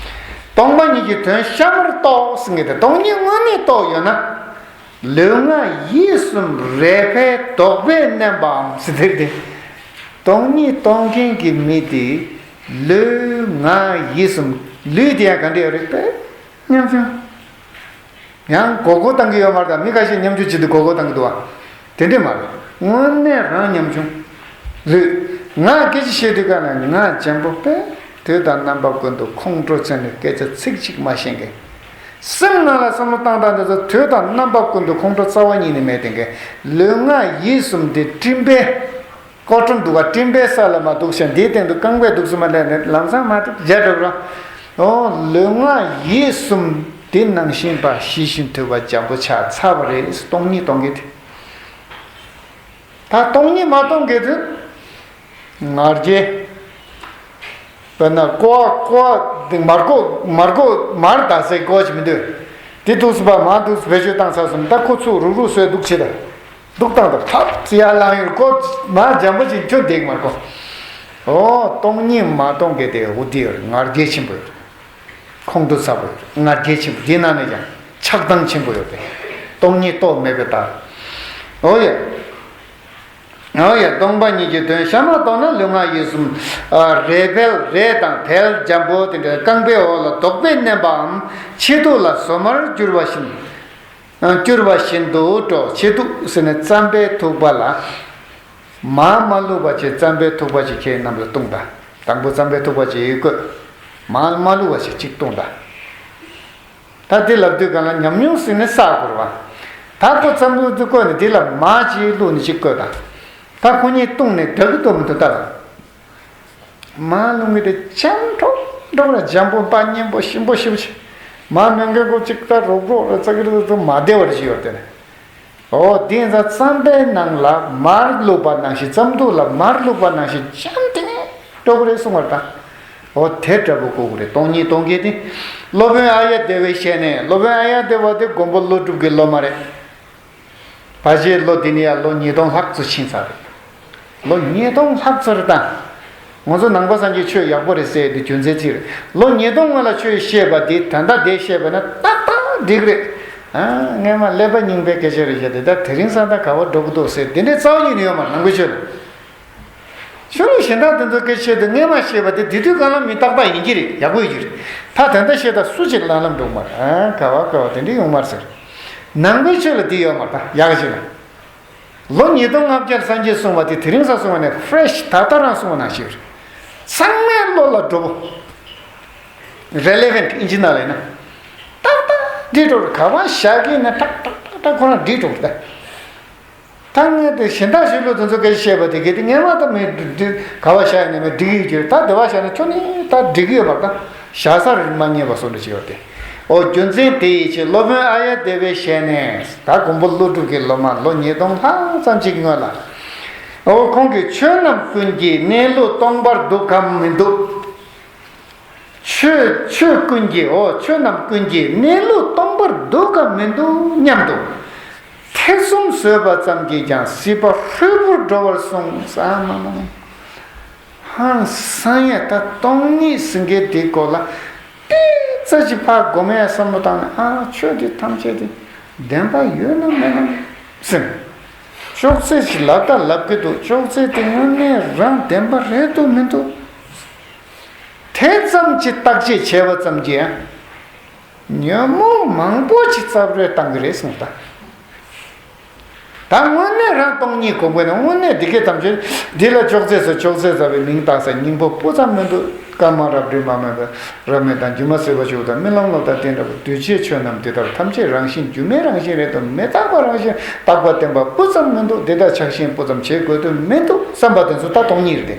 སྟོང་པ་ཉིད་ཀྱི་དོན་གཤའ་མར་རྟོགས་ཟེར་མཁན་དེ་སྟོང་ཉིད་དངོས་གནས་རྟོགས་ཡོད་ན། ལུས་ངག་ཡིད་གསུམ་རེ་ཕན་འདོགས་པས་མནན་པའམ་ཟེར་དེ་རེད། སྟོང་ཉིད་རྟོགས་མཁན་གྱི་མི་དེ་ལུས་ངག་ཡིད་གསུམ། ལུས་དེ་ཡང་ག་འདྲ་ཡོད་རེད་པས། ཉམ་ཆུང་། ཡང་མགོ་སྐོར་བཏང་གི་ཡོད་མ་རེད་ད། མི་ཁ་ཤས་ཉམ་ཆུང་བྱེད་དུས་མགོ་སྐོར་བཏང་གི་འདུག་བ། དེ་འདྲས་མ་རེད། དངོས་གནས་རང་ཉམ་ཆུང་། ལུས། ངག་སྐད་ཆ་བཤད་དུས་ག་ན་ངག་འཇམ་པོ་པས་དུས་དང་རྣམ་པ་ཀུན་ཏུ་ཁོང་ཁྲོ་ཚོར་ནས་སྐད་ཆ་ཚིག་གཅིག་མ་བཤད་མཁན། སེམས་ནང་ལ་བསམ་བློ་བཏང་སྟངས་དེ་ཚོ་དུས་དང་རྣམ་པ་ཀུན་ཏུ་ཁོང་ཁྲོ་རྩ་བ་ཉིད་ནས་མེད་དེ་མཁན། ལུས་ངག་ཡིད་གསུམ་དེ་སྤྲིན་པས། སྐོར་ཁྲོམ་འདུག་ག་སྤྲིན་པའི་ས་ལ་མ་འདུག་ཞིང་འདིའི་སྟེང་དུ་རྐང་པས་འདུག་སུ་མ་ལས་ནས་ལམ་སང་མ་ཐུབ་རྒྱ་གྲོགས་ར། ཨོ་ལུས་ངག་ཡིད་གསུམ་དེ་ནང་བཞིན་པ་ཤེས་བཞིན་དུལ་བ་འཇམ་པོ་ཆགས་ཚར་བ་རེད། སྟོང་ཉིད་སྟོང་གི་དེ། ད་སྟོང་ཉིད་མ་སྟོང་གི་དེ། ང་རྒྱལ། དཔེར་ན་ཀོ་བ་ཀོ་བ་འདི་མར་ཀོ་མར་ཀོ་མར་ད་སའི་ཀོ་ཅིག་མི་འདུག་དེ་འདུག་སུ་པ་མ་འདུག་བེད་སྤྱོད་བཏང་ཚར་སོང་། ད་ཁོ་ཚུགས་རུག་རུག་སོས་འདུག་ཆེ་ད། འདུག་སྟངས་དང་ཐབས་ཡར་ལངས་ཡོད། ཀོ་མ་འཇམ་པོ་ཅིག་ཁྱོད་འདེགས་མར་ཀོ། ཨོ་སྟོང་ཉིད་མ་སྟོང་གི་དེ་འོ་དེ་ཡོད་རེད། ང་རྒྱལ་ཆེན་པོ་ཡོད་རེད། ཁོང་ཁྲོ་ཚ་པོ་ཡོད་རེད། ང་རྒྱལ་ཆེན་པོ་དེ་ནང་ནས་ཀྱང་ཆགས་སྡང་ཆེན་པོ་ཡོད་རེད། སྟོང་ཉིད་རྟོགས་མེད་པའི་རྟགས། ཨོ་ཡ། ཨོ་ཡ། སྟོང་པ་ཉིད་ཀྱི་དོན་གཤའ་མར་རྟོགས་ན་ལུས་ངག་ཡིད་གསུམ། ཨ་རེ་ཕན་རེ་དང་ཕན་འཇམ་པོ་དེ་འདྲ་རྐང་པའི་འོག་ལ་འདོགས་པས་མནན་པའམ་ཕྱི་ཐུགས་ལ་ཟོ་མར་བསྐྱུར་བ་བཞིན། ཨ་བསྐྱུར་བ་བཞིན་དུ་འགྲོ། ཕྱི་ཐུགས་ཟེར་ནས་རྩམ་པའི་ཐུག་པ་ལ། མར་མ་བླུགས་པ་བྱས་རྩམ་པའི་ཐུག་པ་ཅིག་ཁྱེད་རྣམས་ལ་བཏུང་དང་། དང་པོ་རྩམ་པའི་ཐུག་པ་ཅིག་བཀོད། མར་མ་བླུགས་པ་བྱས་གཅིག་བཏུང་དང་། ད་འདི་ལབ་དུས་གང་ལ་ཉམས་མྱོང་ཟེར་ནས་བསགས་དགོས་རེད་བ། ད་ཁོ་རྩམ་པའི་ཐུག་བཀོད་ནས་འདི་ལ་མར་ཅིག་བླུགས་ནས་ཅིག་བཀོད་དང་། ད་ཁོ་གཉིས་བཏུང་ནས་འདྲ་གི་འདུག་མི་འདུག་ལྟ་དང་། མར་བླུགས་མཁན་དེ་འཇམ་ཀྲོག་ཀྲོག་ར་འཇམ་པོ་པ་སྙན་པོ་ཞིམ་པོ་ཞེ་པོ་ཅིག་མ་ནང་གི་གོ་གཅིག་ལྟ་རོགས་རོགས་རེ་ཙག་རེ་ཙག་མ་བདེ་བར་ཞིག་ཡོད་དེ་ནས། ཨོ་དེ་ཡིན་ཙང་རྩམ་པའི་ནང་ལ་མར་བླུགས་པ་ནང་བཞིན་རྩམ་དུག་ལ་མར་བླུགས་པ་ནང་བཞིན་ཅམ་དེ་ནས་འགྲོ་གི་རེད་གསུང་བར་དང་། ཨོ་དེ་འདྲ་པོ་དགོས་ཀྱི་རེད། སྟོང་ཉིད་སྟོང་གི་དེ། སློབ་དཔོན་ཨཱརྱ་དེ་བའི་ཞལ་ནས། སློབ་དཔོན་ཨཱརྱ་དེ་བ་དེ་མགོན་པོ་ཀླུ་སྒྲུབ་ཀྱི་སློབ་མ་རེད། ཕལ་ཆེར་ལོ་འདི་ནས་ཡར་ལོ་ཉིས་སྟོང་ལྷག་ཙམ་ཕྱིན་ཚར་རེད། ལོ་ཉིས་སྟོང་ལྷག་ཙམ་རེད་ད། ང་ཚོ་ནང་པ་སངས་རྒྱས་ཆོས་ཡག་པོ་རེད་ཟེར་དེ་རྒྱུ་མཚན་ཅི་རེད། ལོ་ཉིས་སྟོང་སྔོན་ལ་ཆོས་བཤད་པ་དེ་ད་ལྟ་དེ་བཤད་པ་ན་ཏག་ཏག་འགྲིག་རེད། ཨ་སྔས་མ་ཀླད་པ་རྙིང་པའི་སྐད་ཆ་རེད་བཤད་དེ་ད་དེ་རིང་སང་ད་ག་བ་འགྲོ་གི་འདུག་ཟེར་དེ་འདྲའི་རྩ་བ་ཉིད་ནས་ཡོད་མ་རེད་ནང་པའི་ཆོས་ལ། ཆོས་ལུགས་གཞན་དག་དེ་ཚོ་སྐད་ཆ་དེ་སྔས་མ་བཤད་པ་དེ་དེ་དུས་གང་ལ་མི་ཏག་ཏག་ཡིན་གྱི་རེད། ཡག་པོ་ཡོད་ཀྱི་རེད། ད་དེ་འདྲ་བཤད་ད་སུ་གཅིག་ལམ་ལམ་འགྲོ་མ་རེད། ཨ་ག་བ་ག་བ་དེ་འདྲ་ཡོང་མ་རེད་ཟེར། ནང་པའི་ཆོས་ལ་དེ་ཡོད་མ་རེད་ད་ཡག་གཅིག་ལ། ལོ་ཉིས་སྟོང་ལྔ་བརྒྱར་སངས་རྒྱས་གསུངས་པ་དེ་དེ་རིང་སང་གསུངས་པ་ནས་ཕི་རེ་ཤི་ད་ལྟ་རང་གསུངས་པ་ནང་བཞིན་རེད། ཚང་མའི་བློ་ལ་འགྲོ་བོ། རེ་ལེ་ཝན་ཊི་ཨིན་ཇི་ནང་ལ་ཡིན་ན། ཏག་ཏག་འགྲིག་འགྲོ་རེད། ག་བ་བཞག་གི་ན་ཏག་ཏག་ཏག་ཏག་ཁོ་རང་འགྲིག་འགྲོ་རེད་ད། ད་ངས་དེ་གཞན་དག་ཆོས་ལུགས་དེ་ཚོ་སྐད་ཆ་བཤད་པ་དེ་གལ་ཏེ་ངས་མ་ད་མི་འདི་ག་བ་བཞག་ཡིན་ནས་མི་འགྲིག་གི་ཡོད་ཀྱི་རེད། ད་དེ་བ་བཞག་ན་ཁྱོད་ནི་ད་འགྲིག་གི་ཡོད་པར་ད་བཞག་ས་རེད་མ་རྙེད་པ་བཟོ་འདྲ་ཅིག་ཡོད་དེ། ཨོ་རྒྱུ་མཚན་དེ་ཡི་ཕྱིར་སློབ་དཔོན་ཨཱརྱ་དེ་བའི་ཞལ་ནས། ད་མགོན་པོ་ཀླུ་སྒྲུབ་ཀྱི་སློབ་མ་ལོ་ཉིས་སྟོང་ལྷག་ཙམ་ཅིག་གི་སྔོན་ལ། ཨོ་ཁོང་གིས་ཆོས་རྣམས་ཀུན་གྱི་གནས་ལུགས་སྟོང་པར་འདུག་གམ་མི་འདུག་ཆོས་ཆོས་ཀུན་གྱི་ཨོ་ཆོས་རྣམས་ཀུན་གྱི་གནས་ལུགས་སྟོང་པར་འདུག་གམ་མི་འདུག་སྙམ་དུ། ཐེ་ཚོམ་ཟོས་པ་ཙམ་གྱིས་ཀྱང་སྲིད་པ་ཧྲིལ་པོར་འགྲོ་བར་གསུངས་ས་མ་མ། ཧང་སང་ཡ་ད་སྟོང་ཉིད་ཟེར་མཁན་དེའི་སྐོར་ལ་ཏིག་ཙམ་ཅིག་ཕར་སྒོམ་ཡ་བསམ་བློ་བཏང་ནས་ཨ་ཆོས་འདི་ཐམས་ཅད་དེ་བདེན་པ་ཡོད་ན་མེད་ན་ཟེར། ཅོག་ཙེ་ཞིག་ལབ་ད་ལབ་ཀྱི་འདུག་ཅོག་ཙེ་དེ་དངོས་གནས་རང་བདེན་པ་རེད་འདུག་མི་འདུག་དེ་ཙམ་གྱིས་བརྟག་དཔྱད་བྱས་པ་ཙམ་གྱིས་ཡང་ཉོན་མོངས་མང་པོ་ཅིག་རྩ་བྲལ་བཏང་གི་རེད་གསུངས་ད། ད་དངོས་གནས་རང་སྟོང་ཉིད་གོ་དགོས་ན་དངོས་གནས་འདི་སྐད་ཐམས་ཅད་འདི་ལ་ཅོག་ཙེ་ཟེར། ཅོག་ཙེ་ཟེར་བའི་མིང་བཏགས་ས་སྙིང་པོ་སྤུ་ཙམ་མི་འདུག་སྐར་མ་རབ་འབྲིང་མ་མེད་པ་རབ་མེད་དང་སྒྱུ་མ་ཟེར་བ་ཞུགས་དང་རྨི་ལམ་ལོག་དང་དེ་འདྲ་བ་འདུས་བྱས་ཆོས་རྣམས་དེ་ལྟར་ཐམས་ཅད་རང་བཞིན་སྒྱུ་མའི་རང་བཞིན་རེད་དོ། མི་རྟག་པ་རང་བཞིན་རྟག་པ་བརྟན་པ་སྤུ་ཙམ་མི་འདུག་འདི་དག་ཆགས་ཞེན་སྤུ་ཙམ་བྱེད་དགོས་དོན་མི་འདུག་བསམ་པ་དེ་ཚོ་ད་སྟོང་ཉིད་རེད་དེ།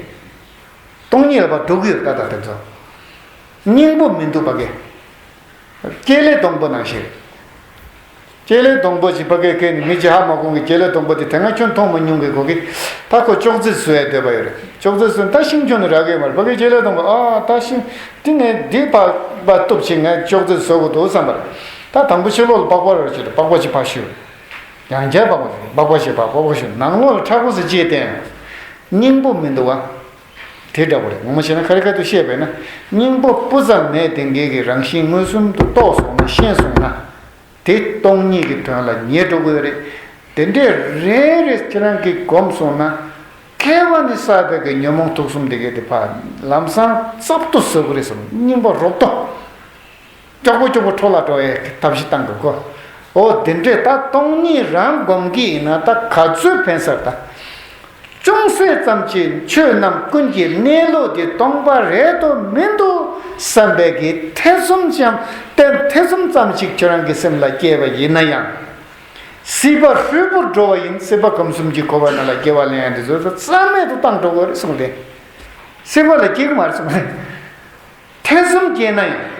སྟོང་ཉིད་ལ་ཕར་འགྲོ་གི་ཡོད་ད་ལྟ་དེ་ཚོ། སྙིང་པོ་མི་འདུག་པ་གི། སྐྱེ་ལེ་སྡོང་པོ་ནང་བཞིན་རེད། སྐྱེ་ལེ་སྡོང་པོ་ཞིག་ཕ་གིར་སྐྱེས་ནས་མི་གཅིག་ཧ་མ་གོ་གི་སྐྱེ་ལེ་སྡོང་པོ་དེ་དེ་སྔ་ཁྱོན་མཐོང་མ་མྱོང་གི་གོ་གི། ད་ཁོ་ཅོག་ཙེ་བཟོ་ཡ་འདོད་པ་ཡོད་རེད། ཅོག་ཙེ་བཟོས་ད་ཤིང་ཁྱོན་ནས་རག་གི་མ་རེད། ཕ་གིར་སྐྱེ་ལེ་སྡོང་པོ་ཨ་ད་ཤིང་དེ་ངས་འདི་ཕར་ཕར་གཏུབ་བྱས་ངས་ཅོག་ཙེ་བཟོ་དགོས་འདུག་བསམ་པ་རེད། ད་དང་པོ་ཕྱི་ལོགས་ལ་པགས་པ་རོལ་བྱས་ཏེ་པགས་པ་ཅིག་ཕར་བཤུས། ཡང་བསྐྱར་པགས་པ་རོལ། པགས་པ་ཞིག་ཕར་པགས་པ་བཤུས། ནང་ལོགས་ལ་མཁྲེགས་པོ་ཟེར་ཅིག་བསྟན། སྙིང་པོ་མི་འདུག་བ། དེ་འདྲ་པོ་རེད། ངོ་མ་བྱས་ན་ཁ་རི་ཁ་ཐུག་བཤད་པས་ན་སྙིང་པོ་སྤུ་ཙམ་མེད་དེ་འགས་ཀྱི་རང་བཞིན་མངོན་སུམ་དུ་རྟོགས་སོང་ན་ཤེས་སོང་ན། དེ་སྟོང་ཉིད་ཀྱི་དོན་ལ་ངེས་འགྲོ་གི་ཡོད་རེད། དེ་འདྲས་རེ་རེ་ཁྱེད་རང་གིས་སྒོམ་སོང་ན། སྐྱེ་བ་ནས་བསགས་པའི་གི་ཉོན་མོངས་དུག་གསུམ་དེ་གས་དེ་ཕར་ལམ་སང་ཙབ་ཏུ་བཟོ་གི་རེད་བསམ། སྙིང་པོ་རོབ་ཏོ། ཀྱོག་པོ་ཀྱོག་པོ་འཕྲོ་བརླག་འགྲོ་བའི་ཐབས་ཤེས་བཏང་དགོས་གོ། འོ་དེ་འདྲས་ད་སྟོང་ཉིད་རང་སྒོམ་གྱི་ཡིན་ན་ད་ག་ཚོད་ཕན་སར་ད། ཅུང་ཟད་ཙམ་གྱིས་ཆོས་རྣམས་ཀུན་གྱི་གནས་ལུགས་དེ་སྟོང་པ་རེད་དོ་མི་འདུག་བསམ་པའི་གི་ཐེ་ཚོམ་ཙམ་ཏན་ཐེ་ཚོམ་ཙམ་ཞིག་ཁྱོད་རང་གི་སེམས་ལ་སྐྱེས་པ་ཡིན་ན་ཡང་། སྲིད་པ་ཧྲིལ་པོར་འགྲོ་བ་ཡིན། སྲིད་པ་ཁམས་གསུམ་གྱི་འཁོར་བ་ནང་ལ་སྐྱེ་བ་ལེན་ཡ་འདི་ཚོ་རྩ་མེད་དུ་བཏང་འགྲོ་དགོས་རེད་གསུངས་ཏེ། སྲིད་པ་ལ་སྐྱེ་གི་མ་རེད་གསུངས་ཏེ། ཐེ་ཚོམ་སྐྱེས་ན་ཡང་།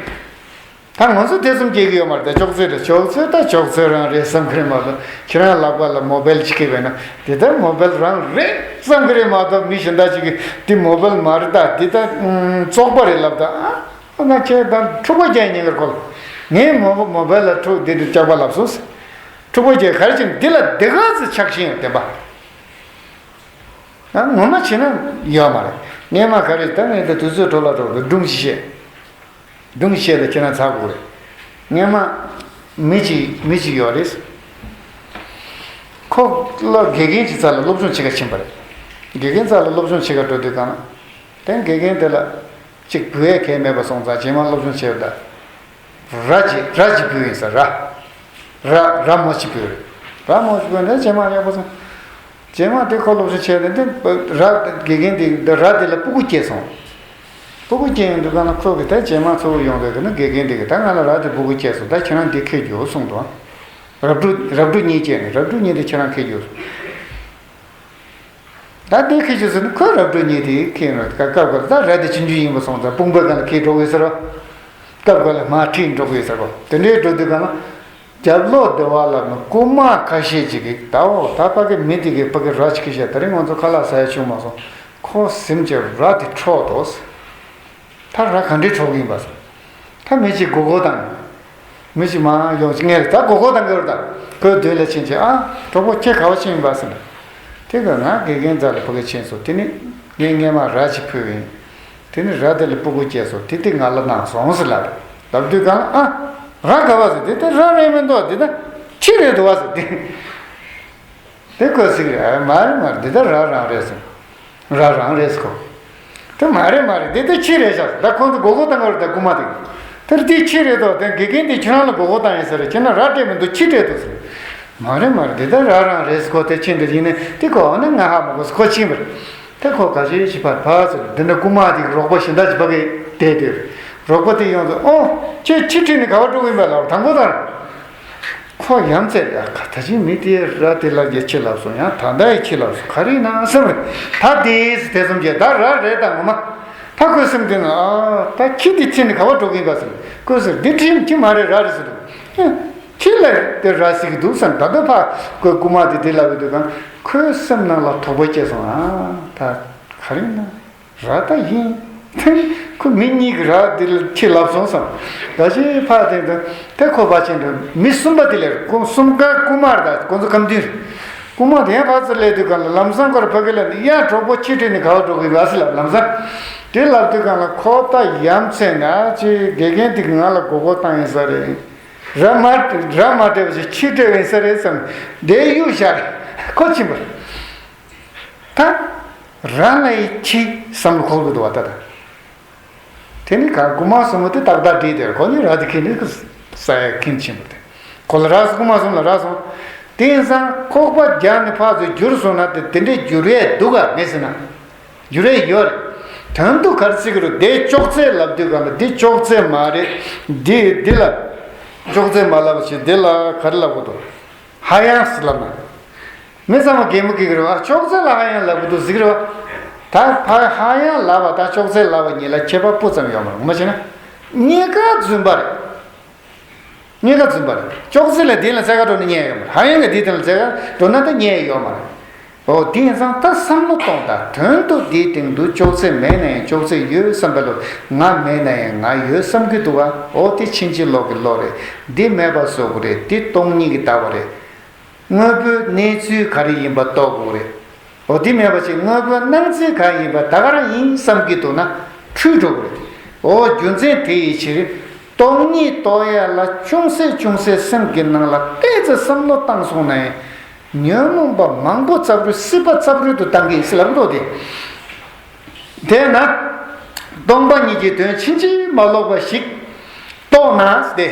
ད་ང་ཚོ་ཐེ་ཚོམ་སྐྱེ་གི་ཡོད་མ་རེད། ད་ཅོག་ཙེ་རེད། ཅོག་ཙེ་ད་ཅོག་ཙེ་རང་རེད་བསམ་གི་རེད་མ་གཏོགས་ཁྱེད་རང་ལག་པ་ལ་མོ་བེལ་ཅིག་ཁེལ་བས་ན་དེ་ལྟར་མོ་བེལ་རང་རེད་བསམ་གི་རེད་མ་གཏོགས་མི་གཞན་དག་ཅིག་གིས་འདི་མོ་བེལ་མ་རེད་ད་འདི་ད་ཨུམ་བཙོག་པ་རེད་ལབ་ད་ཨ་ང་ཁྱེད་ད་འཁྲུག་པ་རྒྱག་ཉེན་ཁར་གོ་ལ། ངས་མོ་མོ་བེལ་ལ་འཁྲུག་འདི་འདི་ལྕགས་པ་ལབ་སོང་། འཁྲུག་པ་རྒྱག་ག་རེ་བྱས་ན་འདི་ལ་འདི་ག་ཚོད་ཆགས་ཤིང་ཡོད་བདེན་པ། ཨ་ངོ་མ་བྱས་ན་ཡོད་མ་རེད། སྔས་མ་ག་རེ་ད་ངས་ད་དུས་ཚོད་འཕྲོ་བརླག་འགྲོ་གི་སྒྲུང་ཞིག་བཤད། སྒྲུང་བཤད་ལ་ཁྱེད་རང་ཚར་དགོས་རེད། སྔས་མ་མི་གཅིག་མི་གཅིག་ཡོད་རེད། ཁོ་ལ་དགེ་རྒན་གྱི་རྩ་ལ་སློབ་སྦྱོང་བྱེད་ག་ཕྱིན་པ་རེད། དགེ་རྒན་རྩ་ལ་སློབ་སྦྱོང་བྱེད་ག་འགྲོ་དུས་གང་ལ། དེ་དགེ་རྒན་དེ་ལ་གཅིག་བུ་ཡས་གས་མེད་པ་སོང་ཙང་རྗེས་མ་སློབ་སྦྱོང་བྱེད་པ་ད། ར་གཅིག་ར་གཅིག་བུ་ཡིན་ས་ར། ར་ར་མོ་གཅིག་བུ་རེད། ར་མོ་གཅིག་བུ་ནས་རྗེས་མ་ཡག་པོ་སོང་། རྗེས་མ་དེ་ཁོ་སློབ་སྦྱོང་བྱས་ནས་དེ་ར་དགེ་རྒན་དེ་འདི་ར་དེ་ལ་སྤུ་གུ་སྐྱེས་སོང་། སྤུ་གུ་སྐྱེས་ཡོང་དུས་གང་ལ་ཁོ་གིས་ད་རྗེས་མ་གཙོ་བོ་ཡོང་དུས་གི་ན་དགེ་རྒན་དེ་གིས་ད་ང་ལ་ར་དེ་སྤུ་གུ་སྐྱེས་སོང་ད་ཁྱེད་རང་འདི་འཁྱེར་རྒྱུགས་གསུངས་འདུག་རབ་ཕྲུག་རབ་ཕྲུག་གཉིས་སྐྱེས་ནས་རབ་ཕྲུག་གཉིས་དེ་ཁྱེད་རང་འཁྱེར་རྒྱུགས་གསུངས། ད་དེ་ཁྱེར་རྒྱུགས་ཟེར་ན་ཁོས་རབ་ཕྲུག་གཉིས་དེ་ཁྱེར་ཡོང་དུས་སྐབས་སྐབས་ད་ར་དེ་ཆུང་ཆུང་ཡིན་པ་སོང་ཙང་དཔུང་པའི་སྒང་ལ་འཁྱེར་འགྲོ་དགོས་ཟེར་རོ། སྐབས་འགའ་ལ་མར་ཁྲིད་འགྲོ་གི་ཡོད་ས་གོ། དེ་འདྲའི་འགྲོ་དུས་གང་ལ། རྒྱབ་ལོག་སྡེ་བ་ལ་ནི་རྐུན་མ་ཁ་ཤས་ཅིག་གིས་ད་འོ་ད་ཕ་གི་མི་དེ་གིས་ཕ་གི་ར་ཅིག་གི་བཤད། ད་རིང་ང་ཚོ་ཁ་ལག་ཟ་ཡ་བྱུང་མ་སོང་། ཁོ་སེམས་ཀྱི་ར་དེ་འཕྲོག་འདུག། ད་ར་ག་འདྲའི་འཕྲོག་གི་ཡིན་པ་སོང་། ད་མི་གཅིག་མགོ་སྐོར་བཏང་། མི་གཅིག་མར་ཡོང་ཅིག་ངས་ད་མགོ་སྐོར་བཏང་གི་རེད། ད་ཁོའི་མདུན་ལ་ཕྱིན་ཅིག། ཨ་གྲོགས་པོ་ཁྱེད་ག་བ་ཕྱིན་ཡིན་པ་ཟེར་ན། དེ་ག་ང་དགེ་རྒན་རྩ་ལ་ཕ་གི་ཕྱིན་སོང་། དེ་ནི་ངས་སྔས་མ་ར་ཅིག་ཕུལ་ཡིན། དེ་ནི་ར་དེ་ལ་སྤུ་གུ་སྐྱེས་སོང་། དེ་དེ་ང་ལ་གནང་སོང་ཟེར་ལབ་རེད། ལབ་དུས་གང་ལ་ཨ། ར་ག་བ་ཟེར། དེ་དེ་ར་རེད་མི་འདུག། དེ་ད་ཁྱི་རེད་འདུག་བ་ཟེར། དེ་དེ་ཁོས་ཟེར་གི་རེད། ཨ་མ་རེད་མ་རེད། དེ་ད་ར་རང་རེད་ཟེར། ར་རང་རེད་ཟེར་ཁོ། དེ་མ་རེད་མ་རེད། དེ་ད་ཁྱི་རེད་ཤག། ད་ཁོང་ཚོ་མགོ་སྐོར་བཏང་གི་རེད། ད་རྐུན་མ་དེ། དེ་དེ་ཁྱི་རེད་འདུག། དེ་དགེ་རྒན་དེ་ཁྱེད་རང་ལ་མགོ་སྐོར་བཏང་ཡིན་ས་རེད། ཁྱེད་རང་ར་སྤྲད་མི་འདུག། ཁྱི་སྤྲད་འདུག་ཟེར། མ་རེད་མ་རེད། དེ་ད་ར་རང་རེད་ཟེར། ཁོ་དེ་ཕྱིན་དེ་ཡིན་ནས་དེ་ཁོ་འོ་ན་ང་ཧ་མ་གོ་ཟེར། ཁོ་ཕྱིན་པ་རེད། དེ་ཁོ་ག་ཚོད་ཅིག་ཕར་ཕར་ཚུར་འདི་འདྲ་རྐུན་མ་དེ་གི་རོགས་པ་གཞན་དག་ཅིག་ཕ་གི་བསྡད་དུས། རོགས་པ་དེ་ཡོང་དུས་ཨོ་ཁྱོད་ཁྱི་ཁྲིད་ནས་ག་བ་འགྲོ་གི་ཡིན་པ་ལབ། དང་པོ་དང་། ཁོ་ཡ་མཚན་ཡ་ག་ད་ཅི་མི་དེ་ར་དེ་ལ་ཡ་ཁྱི་ལབ་སོང་། ཡང་ད་ལྟ་ཡ་ཁྱི་ལབ་སོང་། ག་རེ་ཡིན་ན་བསམ་རེད། ད་དེས་དེ་ཙམ་གྱིས་ད་ར་རེད་ད་ངོ་མ། ད་ཁོའི་སེམས་དེ་ན་ཨ་ད་ཁྱི་དེ་ཁྱི་ནི་ག་བ་འགྲོ་གི་ཡིན་པ་བསམ། ཁོས་ཟེར་འདི་ཁྲིམས་ཁྱི་མ་རེད་ར་རེད་ཟེར་འདུག། ཁྱི་ལ་དེ་ར་ཟེར་གི་འདུག་བསམ། ད་ལྟ་ཕ་ཁོའི་རྐུན་མ་དེ་དེ་ལབ་ཡོད་དུས་གང་ཁོའི་སེམས་ནང་ལ་དོགས་པ་སྐྱེས་སོང་། ཨ་ད་ག་རེ་ཡིན་ན། ར་ད་ཡིན། ཁོ་མི་གཉིས་ཀྱི་ར་འདི་ལ་ཁྱི་ལབ་སོང་བསམ། ད་ཅི་ཕ་དེ་འདི་དེ་ཁོ་ཕ་ཆེན་འགྲོ་མི་གསུམ་པ་དེ་ལས་རྐུན་གསུམ་ཀ་རྐུན་མ་རེད། ད་ཁོ་ཚོ་ཁམས་བདུན་རེད། རྐུན་མ་དེ་ཡང་ཕར་ཚུར་སླེབས་དུས་གང་ལ་ལམ་སང་ཁོར་ཕ་གི་ལ་ནི་ཡ་གྲོགས་པོ་ཁྱི་ཁྲིད་ནས་ག་བ་འགྲོ་གི་ཡོད་ཟེར་ལབ། ལམ་སང་དེ་ལབ་དུས་གང་ལ་ཁོ་ད་ཡ་མཚན་ན་ཅི་དགེ་རྒན་དེ་གི་ང་ལ་མགོ་སྐོར་བཏང་ཡིན་ས་རེད། ར་མ་ར་མ་སྤྲད་པ་ཅིག་ཁྱི་སྤྲད་ཡིན་ས་རེད་བསམ། དེ་གཡུག་བཞག་ཁོ་ཕྱིན་པ་རེད། ད་ར་ལ་ཡི་ཁྱི་བསམ་བློ་འཁོར་གི་འདུག་བ། ད་ད་དེ་ནི་ག་རྐུན་མ་གསུམ་པོ་དེ་ཏག་ཏག་བྲིས་ཏེ་ཁོ་ནི་ར་དེ་ཁྱི་ནི་ས་ཡ་ཁྱི་ཕྱིན་པ་དེ་ཁོ་ལ་ར་སོང་། རྐུན་མ་གསུམ་ལ་ར་སོང་། དེང་སང་ཁོག་པ་རྒྱག་ནས་ཕར་ཚུར་བསྒྱུར་སོང་ན་དེ་དེ་འདྲའི་འགྱུར་ཡས་འདུག་ག་མེད་ཟེར་ན། འགྱུར་ཡས་ཡོད་རེད། དོན་དུ་ག་རེ་ཟེར་གི་རེད། དེ་ཅོག་ཙེ་ལབ་དུས་ག་ལ་འདི་ཅོག་ཙེ་མ་རེད། འདི་འདི་ལ་ཅོག་ཙེ་མ་ལབ་པ་ཞིག་འདི་ལ་ག་རེ་ལབ་དགོས་འདུག། ཧ་ཡང་ཟེར་ལབ་ན། མི་ཚང་མ་གད་མོ་སྐྱེ་གི་རེད་བ། ཅོག་ཙེ་ལ་ཧ་ཡང་ལབ་གི་འདུག་ཟེར་གི་རེད་བ། ད་ཕ་ཧ་ཡང་ལབ་པ་དང་ཅོག་ཙེ་ལབ་པ་གཉིས་ལ་ཁྱད་པར་སྤུ་ཙམ་ཡོད་མ་རེད། ངོ་མ་བྱས་ན། གཉིས་ཀ་རྫུན་པ་རེད། གཉིས་ཀ་རྫུན་པ་རེད། ཅོག་ཙེ་ལ་དེ་ལ་རྩེ་ག་འགྲོ་ན་རྙེད་ཡོད་མ་རེད། ཧ་ཡང་གི་དེ་དང་ལ་རྩེ་ག་འགྲོ་ན་ད་རྙེད་ཡོད་མ་རེད། འོ་དེ་ཡིན་ཙང་ད་བསམ་བློ་གཏོང་དང་། དོན་དུ་འདིའི་སྟེང་དུ་ཅོག་ཙེ་མེད་ན་ཡང་ཅོག་ཙེ་ཡོད་བསམ་པ་ལ་ང་མེད་ན་ཡང་ང་ཡོད་བསམ་གྱི་འདུག་ག། འོ་དེ་ཕྱིན་ཅི་ལོག་གི་བློ་རེད། འདི་མེད་པ་བཟོ་དགོས་རེད། འདི་སྟོང་ཉིད་ཀྱི་ལྟ་བ་རེད། དངོས་པོའི་གནས་ཚུལ་ག་རེ་ཡིན་པ་རྟོགས་དགོས་རེད། འོ་དེ་མེད་པ་ཅིག་དངོས་པོའི་སྣང་ཚུལ་གང་ཡིན་པ་ད་ག་རང་ཡིན་བསམ་གྱི་འདུག་ན་འཁྲུལ་འགྲོ་གི་རེད། འོ་རྒྱུ་མཚན་དེ་ཡི་ཕྱིར་སྟོང་ཉིད་རྟོགས་ཡ་ལ་ཅུང་ཟད་ཅུང་ཟད་སེམས་ཀྱི་ནང་ལ་ཏོག་ཙམ་བསམ་བློ་བཏང་སོང་ན་ཡང་ཉོན་མོངས་པ་མང་པོ་རྩབ་རུས་སྲིད་པ་རྩབ་རུས་དུ་བཏང་གི་ཡིན་ཟེར་ལབ་འདུག་སྟེ། དེས་ན་སྟོང་པ་ཉིད་ཀྱི་དོན་ཕྱིན་ཅི་མ་ལོག་པ་ཞིག་རྟོགས་ན་སྟེ།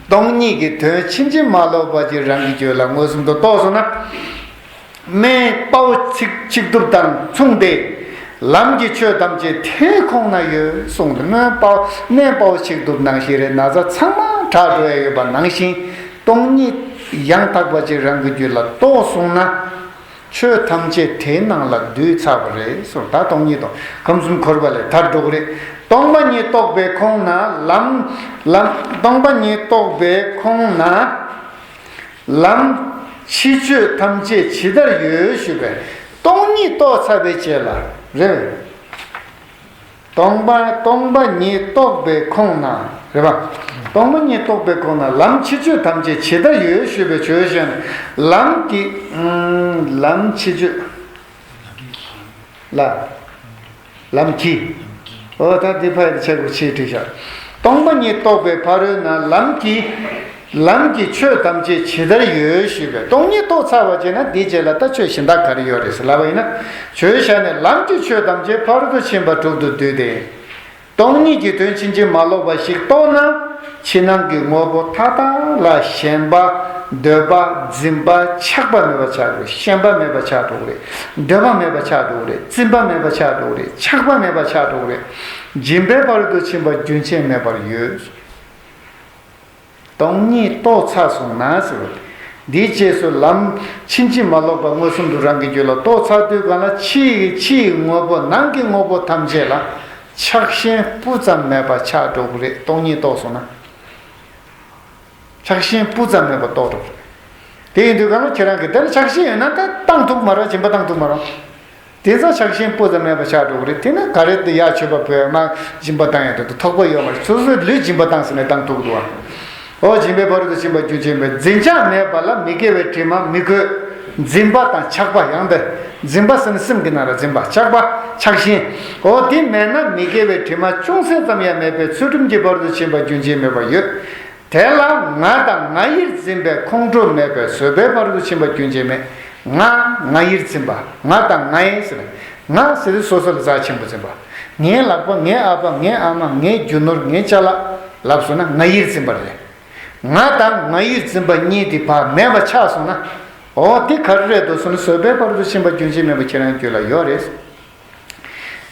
སྟོང་ཉིད་ཀྱི་དོན་ཕྱིན་ཅི་མ་ལོག་པ་ཅིག་རང་གི་རྒྱུད་ལ་མངོན་སུམ་དུ་རྟོགས་སོང་ན། སྨན་དཔའ་བོ་ཆིག་ཆིག་ཐུབ་དང་མཚུངས་ཏེ། ལམ་གྱི་ཆོས་ཐམས་ཅད་དེ་ཁོང་ན་ཡོད་གསུངས་ཏེ། སྨན་དཔའ་སྨན་དཔའ་བོ་ཆིག་ཐུབ་ནང་བཞིན་རེད། ན་ཚ་ཚང་མ་དྲག་འགྲོ་ཡ་ཡོད་པ་ནང་བཞིན་སྟོང་ཉིད་ཡང་དག་པ་ཅིག་རང་གི་རྒྱུད་ལ་རྟོགས་སོང་ན། ཆོས་ཐམས་ཅད་དེའི་ནང་ལ་འདུས་ཚར་བ་རེད་གསུངས། ད་སྟོང་ཉིད་དང་ཁམས་གསུམ་འཁོར་བ་ལས་ཐར་འགྲོ་གི་རེད། སྟོང་པ་ཉིད་རྟོགས་པའི་ཁོང་ན་ལམ། ལམ། སྟོང་པ་ཉིད་རྟོགས་པའི་ཁོང་ན་ལམ་ཕྱི་ཆོས་ཐམས་ཅད་ཇི་ལྟར་ཡོད་ཞུས་པས། སྟོང་ཉིད་རྟོགས་ཚར་བའི་རྗེས་ལ་རེད། སྟོང་པ་སྟོང་པ་ཉིད་རྟོགས་པའི་ཁོང་ན་རེད་པ། སྟོང་པ་ཉིད་རྟོགས་པའི་ཁོང་ན་ལམ་ཕྱི་ཆོས་ཐམས་ཅད་ཇི་ལྟར་ཡོད་ཞུས་པའི་ཆོས་གཞན་ལམ་གྱི་ལམ་ཕྱི་ཆོས་ལ་ལམ་གྱི། འོ་ད་འདི་ཕ་ཡི་ཆེ་གུ་ཆེ་བྲིས་ཤག། སྟོང་པ་ཉིད་རྟོགས་པའི་ཕ་རོལ་ན་ལམ་གྱི། ལམ་གྱི་ཆོས་ཐམས་ཅད་ཇི་ལྟར་ཡོད་ཞུས་པས། སྟོང་ཉིད་རྟོགས་ཚར་བ་བྱས་ན་དེའི་རྗེས་ལ་ད་ཆོས་གཞན་དག་ག་རེ་ཡོད་རེད་ཟེར་ལབ་པ་ཡིན་ན། ཆོས་བཤད་ནས་ལམ་གྱི་ཆོས་ཐམས་ཅད་ཕ་རོལ་ཏུ་ཕྱིན་པ་དྲུག་ཏུ་འདུས་ཏེ། སྟོང་ཉིད་ཀྱི་དོན་ཕྱིན་ཅི་མ་ལོག་པ་ཞིག་རྟོགས་ན། ཕྱི་ནང་གི་དངོས་པོ་མཐའ་དག་ལ་ཞེན་པ། འདོད་པ། འཛིན་པ། ཆགས་པ་མེད་པ་ཆགས་འགྲོ། ཞེན་པ་མེད་པ་ཆགས་འགྲོ་གི་རེད། འདོད་པ་མེད་པ་ཆགས་འགྲོ་གི་རེད། བརྩིན་པ་མེད་པ་ཆགས་འགྲོ་གི་རེད། ཆགས་པ་མེད་པ་ཆགས་འགྲོ་གི་རེད། སྦྱིན་པའི་ཕ་རོལ་ཏུ་ཕྱིན་པ་རྒྱུན་ཆད་མེད་པར་ཡོད། སྟོང་ཉིད་རྟོགས་ཚར་སོང་ན་ཟེར་བ། འདིའི་རྗེས་སུ་ལམ་ཕྱིན་ཅི་མ་ལོག་པ་མངོན་སུམ་དུ་རང་གི་རྒྱུད་ལ་རྟོགས་ཚར་དུས་གང་ལ་ཕྱི་ཡི་ཕྱི་ཡི་དངོས་པོ་ནང་གི་དངོས་པོ་ཐམས་ཅད་ལ་ ཆགས་ཞེན་སྤུ་ཙམ་མེད་པ་ཆགས་འགྲོ་གི་རེད། སྟོང་ཉིད་རྟོགས་སོང་ན། ཆགས་ཞེན་སྤུ་ཙམ་མེད་པ་རྟོགས་འགྲོ་གི་རེད། དེ་ཡིན་དུས་གང་ལ་ཁྱེད་རང་གིས་དེ་ལ་ཆགས་ཞེན་ཡོད་ན་ད་བཏང་ཐུབ་མ་རེད། སྦྱིན་པ་བཏང་ཐུབ་མ་རེད། དེ་ཚོ་ཆགས་ཞེན་སྤུ་ཙམ་མེད་པ་ཆགས་འགྲོ་གི་རེད། དེ་ནི་ག་རེ་དེ་ཡ་མཆོད་པ་ཕུལ་མ་སྦྱིན་པ་བཏང་ཡ་དེ་དུ་ཐོགས་པ་ཡོད་མ་རེད། སོ་སོའི་ལུས་སྦྱིན་པ་བཏང་ཟེར་ནས་བཏང་ཐུབ་འདུག་ཨ། ཨོ་སྦྱིན་པའི་ཕ་རོལ་ཏུ་ཕྱིན་པ་རྒྱུན་ཆད་མེད། འཛིན་ཆགས་མེད་པ་ལ་མི་དགེ་བའི་དྲི་མ་མི་འཁོར། འཛིན་པ་དང་ཆགས་པ་ཡང་དེ། འཛིན་པ་ཟེར་ན་སེམས་ཀྱི་ནང་ལ་འཛིན་པ། ཆགས་པ་ཆགས་ཞེན། ཨོ་དེ་མེད་ན་མི་དགེ་བའི་དྲི་མ་ཅུང་ཟད་ཙམ་ཡང་མེད་པའི་ཚུལ་ཁྲིམས་ཀྱི་ཕ་རོལ་ཏུ་ཕྱིན་པ་རྒྱུན་ཆད་མེད་པ་ཡོད། དེ་ལ་ང་དང་ང་ཡིར་འཛིན་པའི་ཁོང་ཁྲོ་མེད་པས་བཟོད་པའི་ཕ་རོལ་ཏུ་ཕྱིན་པ་རྒྱུན་ཆད་མེད། ང་ང་ཡིར་འཛིན་པ། ང་དང་ང་ཡི་ཟེར། ང་ཟེར་དུས་སོ་སོ་ལ་རྩ་ཆེན་པོ་འཛིན་པ། ངའི་ལག་པ། ངའི་ཨ་ཕ། ངའི་ཨ་མ། ངའི་རྒྱུ་ནོར། ངའི་ཅ་ལག་ལབ་སོང་ན་ང་ཡིར་འཛིན་པ་རེད། ང་དང་ང་ཡིར་འཛིན་པ་གཉིས་དེ་བར་མེད་པ་ཆགས་སོང་ན། འོ་དེ་ག་རེ་རེད་འདུག་ཟེར་ན་བཟོད་པའི་ཕ་རོལ་ཏུ་ཕྱིན་པ་རྒྱུན་ཆད་མེད་པ་ཁྱེད་རང་རྒྱུད་ལ་ཡོད་རེད།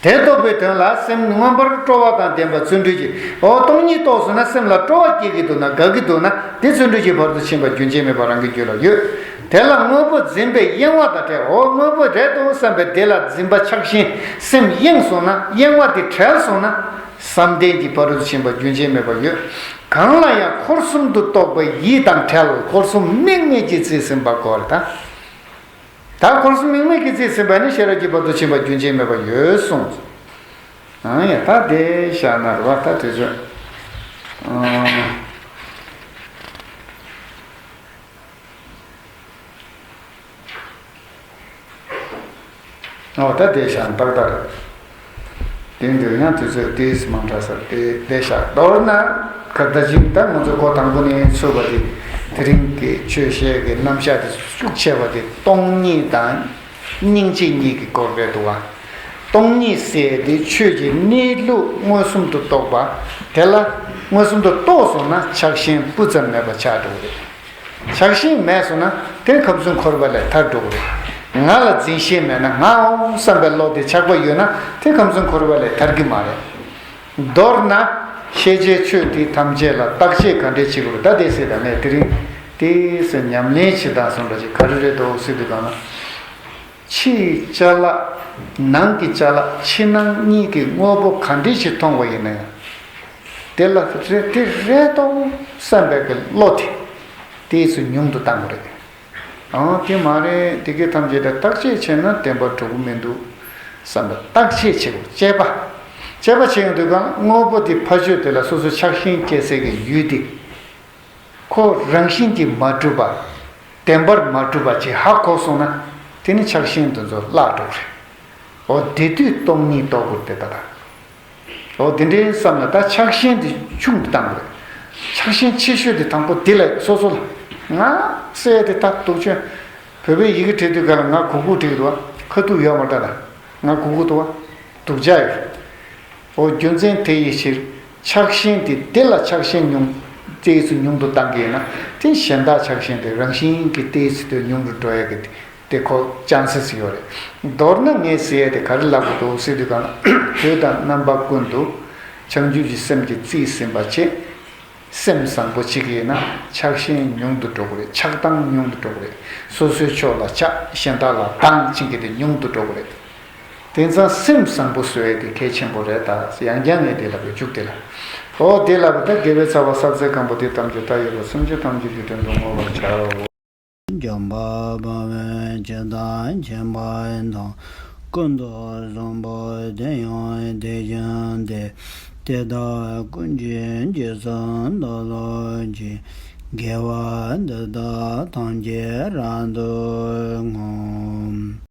དེ་རྟོགས་པའི་དོན་ལ་སེམས་མངོན་པར་སྤྲོ་བ་དང་ལྡན་པ་བརྩོན་འགྲུས་ཀྱིས། འོ་སྟོང་ཉིད་རྟོགས་སོང་ན་སེམས་ལ་སྤྲོ་བ་སྐྱེ་གི་འདུག་ན་དགའ་གི་འདུག་ན་དེ་བརྩོན་འགྲུས་ཀྱི་ཕ་རོལ་ཏུ་ཕྱིན་པ་རྒྱུན་ཆད་མེད་པ་རང་གི་རྒྱུད་ལ་ཡོད། དེ་ལ་དངོས་པོ་འཛིན་པའི་གཡེང་བ་དང་བྲལ། འོ་དངོས་པོ་རེད་འདུག་བསམ་པའི་དེ་ལ་འཛིན་པ་ཆགས་ཞེན་སེམས་གཡེང་སོང་ན། གཡེང་བ་དེ་བྲལ་སོང་ན་བསམ་གཏན་གྱི་ཕ་རོལ་ཏུ་ཕྱིན་པ་རྒྱུན་ཆད་མེད་པ་ཡོད། གང་ལ་ཡང་འཁོར་གསུམ་དུ་གཏོགས་པའི་ཡིད་དང་བྲལ། འཁོར་གསུམ་དམིགས་མེད་ཀྱིས་རྩིས་ཟིན་པ་གོ་རེད་ད། ད་འཁོར་གསུམ་དམིགས་མེད་ཀྱིས་རྩིས་ཟིན་པ་ནི་ཤེས་རབ་ཀྱི་བར་དུ་ཕྱིན་པ་རྒྱུན་ཆད་མེད་པ་ཡོད་གསུངས། ཨང་ཡ་ད་དེ་བཞག་ན་རེད་བ། ད་དེ་ཚོ། ཨང་། ཨོ་ད་དེ་བཞག་ན་ཏག་ཏག་རེད། དེ་འདྲ་ཡང་དུས་ཚོད་ཏོག་ཙམ་མང་དྲགས་ས་རེད། དེ་བཞག་མདོར་ན་ག་ད་ཅིག་ད་ང་ཚོ་འགོ་དང་པོ་ནས་ཚུགས་པ་དེ། དེ་རིང་གི་ཆོས་བཤད་ཀྱི་རྣམ་གཞག་དེ་ཤུགས་ཆེ་བ་དེ་སྟོང་ཉིད་དང་སྙིང་རྗེ་གཉིས་ཀྱི་སྐོར་རེད་འདུག་བ། སྟོང་ཉིད་ཟེར་དེ་ཆོས་ཀྱི་གནས་ལུགས་མངོན་སུམ་དུ་རྟོགས་པ། དེ་ལ་མངོན་སུམ་དུ་རྟོགས་སོང་ན་ཆགས་ཞེན་སྤུ་ཙམ་མེད་པ་ཆགས་འགྲོ་གི་རེད། ཆགས་ཞེན་མེད་སོང་ན་དེ་ཁམས་གསུམ་འཁོར་བ་ལས་ཐར་འགྲོ་གི་རེད། ང་ལ་འཛིན་ཞེན་མེད་ན། ངའོ་བསམ་པའི་བློ་དེ་ཆགས་པ་ཡོད་ན་དེ་ཁམས་གསུམ་འཁོར་བ་ལས་ཐར་གི་མ་རེད། མདོར་ན་ཤེས་བྱའི་ཆོས་དེ་ཐམས་ཅད་ལ་བརྟག་དཔྱད་ག་འདྲས་བྱེད་དགོས་རེད། ད་དེ་ཟེར་ག་ནས་དེ་རིང་དེ་ཟེར་ཉམས་ལེན་བྱེད་སྟངས་སོང་འདྲ་ཅིག་ག་རེ་རེད་འདུག་ཟེར་དུས་གང་ན། ཕྱིའི་ཅ་ལག་ནང་གི་ཅ་ལག་ཕྱི་ནང་གཉིས་ཀྱི་དངོས་པོ་ག་འདྲས་ཞིག་མཐོང་བ་ཡིན་ན་ཡང་། དེ་ལ་རེད་དེ་རེད་དོ་བསམ་པའི་གི་བློ་དེ་དེ་ཚོ་ཉུང་དུ་བཏང་དགོས་རེད། ཨང་དེ་མ་རེད། དེ་གའི་ཐམས་ཅད་ལ་བརྟག་དཔྱད་བྱས་ན་བདེན་པ་འགྲོ་གི་མི་འདུག་བསམ་པ་བརྟག་དཔྱད་བྱེད་དགོས། དཔྱད་པ། དཔྱད་པ་བྱེད་ཡོང་དུས་གང་དངོས་པོ་དེ་ཕ་ཆོས་དེ་ལ་སོ་སོ་ཆགས་ཞེན་སྐྱེ་སའི་གི་ཡུལ་དེ། ཁོ་རང་བཞིན་གྱིས་མ་གྲུབ་པ། བདེན་པར་མ་གྲུབ་པ་ཅིག་ཧ་གོ་སོང་ན་དེ་ནི་ཆགས་ཞེན་དེ་ཚོ་བརླག་འགྲོ་གི་རེད། འོ་དེ་དུས་སྟོང་ཉིད་རྟོགས་དགོས་དེ་ད་ད། འོ་དེ་འདྲའི་བསམ་ན་ད་ཆགས་ཞེན་དེ་ཆུང་དུ་བཏང་དགོས། ཆགས་ཞེན་ཆེ་ཤོས་དེ་དང་པོ་དེ་ལ་སོ་སོ་ལ་ང་ཟེར་དེ་ད་སྡུག་ཅན། བོད་པའི་ཡི་གེ་བྲིས་དུས་ག་ལ་ང་གུ་གུ་བྲིས་འདུག་བ། ཁ་ཐུག་ཡོད་མ་རེད་ད། ང་གུ་གུ་འདུག་བ། སྡུག་ཅག་ཡོད། འོ་རྒྱུ་མཚན་དེ་ཡི་ཕྱིར་ཆགས་ཞེན་དེ་དེ་ལ་ཆགས་ཞེན་ཉུང་ཏོག་ཙམ་ཉུང་དུ་བཏང་གི་ཡིན་ན་དེ་གཞན་དག་ཆགས་ཞེན་དེ་རང་བཞིན་གྱིས་ཏོག་ཙམ་དེ་ཉུང་དུ་འགྲོ་ཡ་གི་དེ་ཁོ་ཅན་སེ་ཡོད་རེད། མདོར་ན་ངས་ཟེར་ཡ་དེ་ག་རེ་ལབ་དགོས་འདུག་ཟེར་དུས་གང་ལ་དུས་དང་རྣམ་པ་ཀུན་ཏུ་བྱང་ཆུབ་ཀྱི་སེམས་ཀྱིས་རྩིས་ཟིན་པ་བྱེད། སེམས་བཟང་པོ་གཅིག་ཡིན་ན་ཆགས་ཞེན་ཉུང་དུ་འགྲོ་གི་རེད། ཆགས་སྡང་ཉུང་དུ་འགྲོ་གི་རེད། སོ་སོའི་ཕྱོགས་ལ་ཆགས། གཞན་དག་ལ་སྡང་བྱེད་མཁན་དེ་ཉུང་དུ་འགྲོ་གི་རེད། དེང་སང་སེམས་བཟང་པོ་བཟོ་ཡས་དེ་གལ་ཆེན་པོ་རེད་ད། ཡང་བསྐྱར་ངས་དེ་ལབ་པའི་མཇུག་དེ་ལ། འོ་དེ་ལབ་པ་ད་དགེ་བའི་རྩ་བ་བསགས་ཚད་གང་པོ་དེ་ཐམས་ཅད་ལྟ་ཡི་རང་སེམས་ཅན་ཐམས་ཅད་ཀྱི་དོན་དུ་བསྔོ་བར་བྱའོ། འཇམ་དཔལ་དཔའ་བོས་ཇི་ལྟར་མཁྱེན་པ་དང་། ཀུན་ཏུ་བཟང་པོ་དེ་ཡང་དེ་བཞིན་ཏེ། དེ་དག་ཀུན་གྱི་རྗེས་སུ་བདག་སློབ་ཅིང་། དགེ་བ་འདི་དག་ཐམས་ཅད་རབ་ཏུ་བསྔོ།